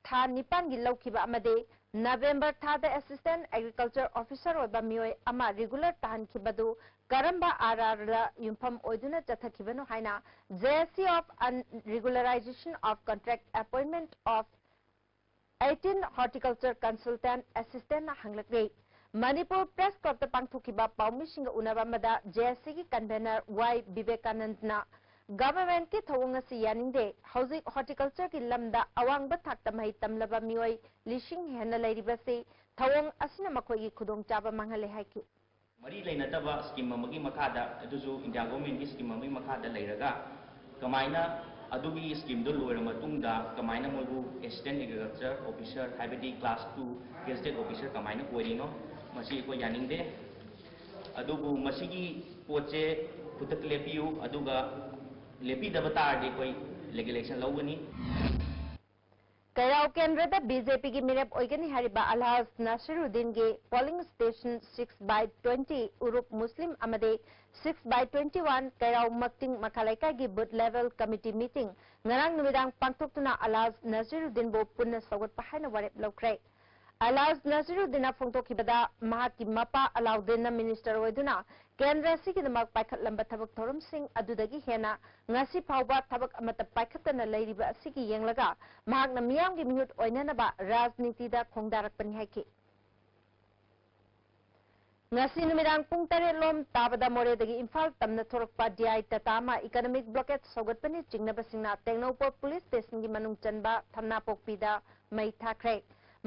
ꯊꯥ ꯅꯤꯄꯥꯟꯒꯤ ꯂꯧꯈꯤꯕ ꯑꯃꯗꯤ ꯅꯕꯦꯝꯕꯔ ꯊꯥꯗ assistant agriculture officer ꯑꯣꯏꯕ ꯃꯤꯑꯣꯏ ꯑꯃ regular ꯇꯥꯍꯟꯈꯤꯕꯗꯨ ꯀꯔꯝꯕ ꯑꯥꯔ ꯑꯥꯔꯗ ꯌꯨꯝꯐꯝ ꯑꯣꯏꯗꯨꯅ ꯆꯠꯊꯈꯤꯕꯅꯣ ꯍꯥꯏꯅ J A C of Unregularization of Contract Appointment of eighteen Horticulture Consultant Assistantꯅ ꯍꯪꯂꯛꯂꯤ꯫ ꯃꯅꯤꯄꯨꯔ ꯄ꯭ꯔꯦꯁ ꯀ꯭ꯂꯕꯇ ꯄꯥꯡꯊꯣꯛꯈꯤꯕ ꯄꯥꯎꯃꯤꯁꯤꯡꯒ ꯎꯅꯕ ꯑꯃꯗ J A C ꯒꯤ convener ꯋꯥꯏ ꯕꯤꯕꯦꯀꯥꯅꯟꯗꯅ governmentꯀꯤ ꯊꯧꯑꯣꯡ ꯑꯁꯤ ꯌꯥꯅꯤꯡꯗꯦ, ꯍꯧꯖꯤꯛ horticultureꯒꯤ ꯂꯝꯗ ꯑꯋꯥꯡꯕ ꯊꯥꯛꯇ ꯃꯍꯩ ꯇꯝꯂꯕ ꯃꯤꯑꯣꯏ ꯂꯤꯁꯤꯡ ꯍꯦꯟꯅ ꯂꯩꯔꯤꯕꯁꯤ ꯊꯧꯑꯣꯡ ꯑꯁꯤꯅ ꯃꯈꯣꯏꯒꯤ ꯈꯨꯗꯣꯡꯆꯥꯕ ꯃꯥꯡꯍꯜꯂꯦ ꯍꯥꯏꯈꯤ꯫ ꯃꯔꯤ ꯂꯩꯅꯗꯕ ꯁ꯭ꯀꯤꯝ ꯑꯃꯒꯤ ꯃꯈꯥꯗ, ꯑꯗꯨꯁꯨ ꯏꯟꯗꯤꯌꯥ ꯒꯣꯔꯃꯦꯟꯒꯤ ꯁ꯭ꯀꯤꯝ ꯑꯃꯒꯤ ꯃꯈꯥꯗ ꯂꯩꯔꯒ, ꯀꯃꯥꯏꯅ ꯑꯗꯨꯒꯤ ꯁ꯭ꯀꯤꯝꯗꯣ ꯂꯣꯏꯔ ꯃꯇꯨꯡꯗ ꯀꯃꯥꯏꯅ ꯃꯣꯏꯕꯨ ꯑꯦꯁꯤꯁꯇꯦꯟ ꯑꯦꯒ꯭ꯔꯤꯀꯜꯆꯔ ꯑꯣꯐꯤꯁꯔ, ꯍꯥꯏꯕꯗꯤ ꯀ꯭ꯂꯥꯁ ꯇꯨ ꯒꯦꯖꯦꯇꯦꯠ ꯑꯣꯐꯤꯁꯔ ꯀꯃꯥꯏꯅ ꯑꯣꯏꯔꯤꯅꯣ, ꯃꯁꯤ ꯑꯩꯈꯣꯏ ꯌꯥꯅꯤꯡꯗꯦ꯫ ꯑꯗꯨꯕꯨ ꯃꯁꯤꯒꯤ ꯄꯣꯠꯁꯦ ꯈꯨꯗꯛꯇ ꯂꯦꯞꯄꯤꯌꯨ, ꯑꯗꯨꯒ ꯂꯦꯞꯄꯤꯗꯕ ꯇꯥꯔꯗꯤ ꯑꯩꯈꯣꯏ ꯂꯤꯒꯦꯜ ꯑꯦꯛꯁꯟ ꯂꯧꯒꯅꯤ꯫ ꯀꯩꯔꯥꯎ ꯀꯦꯟꯗ꯭ꯔꯗ ꯕꯤ ꯖꯦ ꯄꯤꯒꯤ ꯃꯤꯔꯦꯞ ꯑꯣꯏꯒꯅꯤ ꯍꯥꯏꯔꯤꯕ ꯑꯜꯍꯥꯖ ꯅꯁꯤꯔꯨꯗꯤꯟꯒꯤ polling station six by twenty Urup Muslim ꯑꯃꯗꯤ six by twenty one Keirao ꯃꯛꯇꯤꯡ ꯃꯈꯥ ꯂꯩꯀꯥꯏꯒꯤ ꯕꯨꯊ ꯂꯦꯚꯦꯜ ꯀꯃꯤꯇꯤ ꯃꯤꯇꯤꯡ ꯉꯔꯥꯡ ꯅꯨꯃꯤꯗꯥꯡ ꯄꯥꯡꯊꯣꯛꯇꯨꯅ ꯑꯜꯍꯥꯖ ꯅꯁꯤꯔꯨꯗꯤꯟꯕꯨ ꯄꯨꯟꯅ ꯁꯧꯒꯠꯄ ꯍꯥꯏꯅ ꯋꯥꯔꯦꯞ ꯂꯧꯈ꯭ꯔꯦ꯫ ꯑꯜꯍꯥꯖ ꯅꯁꯤꯔꯨꯗꯤꯟꯅ ꯐꯣꯡꯗꯣꯛꯈꯤꯕꯗ, ꯃꯍꯥꯛꯀꯤ ꯃꯄꯥ ꯑꯂꯥꯎꯗꯤꯟꯅ ꯃꯤꯅꯤꯁꯇꯔ ꯑꯣꯏꯗꯨꯅ ꯀꯦꯟꯗ꯭ꯔ ꯑꯁꯤꯒꯤꯗꯃꯛ ꯄꯥꯏꯈꯠꯂꯝꯕ ꯊꯕꯛ ꯊꯧꯔꯝꯁꯤꯡ ꯑꯗꯨꯗꯒꯤ ꯍꯦꯟꯅ ꯉꯁꯤ ꯐꯥꯎꯕ ꯊꯕꯛ ꯑꯃꯠꯇ ꯄꯥꯏꯈꯠꯇꯅ ꯂꯩꯔꯤꯕ ꯑꯁꯤꯒꯤ ꯌꯦꯡꯂꯒ ꯃꯍꯥꯛꯅ ꯃꯤꯌꯥꯝꯒꯤ ꯃꯤꯍꯨꯠ ꯑꯣꯏꯅꯅꯕ ꯔꯥꯖꯅꯤꯇꯤꯗ ꯈꯣꯡꯗꯥꯔꯛꯄꯅꯤ ꯍꯥꯏꯈꯤ꯫ ꯉꯁꯤ ꯅꯨꯃꯤꯗꯥꯡ ꯄꯨꯡ ꯇꯔꯦꯠ ꯂꯣꯝ ꯇꯥꯕꯗ ꯃꯣꯔꯦꯗꯒꯤ ꯏꯝꯐꯥꯜ ꯇꯝꯅ ꯊꯣꯔꯛꯄ ꯗꯤ ꯑꯥꯏ ꯇꯥꯇꯥ ꯑꯃ ꯏꯀꯅꯣꯃꯤꯛ ꯕ꯭ꯂꯣꯀꯦꯠ ꯁꯧꯒꯠꯄꯅꯤ ꯆꯤꯡꯅꯕꯁꯤꯡꯅ ꯇꯦꯡꯅꯧꯄꯜ ꯄꯨꯂꯤꯁ ꯁ꯭ꯇꯦꯁꯟꯒꯤ ꯃꯅꯨꯡ ꯆꯟꯕ ꯊꯝꯅꯥꯄꯣꯛꯄꯤꯗ ꯃꯩ ꯊꯥꯈ꯭ꯔꯦ꯫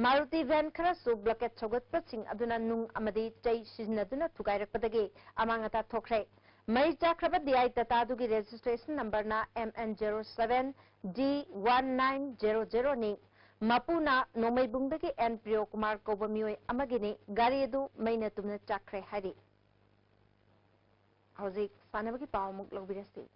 ꯃꯥꯔꯨꯇꯤ ꯚꯦꯟ ꯈꯔꯁꯨ ꯕ꯭ꯂꯣꯀꯦꯠ ꯁꯧꯒꯠꯄꯁꯤꯡ ꯑꯗꯨꯅ ꯅꯨꯡ ꯑꯃꯗꯤ ꯆꯩ ꯁꯤꯖꯤꯟꯅꯗꯨꯅ ꯊꯨꯒꯥꯏꯔꯛꯄꯗꯒꯤ ꯑꯃꯥꯡ ꯑꯇꯥ ꯊꯣꯛꯈ꯭ꯔꯦ꯫ ꯃꯩ ꯆꯥꯛꯈ꯭ꯔꯕ ꯗꯤ ꯑꯥꯏ ꯇꯥꯇꯥ ꯑꯗꯨꯒꯤ ꯔꯦꯖꯤꯁꯇ꯭ꯔꯦꯁꯟ ꯅꯝꯕꯔꯅ M N zero seven D one nine zero ꯖꯦꯔꯣꯅꯤ꯫ ꯃꯄꯨꯅ ꯅꯣꯡꯃꯩꯕꯨꯡꯗꯒꯤ ꯑꯦꯟ ꯄ꯭ꯔꯤꯌꯣ ꯀꯨꯃꯥꯔ ꯀꯧꯕ ꯃꯤꯑꯣꯏ ꯑꯃꯒꯤꯅꯤ꯫ ꯒꯥꯔꯤ ꯑꯗꯨ ꯃꯩꯅ ꯇꯨꯝꯅ ꯆꯥꯛꯈ꯭ꯔꯦ ꯍꯥꯏꯔꯤ꯫ ꯍꯧꯖꯤꯛ ꯁꯥꯟꯅꯕꯒꯤ ꯄꯥꯎ ꯑꯃꯨꯛ ꯂꯧꯕꯤꯔꯁꯤ꯫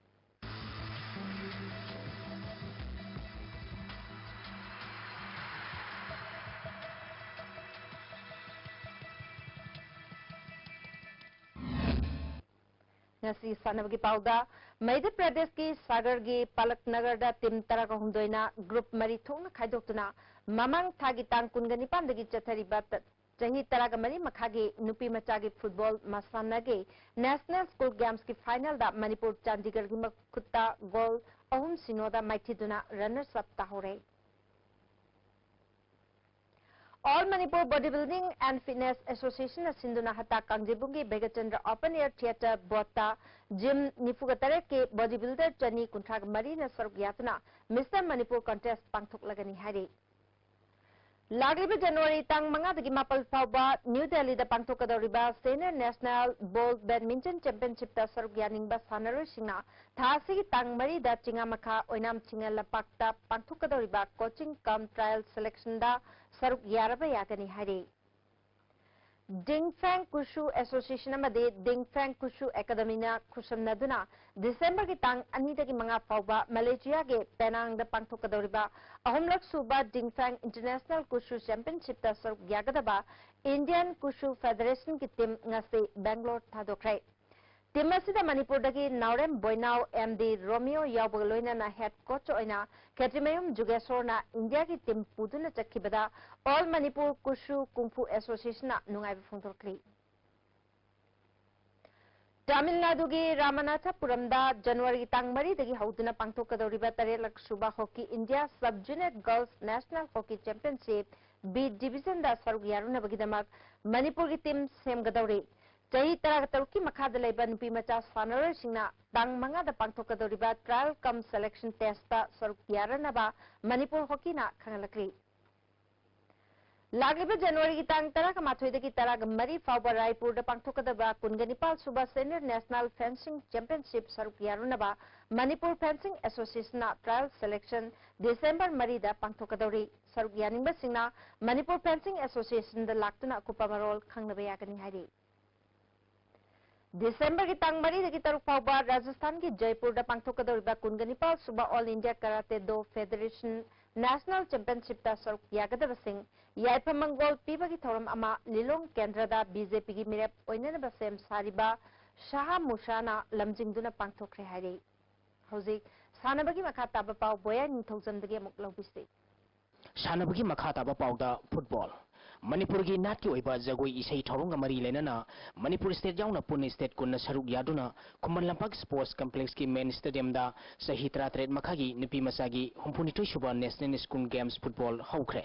ꯉꯁꯤ ꯁꯥꯟꯅꯕꯒꯤ ꯄꯥꯎꯗ, ꯃꯙ꯭ꯌ ꯄ꯭ꯔꯗꯦꯁꯀꯤ ꯁꯥꯒꯔꯒꯤ ꯄꯂꯛ ꯅꯒꯔꯗ ꯇꯤꯝ ꯇꯔꯥꯒ ꯍꯨꯝꯗꯣꯏꯅ ꯒ꯭ꯔꯨꯞ ꯃꯔꯤ ꯊꯣꯛꯅ ꯈꯥꯏꯗꯣꯛꯇꯨꯅ ꯃꯃꯥꯡ ꯊꯥꯒꯤ ꯇꯥꯡ ꯀꯨꯟꯒ ꯅꯤꯄꯥꯟꯗꯒꯤ ꯆꯠꯊꯔꯤꯕ ꯆꯍꯤ ꯇꯔꯥꯒ ꯃꯔꯤ ꯃꯈꯥꯒꯤ ꯅꯨꯄꯤ ꯃꯆꯥꯒꯤ ꯐꯨꯠꯕꯣꯜ ꯃꯁꯥꯟꯅꯒꯤ ꯅꯦꯁꯅꯦꯜ ꯁ꯭ꯀꯨꯜ ꯒꯦꯝꯁꯀꯤ ꯐꯥꯏꯅꯦꯜꯗ ꯃꯅꯤꯄꯨꯔ ꯆꯥꯟꯗꯤꯒꯔꯒꯤ ꯃꯈꯨꯠꯇ ꯒꯣꯜ ꯑꯍꯨꯝ ꯁꯤꯅꯣꯗ ꯃꯥꯏꯊꯤꯗꯨꯅ ꯔꯟꯅꯔꯁ ꯑꯞ ꯇꯥꯍꯧꯔꯦ꯫ All Manipur Body Building and Fitness Association ꯅ ꯁꯤꯟꯗꯨꯅ ꯍꯇꯥ ꯀꯥꯡꯖꯩꯕꯨꯡꯒꯤ ꯚꯩꯒꯆꯟꯗ꯭ꯔ ꯑꯣꯄꯟ ꯑꯦꯌꯔ ꯊꯤꯌꯦꯇꯔ ꯕꯣꯠꯇ ꯖꯤꯝ ꯅꯤꯐꯨꯒ ꯇꯔꯦꯠꯀꯤ ꯕꯣꯗꯤ ꯕꯤꯜꯗꯔ ꯆꯅꯤ ꯀꯨꯟꯊ꯭ꯔꯥꯒ ꯃꯔꯤꯅ ꯁꯔꯨꯛ ꯌꯥꯗꯨꯅ ꯃꯤꯁꯇꯔ ꯃꯅꯤꯄꯨꯔ ꯀꯟꯇꯦꯁ ꯄꯥꯡꯊꯣꯛꯂꯒꯅꯤ ꯍꯥꯏꯔꯤ꯫ ꯂꯥꯛꯂꯤꯕ ꯖꯅꯋꯥꯔꯤ ꯇꯥꯡ ꯃꯉꯥꯗꯒꯤ ꯃꯥꯄꯜ ꯐꯥꯎꯕ ꯅ꯭ꯌꯨ ꯗꯦꯜꯂꯤꯗ ꯄꯥꯡꯊꯣꯛꯀꯗꯧꯔꯤꯕ ꯁꯦꯅꯤꯌꯔ ꯅꯦꯁꯅꯦꯜ ꯕꯣꯜ ꯕꯦꯗꯃꯤꯟꯇꯟ ꯆꯦꯝꯄꯤꯌꯟꯁꯤꯞꯇ ꯁꯔꯨꯛ ꯌꯥꯅꯤꯡꯕ ꯁꯥꯟꯅꯔꯣꯏꯁꯤꯡꯅ ꯊꯥ ꯑꯁꯤꯒꯤ ꯇꯥꯡ ꯃꯔꯤꯗ ꯆꯤꯉꯥꯃꯈꯥ ꯑꯣꯏꯅꯥꯝ ꯆꯤꯉꯥ ꯂꯝꯄꯥꯛꯇ ꯄꯥꯡꯊꯣꯛꯀꯗꯧꯔꯤꯕ ꯀꯣꯆꯤꯡ ꯀꯝ ꯇ꯭ꯔꯥꯌꯦꯜ ꯁꯦꯂꯦꯛꯁꯟꯗ ꯁꯔꯨꯛ ꯌꯥꯔꯕ ꯌꯥꯒꯅꯤ ꯍꯥꯏꯔꯤ꯫ ꯗꯤꯡꯐꯦꯡ ꯀꯨꯁꯨ ꯑꯦꯁꯣꯁꯤꯌꯦꯁꯟ ꯑꯃꯗꯤ ꯗꯤꯡꯐꯦꯡ ꯀꯨꯁꯨ ꯑꯦꯀꯥꯗꯃꯤꯅ ꯈꯨꯠꯁꯝꯅꯗꯨꯅ ꯗꯤꯁꯦꯝꯕꯔꯒꯤ ꯇꯥꯡ ꯑꯅꯤꯗꯒꯤ ꯃꯉꯥ ꯐꯥꯎꯕ ꯃꯂꯦꯁꯤꯌꯥꯒꯤ ꯄꯦꯅꯥꯡꯗ ꯄꯥꯡꯊꯣꯛꯀꯗꯧꯔꯤꯕ ꯑꯍꯨꯝꯂꯛ ꯁꯨꯕ ꯗꯤꯡꯐꯦꯡ ꯏꯟꯇꯔꯅꯦꯁꯅꯦꯜ ꯀꯨꯁꯨ ꯆꯦꯝꯄꯤꯌꯟꯁꯤꯞꯇ ꯁꯔꯨꯛ ꯌꯥꯒꯗꯕ ꯏꯟꯗꯤꯌꯟ ꯀꯨꯁꯨ ꯐꯦꯗꯔꯦꯁꯟꯒꯤ ꯇꯤꯝ ꯉꯁꯤ ꯕꯦꯡꯒꯂꯣꯔ ꯊꯥꯗꯣꯛꯈ꯭ꯔꯦ꯫ ꯇꯤꯝ ꯑꯁꯤꯗ ꯃꯅꯤꯄꯨꯔꯗꯒꯤ ꯅꯥꯎꯔꯦꯝ ꯕꯣꯏꯅꯥꯎ, ꯑꯦꯝ ꯗꯤ ꯔꯣꯃꯤꯌꯣ ꯌꯥꯎꯕꯒ ꯂꯣꯏꯅꯅ ꯍꯦꯗ ꯀꯣꯆ ꯑꯣꯏꯅ ꯈꯦꯇ꯭ꯔꯤꯃꯌꯨꯝ ꯖꯨꯒꯦꯁꯣꯔꯅ ꯏꯟꯗꯤꯌꯥꯒꯤ ꯇꯤꯝ ꯄꯨꯗꯨꯅ ꯆꯠꯈꯤꯕꯗ ꯑꯣꯜ ꯃꯅꯤꯄꯨꯔ ꯀꯨꯁꯨ ꯀꯨꯡꯐꯨ ꯑꯦꯁꯣꯁꯤꯌꯦꯁꯟꯅ ꯅꯨꯡꯉꯥꯏꯕ ꯐꯣꯡꯗꯣꯛꯂꯤ꯫ ꯇꯥꯃꯤꯜ ꯅꯥꯗꯨꯒꯤ ꯔꯥꯃꯅꯥꯊꯄꯨꯔꯝꯗ ꯖꯅꯋꯥꯔꯤꯒꯤ ꯇꯥꯡ ꯃꯔꯤꯗꯒꯤ ꯍꯧꯗꯨꯅ ꯄꯥꯡꯊꯣꯛꯀꯗꯧꯔꯤꯕ ꯇꯔꯦꯠꯂꯛ ꯁꯨꯕ hockey India sub junior girls national hockey championship B ꯗꯤꯕꯤꯖꯟꯗ ꯁꯔꯨꯛ ꯌꯥꯔꯨꯅꯕꯒꯤꯗꯃꯛ ꯃꯅꯤꯄꯨꯔꯒꯤ ꯇꯤꯝ ꯁꯦꯝꯒꯗꯧꯔꯤ꯫ ꯆꯍꯤ ꯇꯔꯥꯇꯔꯨꯛꯀꯤ ꯃꯈꯥꯗ ꯂꯩꯕ ꯅꯨꯄꯤ ꯃꯆꯥ ꯁꯥꯟꯅꯔꯣꯏꯁꯤꯡꯅ ꯇꯥꯡ ꯃꯉꯥꯗ ꯄꯥꯡꯊꯣꯛꯀꯗꯧꯔꯤꯕ ꯇ꯭ꯔꯥꯌꯦꯜ ꯀꯝ ꯁꯦꯂꯦꯛꯁꯟ ꯇꯦꯁꯇ ꯁꯔꯨꯛ ꯌꯥꯔꯅꯕ ꯃꯅꯤꯄꯨꯔ ꯍꯣꯀꯤꯅ ꯈꯪꯍꯜꯂꯛꯂꯤ꯫ ꯂꯥꯛꯂꯤꯕ ꯖꯅꯋꯥꯔꯤꯒꯤ ꯇꯥꯡ ꯇꯔꯥꯃꯥꯊꯣꯏꯗꯒꯤ ꯇꯔꯥꯃꯔꯤ ꯐꯥꯎꯕ ꯔꯥꯏꯄꯨꯔꯗ ꯄꯥꯡꯊꯣꯛꯀꯗꯕ ꯀꯨꯟꯒ ꯅꯤꯄꯥꯜ ꯁꯨꯕ ꯁꯦꯅꯤꯌꯔ ꯅꯦꯁꯅꯦꯜ ꯐꯦꯟꯁꯤꯡ ꯆꯦꯝꯄꯤꯌꯟꯁꯤꯞ ꯁꯔꯨꯛ ꯌꯥꯔꯨꯅꯕ ꯃꯅꯤꯄꯨꯔ ꯐꯦꯟꯁꯤꯡ ꯑꯦꯁꯣꯁꯤꯌꯦꯁꯟꯅ ꯇ꯭ꯔꯥꯌꯦꯜ ꯁꯦꯂꯦꯛꯁꯟ ꯗꯤꯁꯦꯝꯕꯔ ꯃꯔꯤꯗ ꯄꯥꯡꯊꯣꯛꯀꯗꯧꯔꯤ꯫ ꯁꯔꯨꯛ ꯌꯥꯅꯤꯡꯕꯁꯤꯡꯅ ꯃꯅꯤꯄꯨꯔ ꯐꯦꯟꯁꯤꯡ ꯑꯦꯁꯣꯁꯤꯌꯦꯁꯟꯗ ꯂꯥꯛꯇꯨꯅ ꯑꯀꯨꯞꯄ ꯃꯔꯣꯜ ꯈꯪꯅꯕ ꯌꯥꯒꯅꯤ ꯍꯥꯏꯔꯤ꯫ ꯗꯤꯁꯦꯝꯕꯔꯒꯤ ꯇꯥꯡ ꯃꯔꯤꯗꯒꯤ ꯇꯔꯨꯛ ꯐꯥꯎꯕ ꯔꯥꯖꯁꯊꯥꯟꯒꯤ ꯖꯩꯄꯨꯔꯗ ꯄꯥꯡꯊꯣꯛꯀꯗꯧꯔꯤꯕ ꯀꯨꯟꯒ ꯅꯤꯄꯥꯜ ꯁꯨꯕ ꯑꯣꯜ ꯏꯟꯗꯤꯌꯥ ꯀꯔꯥꯇꯦ ꯗꯣ ꯐꯦꯗꯔꯦꯁꯟ ꯅꯦꯁꯅꯦꯜ ꯆꯦꯝꯄꯤꯌꯟꯁꯤꯞꯇ ꯁꯔꯨꯛ ꯌꯥꯒꯗꯕꯁꯤꯡ ꯌꯥꯏꯐ ꯃꯪꯒꯣꯜ ꯄꯤꯕꯒꯤ ꯊꯧꯔꯝ ꯑꯃ ꯂꯤꯂꯣꯡ ꯀꯦꯟꯗ꯭ꯔꯗ ꯕꯤ ꯖꯦ ꯄꯤꯒꯤ ꯃꯤꯔꯦꯞ ꯑꯣꯏꯅꯅꯕ ꯁꯦꯝ ꯁꯥꯔꯤꯕ ꯁꯥꯍꯥ ꯃꯨꯁꯥꯅ ꯂꯝꯖꯤꯡꯗꯨꯅ ꯄꯥꯡꯊꯣꯛꯈ꯭ꯔꯦ ꯍꯥꯏꯔꯤ꯫ ꯍꯧꯖꯤꯛ ꯁꯥꯟꯅꯕꯒꯤ ꯃꯈꯥ ꯇꯥꯕ ꯄꯥꯎ ꯕꯣꯌꯥ ꯅꯤꯡꯊꯧꯖꯝꯗꯒꯤ ꯑꯃꯨꯛ ꯂꯧꯕꯤꯁꯤ꯫ ꯁꯥꯟꯅꯕꯒꯤ ꯃꯈꯥ ꯇꯥꯕ ꯄꯥꯎꯗ ꯐꯨꯠꯕꯣꯜ꯫ ꯃꯅꯤꯄꯨꯔꯒꯤ ꯅꯥꯠꯀꯤ ꯑꯣꯏꯕ ꯖꯒꯣꯏ ꯏꯁꯩ ꯊꯧꯔꯝꯒ ꯃꯔꯤ ꯂꯩꯅꯅ ꯃꯅꯤꯄꯨꯔ ꯁ꯭ꯇꯦꯠ ꯌꯥꯎꯅ ꯄꯨꯟꯅ ꯁ꯭ꯇꯦꯠ ꯀꯨꯟꯅ ꯁꯔꯨꯛ ꯌꯥꯗꯨꯅ ꯈꯨꯃꯟ ꯂꯝꯄꯥꯛ ꯁ꯭ꯄꯣꯔꯠꯁ ꯀꯝꯄ꯭ꯂꯦꯛꯁꯀꯤ ꯃꯦꯟ ꯁ꯭ꯇꯦꯗꯤꯌꯝꯗ ꯆꯍꯤ ꯇꯔꯥꯇꯔꯦꯠ ꯃꯈꯥꯒꯤ ꯅꯨꯄꯤ ꯃꯆꯥꯒꯤ ꯍꯨꯝꯐꯨꯅꯤꯊꯣꯏ ꯁꯨꯕ ꯅꯦꯁꯅꯦꯜ ꯁ꯭ꯀꯨꯜ ꯒꯦꯝꯁ ꯐꯨꯠꯕꯣꯜ ꯍꯧꯈ꯭ꯔꯦ꯫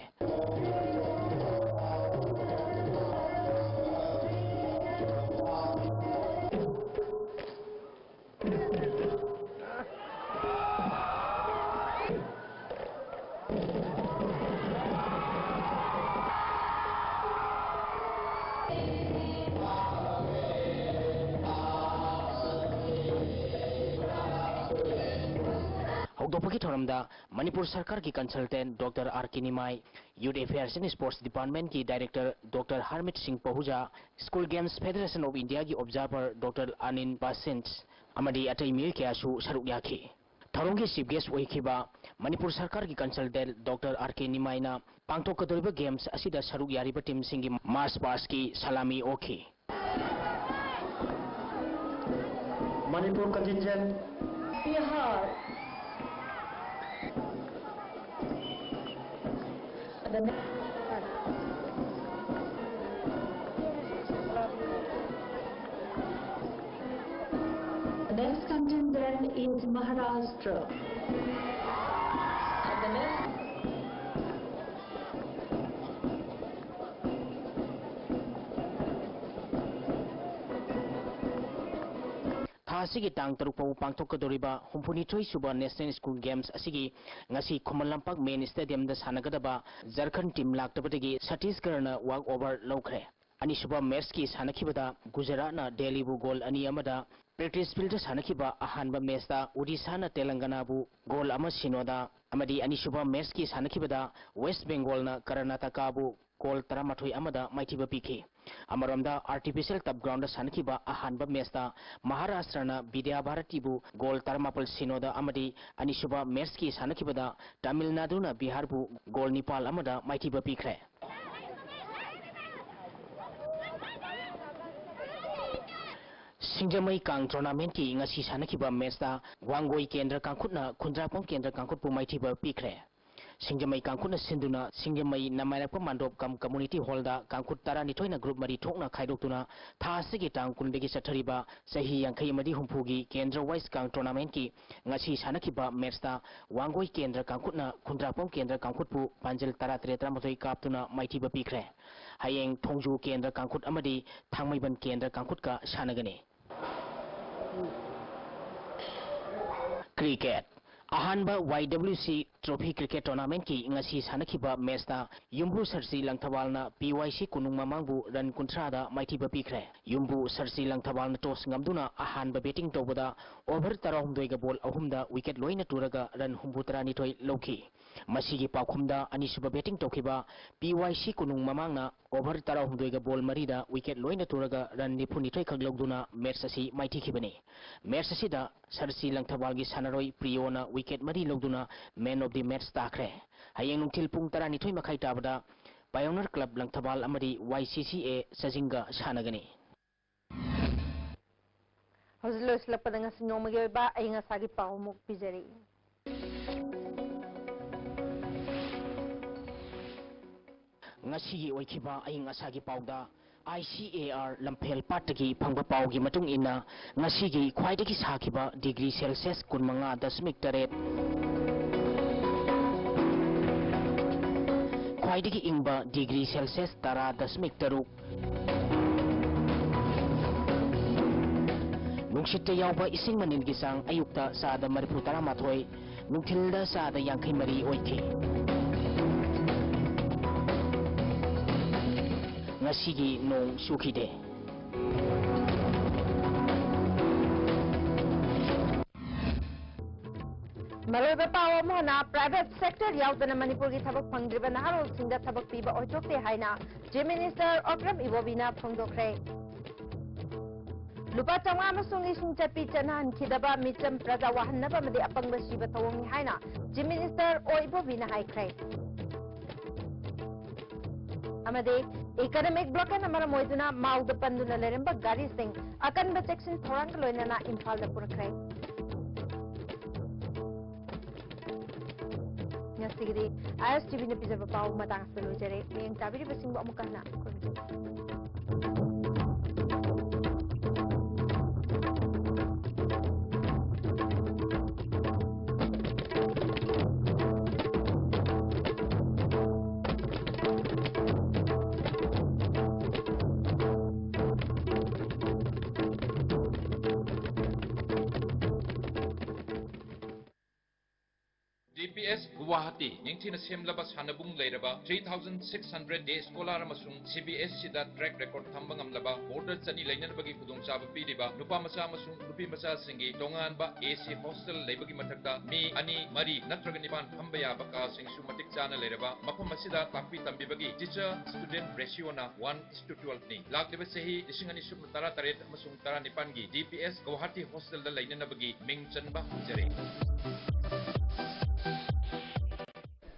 ꯍꯧꯗꯣꯛꯄꯒꯤ ꯊꯧꯔꯝꯗ ꯃꯅꯤꯄꯨꯔ ꯁꯔꯀꯥꯔꯒꯤ consultant Doctor R K Nimai, Youth Affairs and Sports Departmentꯀꯤ Director Doctor Harmeet Singh Pahuja, School Games Federation of Indiaꯒꯤ observer Doctor Anil Basant ꯑꯃꯗꯤ ꯑꯇꯩ ꯃꯤꯑꯣꯏ ꯀꯌꯥꯁꯨ ꯁꯔꯨꯛ ꯌꯥꯈꯤ꯫ ꯊꯧꯔꯝꯒꯤ chief guest ꯑꯣꯏꯈꯤꯕ ꯃꯅꯤꯄꯨꯔ ꯁꯔꯀꯥꯔꯒꯤ consultant Doctor R K ꯅꯤꯃꯥꯏꯅ ꯄꯥꯡꯊꯣꯛꯀꯗꯧꯔꯤꯕ games ꯑꯁꯤꯗ ꯁꯔꯨꯛ ꯌꯥꯔꯤꯕ teamꯁꯤꯡꯒꯤ march pastꯀꯤ salami ꯑꯣꯛꯈꯤ꯫ Manipur contingent. Bihar. The ne- The next contingent is Maharashtra. And the next ꯊꯥ ꯑꯁꯤꯒꯤ ꯇꯥꯡ ꯇꯔꯨꯛ ꯐꯥꯎꯕ ꯄꯥꯡꯊꯣꯛꯀꯗꯧꯔꯤꯕ ꯍꯨꯝꯐꯨꯅꯤꯊꯣꯏ ꯁꯨꯕ National School Games ꯑꯁꯤꯒꯤ ꯉꯁꯤ ꯈꯨꯃꯟ ꯂꯝꯄꯥꯛ main stadiumꯗ ꯁꯥꯟꯅꯒꯗꯕ ꯖꯔꯈꯟ team ꯂꯥꯛꯇꯕꯗꯒꯤ ꯁꯇꯤꯁꯒꯔꯅ walk over ꯂꯧꯈ꯭ꯔꯦ꯫ ꯑꯅꯤꯁꯨꯕ matchꯀꯤ ꯁꯥꯟꯅꯈꯤꯕꯗ ꯒꯨꯖꯔꯥꯠꯅ ꯗꯦꯜꯂꯤꯕꯨ goal ꯑꯅꯤ ꯑꯃꯗ, practice fieldꯇ ꯁꯥꯟꯅꯈꯤꯕ ꯑꯍꯥꯟꯕ matchꯇ ꯑꯣꯗꯤꯁꯥꯅ ꯇꯦꯂꯪꯒꯅꯥꯕꯨ goal ꯑꯃ ꯁꯤꯅꯣꯗ ꯑꯃꯗꯤ ꯑꯅꯤꯁꯨꯕ matchꯀꯤ ꯁꯥꯟꯅꯈꯤꯕꯗ West Bengalꯅ ꯀꯔꯅꯥꯇꯀꯥꯕꯨ goal ꯇꯔꯥꯃꯥꯊꯣꯏ ꯑꯃꯗ ꯃꯥꯏꯊꯤꯕ ꯄꯤꯈꯤ꯫ ꯑꯃꯔꯣꯝꯗ artificial turf groundꯗ ꯁꯥꯟꯅꯈꯤꯕ ꯑꯍꯥꯟꯕ matchꯇ ꯃꯍꯥꯔꯥꯁꯇ꯭ꯔꯅ ꯕꯤꯗ꯭ꯌꯥ ꯚꯥꯔꯇꯤꯕꯨ goal ꯇꯔꯥꯃꯥꯄꯜ ꯁꯤꯅꯣꯗ ꯑꯃꯗꯤ ꯑꯅꯤꯁꯨꯕ matchꯀꯤ ꯁꯥꯟꯅꯈꯤꯕꯗ ꯇꯥꯃꯤꯜ ꯅꯥꯗꯨꯅ ꯕꯤꯍꯥꯔꯕꯨ goal ꯅꯤꯄꯥꯜ ꯑꯃꯗ ꯃꯥꯏꯊꯤꯕ ꯄꯤꯈ꯭ꯔꯦ꯫ ꯁꯤꯡꯖꯃꯩ ꯀꯥꯡ tournamentꯀꯤ ꯉꯁꯤ ꯁꯥꯟꯅꯈꯤꯕ matchꯇ ꯋꯥꯡꯒꯣꯏ ꯀꯦꯟꯗ꯭ꯔ ꯀꯥꯡꯈꯨꯠꯅ ꯈꯨꯟꯗ꯭ꯔꯥꯛꯄꯝ ꯀꯦꯟꯗ꯭ꯔ ꯀꯥꯡꯈꯨꯠꯄꯨ ꯃꯥꯏꯊꯤꯕ ꯄꯤꯈ꯭ꯔꯦ꯫ ꯁꯤꯡꯖꯃꯩ ꯀꯥꯡꯈꯨꯠꯅ ꯁꯤꯟꯗꯨꯅ ꯁꯤꯡꯖꯃꯩ ꯅꯃꯥꯏꯔꯛꯄ ꯃꯥꯟꯗꯣꯞ cum community hallꯗ ꯀꯥꯡꯈꯨꯠ ꯇꯔꯥꯅꯤꯊꯣꯏꯅ group ꯃꯔꯤ ꯊꯣꯛꯅ ꯈꯥꯏꯗꯣꯛꯇꯨꯅ ꯊꯥ ꯑꯁꯤꯒꯤ ꯇꯥꯡ ꯀꯨꯟꯗꯒꯤ ꯆꯠꯊꯔꯤꯕ ꯆꯍꯤ ꯌꯥꯡꯈꯩ ꯑꯃꯗꯤ ꯍꯨꯝꯐꯨꯒꯤ ꯀꯦꯟꯗ꯭ꯔ wise ꯀꯥꯡ tournamentꯀꯤ ꯉꯁꯤ ꯁꯥꯟꯅꯈꯤꯕ matchꯇ ꯋꯥꯡꯒꯣꯏ ꯀꯦꯟꯗ꯭ꯔ ꯀꯥꯡꯈꯨꯠꯅ ꯈꯨꯟꯗ꯭ꯔꯥꯛꯄꯝ ꯀꯦꯟꯗ꯭ꯔ ꯀꯥꯡꯈꯨꯠꯄꯨ ꯄꯥꯟꯖꯜ ꯇꯔꯥꯇꯔꯦꯠ ꯇꯔꯥꯃꯥꯊꯣꯏ ꯀꯥꯞꯇꯨꯅ ꯃꯥꯏꯊꯤꯕ ꯄꯤꯈ꯭ꯔꯦ꯫ ꯍꯌꯦꯡ ꯊꯣꯡꯖꯨ ꯀꯦꯟꯗ꯭ꯔ ꯀꯥꯡꯈꯨꯠ ꯑꯃꯗꯤ ꯊꯥꯡꯃꯩꯕꯟ ꯀꯦꯟꯗ꯭ꯔ ꯀꯥꯡꯈꯨꯠꯀ ꯁꯥꯟꯅꯒꯅꯤ꯫ Cricket꯫ ꯑꯍꯥꯟꯕ Y W C Trophy Cricket Tournamentꯀꯤ ꯉꯁꯤ ꯁꯥꯟꯅꯈꯤꯕ ꯃꯦꯆꯇ ꯌꯨꯝꯕꯨ ꯁꯔꯁꯤ ꯂꯪꯊꯕꯥꯜꯅ ꯄꯤ ꯋꯥꯏ ꯁꯤ ꯀꯣꯅꯨꯡ ꯃꯃꯥꯡꯕꯨ ꯔꯟ ꯀꯨꯟꯊ꯭ꯔꯥꯗ ꯃꯥꯏꯊꯤꯕ ꯄꯤꯈ꯭ꯔꯦ꯫ ꯌꯨꯝꯕꯨ ꯁꯔꯁꯤ ꯂꯪꯊꯕꯥꯜꯅ ꯇꯣꯁ ꯉꯝꯗꯨꯅ ꯑꯍꯥꯟꯕ ꯕꯦꯇꯤꯡ ꯇꯧꯕꯗ ꯑꯣꯚꯔ ꯇꯔꯥꯍꯨꯝꯗꯣꯏꯒ ꯕꯣꯜ ꯑꯍꯨꯝꯗ ꯋꯤꯀꯦꯠ ꯂꯣꯏꯅ ꯇꯨꯔꯒ ꯔꯟ ꯍꯨꯝꯐꯨꯇꯔꯥꯅꯤꯊꯣꯏ ꯂꯧꯈꯤ꯫ ꯃꯁꯤꯒꯤ ꯄꯥꯎꯈꯨꯝꯗ ꯑꯅꯤꯁꯨꯕ ꯕꯦꯇꯤꯡ ꯇꯧꯈꯤꯕ ꯄꯤ ꯋꯥꯏ ꯁꯤ ꯀꯣꯅꯨꯡ ꯃꯃꯥꯡꯅ ꯑꯣꯚꯔ ꯇꯔꯥꯍꯨꯝꯗꯣꯏꯒ ꯕꯣꯜ ꯃꯔꯤꯗ ꯋꯤꯀꯦꯠ ꯂꯣꯏꯅ ꯇꯨꯔꯒ ꯔꯟ ꯅꯤꯐꯨꯅꯤꯊꯣꯏ ꯈꯛ ꯂꯧꯗꯨꯅ ꯃꯦꯆ ꯑꯁꯤ ꯃꯥꯏꯊꯤꯈꯤꯕꯅꯤ꯫ ꯃꯦꯆ ꯑꯁꯤꯗ ꯁꯔꯁꯤ ꯂꯪꯊꯕꯥꯜꯒꯤ ꯁꯥꯟꯅꯔꯣꯏ ꯄ꯭ꯔꯤꯌꯣꯅ ꯋꯤꯀꯦꯠ ꯃꯔꯤ ꯂꯧꯗꯨꯅ Man of the Match ꯇꯥꯈ꯭ꯔꯦ꯫ ꯍꯌꯦꯡ ꯅꯨꯡꯊꯤꯜ ꯄꯨꯡ ꯇꯔꯥꯅꯤꯊꯣꯏ ꯃꯈꯥꯏ ꯇꯥꯕꯗ Pioneer Club ꯂꯪꯊꯕꯥꯜ ꯑꯃꯗꯤ ꯋꯥꯏ ꯁꯤ ꯁꯤ ꯑꯦ ꯆꯥꯖꯤꯡꯒ ꯁꯥꯟꯅꯒꯅꯤ꯫ ꯍꯧꯖꯤꯛ ꯂꯣꯏꯁꯤꯜꯂꯛꯄꯗ ꯉꯁꯤ ꯅꯣꯡꯃꯒꯤ ꯑꯣꯏꯕ ꯑꯏꯪ ꯑꯁꯥꯒꯤ ꯄꯥꯎ ꯑꯃꯨꯛ ꯄꯤꯖꯔꯤ꯫ ꯉꯁꯤꯒꯤ ꯑꯣꯏꯈꯤꯕ ꯑꯏꯪ ꯑꯁꯥꯒꯤ ꯄꯥꯎꯗ, ꯑꯥꯏ ꯁꯤ ꯑꯦ ꯑꯥꯔ ꯂꯝꯐꯦꯜ ꯄꯥꯠꯇꯒꯤ ꯐꯪꯕ ꯄꯥꯎꯒꯤ ꯃꯇꯨꯡ ꯏꯟꯅ, ꯉꯁꯤꯒꯤ ꯈ꯭ꯋꯥꯏꯗꯒꯤ ꯁꯥꯈꯤꯕ ꯗꯤꯒ꯭ꯔꯤ ꯁꯦꯜꯁꯤꯌꯁ ꯀꯨꯟꯃꯉꯥ ꯗꯁꯃꯤꯛ ꯇꯔꯦꯠ, ꯈ꯭ꯋꯥꯏꯗꯒꯤ ꯏꯪꯕ ꯗꯤꯒ꯭ꯔꯤ ꯁꯦꯜꯁꯤꯌꯁ ꯇꯔꯥ ꯗꯁꯃꯤꯛ ꯇꯔꯨꯛ, ꯅꯨꯡꯁꯤꯠꯇ ꯌꯥꯎꯕ ꯏꯁꯤꯡ ꯃꯅꯤꯜꯒꯤ ꯆꯥꯡ ꯑꯌꯨꯛꯇ ꯆꯥꯗ ꯃꯔꯤꯐꯨ ꯇꯔꯥꯃꯥꯊꯣꯏ, ꯅꯨꯡꯊꯤꯜꯗ ꯆꯥꯗ ꯌꯥꯡꯈꯩ ꯃꯔꯤ ꯑꯣꯏꯈꯤ꯫ ꯉꯁꯤꯒꯤ ꯅꯣꯡ ꯆꯨꯈꯤꯗꯦ꯫ ꯃꯔꯨꯑꯣꯏꯕ ꯄꯥꯎ ꯑꯃ ꯍꯥꯟꯅ, private sector ꯌꯥꯎꯗꯅ ꯃꯅꯤꯄꯨꯔꯒꯤ ꯊꯕꯛ ꯐꯪꯗ꯭ꯔꯤꯕ ꯅꯍꯥꯔꯣꯜꯁꯤꯡꯗ ꯊꯕꯛ ꯄꯤꯕ ꯑꯣꯏꯊꯣꯛꯇꯦ ꯍꯥꯏꯅ Chief Minister ꯑꯣꯀ꯭ꯔꯝ ꯏꯕꯣꯕꯤꯅ ꯐꯣꯡꯗꯣꯛꯈ꯭ꯔꯦ꯫ ꯂꯨꯄꯥ ꯆꯥꯝꯃꯉꯥ ꯑꯃꯁꯨꯡ ꯏꯁꯤꯡ ꯆꯠꯄꯤ ꯆꯠꯅꯍꯟꯈꯤꯗꯕ ꯃꯤꯆꯝ ꯄ꯭ꯔꯖꯥ ꯋꯥꯍꯟꯅꯕ ꯑꯃꯗꯤ ꯑꯄꯪꯕ ꯁꯤꯕ ꯊꯧꯑꯣꯡꯅꯤ ꯍꯥꯏꯅ Chief Minister ꯑꯣ ꯏꯕꯣꯕꯤꯅ ꯍꯥꯏꯈ꯭ꯔꯦ꯫ ꯑꯃꯗꯤ economic blockade ꯅ ꯃꯔꯝ ꯑꯣꯏꯗꯨꯅ ꯃꯥꯎꯗ ꯄꯟꯗꯨꯅ ꯂꯩꯔꯝꯕ ꯒꯥꯔꯤꯁꯤꯡ ꯑꯀꯟꯕ ꯆꯦꯛꯁꯤꯟ ꯊꯧꯔꯥꯡꯒ ꯂꯣꯏꯅꯅ ꯏꯝꯐꯥꯜꯗ ꯄꯨꯔꯛꯈ꯭ꯔꯦ꯫ ꯉꯁꯤꯒꯤꯗꯤ ꯑꯥꯏ ꯑꯦꯁ ꯇꯤ ꯚꯤ ꯅ ꯄꯤꯖꯕ ꯄꯥꯎ ꯃꯇꯥꯡ ꯑꯁꯤꯗ ꯂꯣꯏꯖꯔꯦ꯫ ꯃꯤꯠꯌꯦꯡ ꯇꯥꯕꯤꯔꯤꯕꯁꯤꯡꯕꯨ ꯑꯃꯨꯛꯀ ꯍꯟꯅ ꯈꯨꯔꯨꯝꯖꯔꯤ꯫ D P S Guwahati, ꯅꯤꯡꯊꯤꯅ ꯁꯦꯝꯂꯕ ꯁꯥꯟꯅꯕꯨꯡ ꯂꯩꯔꯕ, three thousand six hundred day scholar ꯑꯃꯁꯨꯡ C B S E ꯗ track record ꯊꯝꯕ ꯉꯝꯂꯕ, boarder ꯆꯅꯤ ꯂꯩꯅꯅꯕꯒꯤ ꯈꯨꯗꯣꯡꯆꯥꯕ ꯄꯤꯔꯤꯕ ꯅꯨꯄꯥ ꯃꯆꯥ ꯑꯃꯁꯨꯡ ꯅꯨꯄꯤ ꯃꯆꯥꯁꯤꯡꯒꯤ ꯇꯣꯉꯥꯟꯕ A C hostel ꯂꯩꯕꯒꯤ ꯃꯊꯛꯇ ꯃꯤ ꯑꯅꯤ, ꯃꯔꯤ ꯅꯠꯇ꯭ꯔꯒ ꯅꯤꯄꯥꯟ ꯐꯝꯕ ꯌꯥꯕ ꯀꯥꯁꯤꯡꯁꯨ ꯃꯇꯤꯛ ꯆꯥꯅ ꯂꯩꯔꯕ ꯃꯐꯝ ꯑꯁꯤꯗ ꯇꯥꯛꯄꯤ ꯇꯝꯕꯤꯕꯒꯤ teacher student ratio ꯅ one is to twelve ꯅꯤ꯫ ꯂꯥꯛꯂꯤꯕ ꯆꯍꯤ ꯂꯤꯁꯤꯡ ꯑꯅꯤ ꯁꯨꯞꯅ ꯇꯔꯥ ꯇꯔꯦꯠ ꯑꯃꯁꯨꯡ ꯇꯔꯥ ꯅꯤꯄꯥꯟꯒꯤ D P S Guwahati hostel ꯗ ꯂꯩꯅꯅꯕꯒꯤ ꯃꯤꯡ ꯆꯟꯕ ꯍꯧꯖꯔꯦ꯫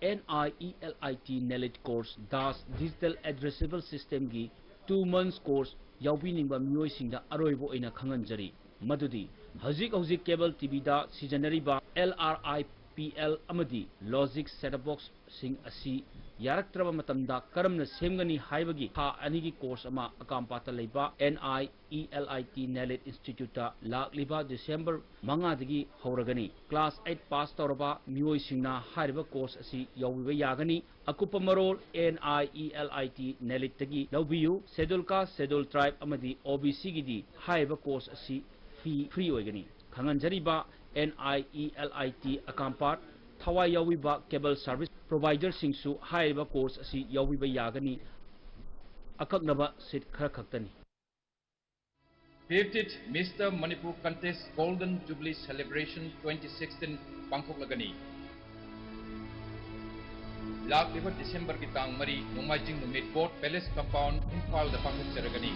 N I E L I T NELIT course DAS Digital Addressable System ꯒꯤ two months course ꯌꯥꯎꯕꯤꯅꯤꯡꯕ ꯃꯤꯑꯣꯏꯁꯤꯡꯗ ꯑꯔꯣꯏꯕ ꯑꯣꯏꯅ ꯈꯪꯍꯟꯖꯔꯤ ꯃꯗꯨꯗꯤ ꯍꯧꯖꯤꯛ ꯍꯧꯖꯤꯛ cable T V ꯗ ꯁꯤꯖꯤꯟꯅꯔꯤꯕ L R I P L ꯑꯃꯗꯤ Logic set-top box ꯁꯤꯡ ꯑꯁꯤ ꯌꯥꯔꯛꯇ꯭ꯔꯕ ꯃꯇꯝꯗ ꯀꯔꯝꯅ ꯁꯦꯝꯒꯅꯤ ꯍꯥꯏꯕꯒꯤ ꯊꯥ ꯑꯅꯤꯒꯤ course ꯑꯃ ꯑꯀꯥꯝꯄꯥꯠꯇ ꯂꯩꯕ N I E L I T NELIT Institute ꯇ ꯂꯥꯛꯂꯤꯕ December ꯃꯉꯥꯗꯒꯤ ꯍꯧꯔꯒꯅꯤ꯫ Class eight pass ꯇꯧꯔꯕ ꯃꯤꯑꯣꯏꯁꯤꯡꯅ ꯍꯥꯏꯔꯤꯕ course ꯑꯁꯤ ꯌꯥꯎꯕꯤꯕ ꯌꯥꯒꯅꯤ꯫ ꯑꯀꯨꯞꯄ ꯃꯔꯣꯜ N I E L I T NELIT ꯇꯒꯤ ꯂꯧꯕꯤꯌꯨ꯫ Schedule Caste, Schedule Tribe ꯑꯃꯗꯤ O B C ꯒꯤꯗꯤ ꯍꯥꯏꯔꯤꯕ course ꯑꯁꯤ fee free ꯑꯣꯏꯒꯅꯤ꯫ ꯈꯪꯍꯟꯖꯔꯤꯕ N I E L I T ꯑꯀꯥꯝꯄꯥꯠ ꯊꯋꯥꯏ ꯌꯥꯎꯕꯤꯕ cable service provider ꯁꯤꯡꯁꯨ ꯍꯥꯏꯔꯤꯕ course ꯑꯁꯤ ꯌꯥꯎꯕꯤꯕ ꯌꯥꯒꯅꯤ꯫ ꯑꯀꯛꯅꯕ seat ꯈꯔ ꯈꯛꯇꯅꯤ꯫ Fiftieth Mister Manipur Contest Golden Jubilee Celebration twenty sixteen ꯄꯥꯡꯊꯣꯛꯂꯒꯅꯤ꯫ ꯂꯥꯛꯂꯤꯕ December ꯒꯤ ꯇꯥꯡ ꯃꯔꯤ, ꯅꯣꯡꯃꯥꯏꯖꯤꯡ ꯅꯨꯃꯤꯠ Court Palace Compound, ꯏꯝꯐꯥꯜꯗ ꯄꯥꯡꯊꯣꯛꯆꯔꯒꯅꯤ꯫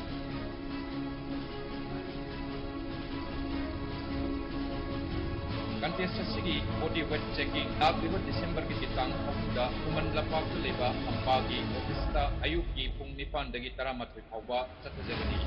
Contest ꯑꯁꯤꯒꯤ body weight checking ꯂꯥꯛꯂꯤꯕ December ꯒꯤ ꯇꯥꯡ ꯑꯍꯨꯝꯗ ꯈꯨꯃꯟ ꯂꯝꯄꯥꯛꯇ ꯂꯩꯕ ꯑꯝꯕꯥꯒꯤ office ꯇ ꯑꯌꯨꯛꯀꯤ ꯄꯨꯡ ꯅꯤꯄꯥꯟꯗꯒꯤ ꯇꯔꯥꯃꯥꯊꯣꯏ ꯐꯥꯎꯕ ꯆꯠꯊꯖꯒꯅꯤ꯫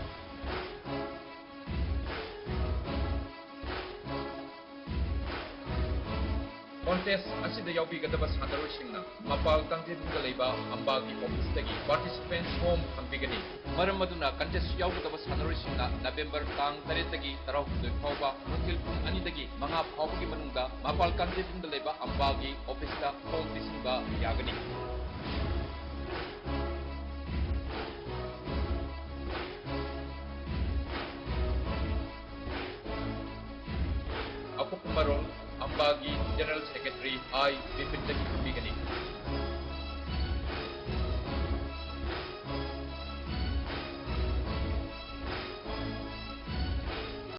Contest ꯑꯁꯤꯗ ꯌꯥꯎꯕꯤꯒꯗꯕ ꯁꯥꯟꯅꯔꯣꯏꯁꯤꯡꯅ ꯃꯄꯥꯜ ꯀꯥꯡꯖꯩꯕꯨꯡꯗ ꯂꯩꯕ ꯑꯝꯕꯥꯒꯤ office ꯇꯒꯤ participants form ꯐꯪꯕꯤꯒꯅꯤ꯫ ꯃꯔꯝ ꯑꯗꯨꯅ contest ꯌꯥꯎꯒꯗꯕ ꯁꯥꯟꯅꯔꯣꯏꯁꯤꯡꯅ November ꯇꯥꯡ ꯇꯔꯦꯠꯇꯒꯤ ꯇꯔꯥꯍꯨꯝꯗꯣꯏ ꯐꯥꯎꯕ ꯅꯨꯡꯊꯤꯜ ꯄꯨꯡ ꯑꯅꯤꯗꯒꯤ ꯃꯉꯥ ꯐꯥꯎꯕꯒꯤ ꯃꯅꯨꯡꯗ ꯃꯄꯥꯜ ꯀꯥꯡꯖꯩꯕꯨꯡꯗ ꯂꯩꯕ ꯑꯝꯕꯥꯒꯤ office ꯇ form ꯄꯤꯁꯤꯟꯕ ꯌꯥꯒꯅꯤ꯫ ꯑꯀꯨꯞꯄ ꯃꯔꯣꯜ, ꯑꯝꯕꯥ ꯀꯤ ꯖꯦꯅꯔꯦꯜ ꯁꯦꯀ꯭ꯔꯦꯇꯔꯤ ꯑꯥꯏ ꯕꯤꯄꯤꯟꯗꯒꯤ ꯈꯪꯕꯤꯒꯅꯤ꯫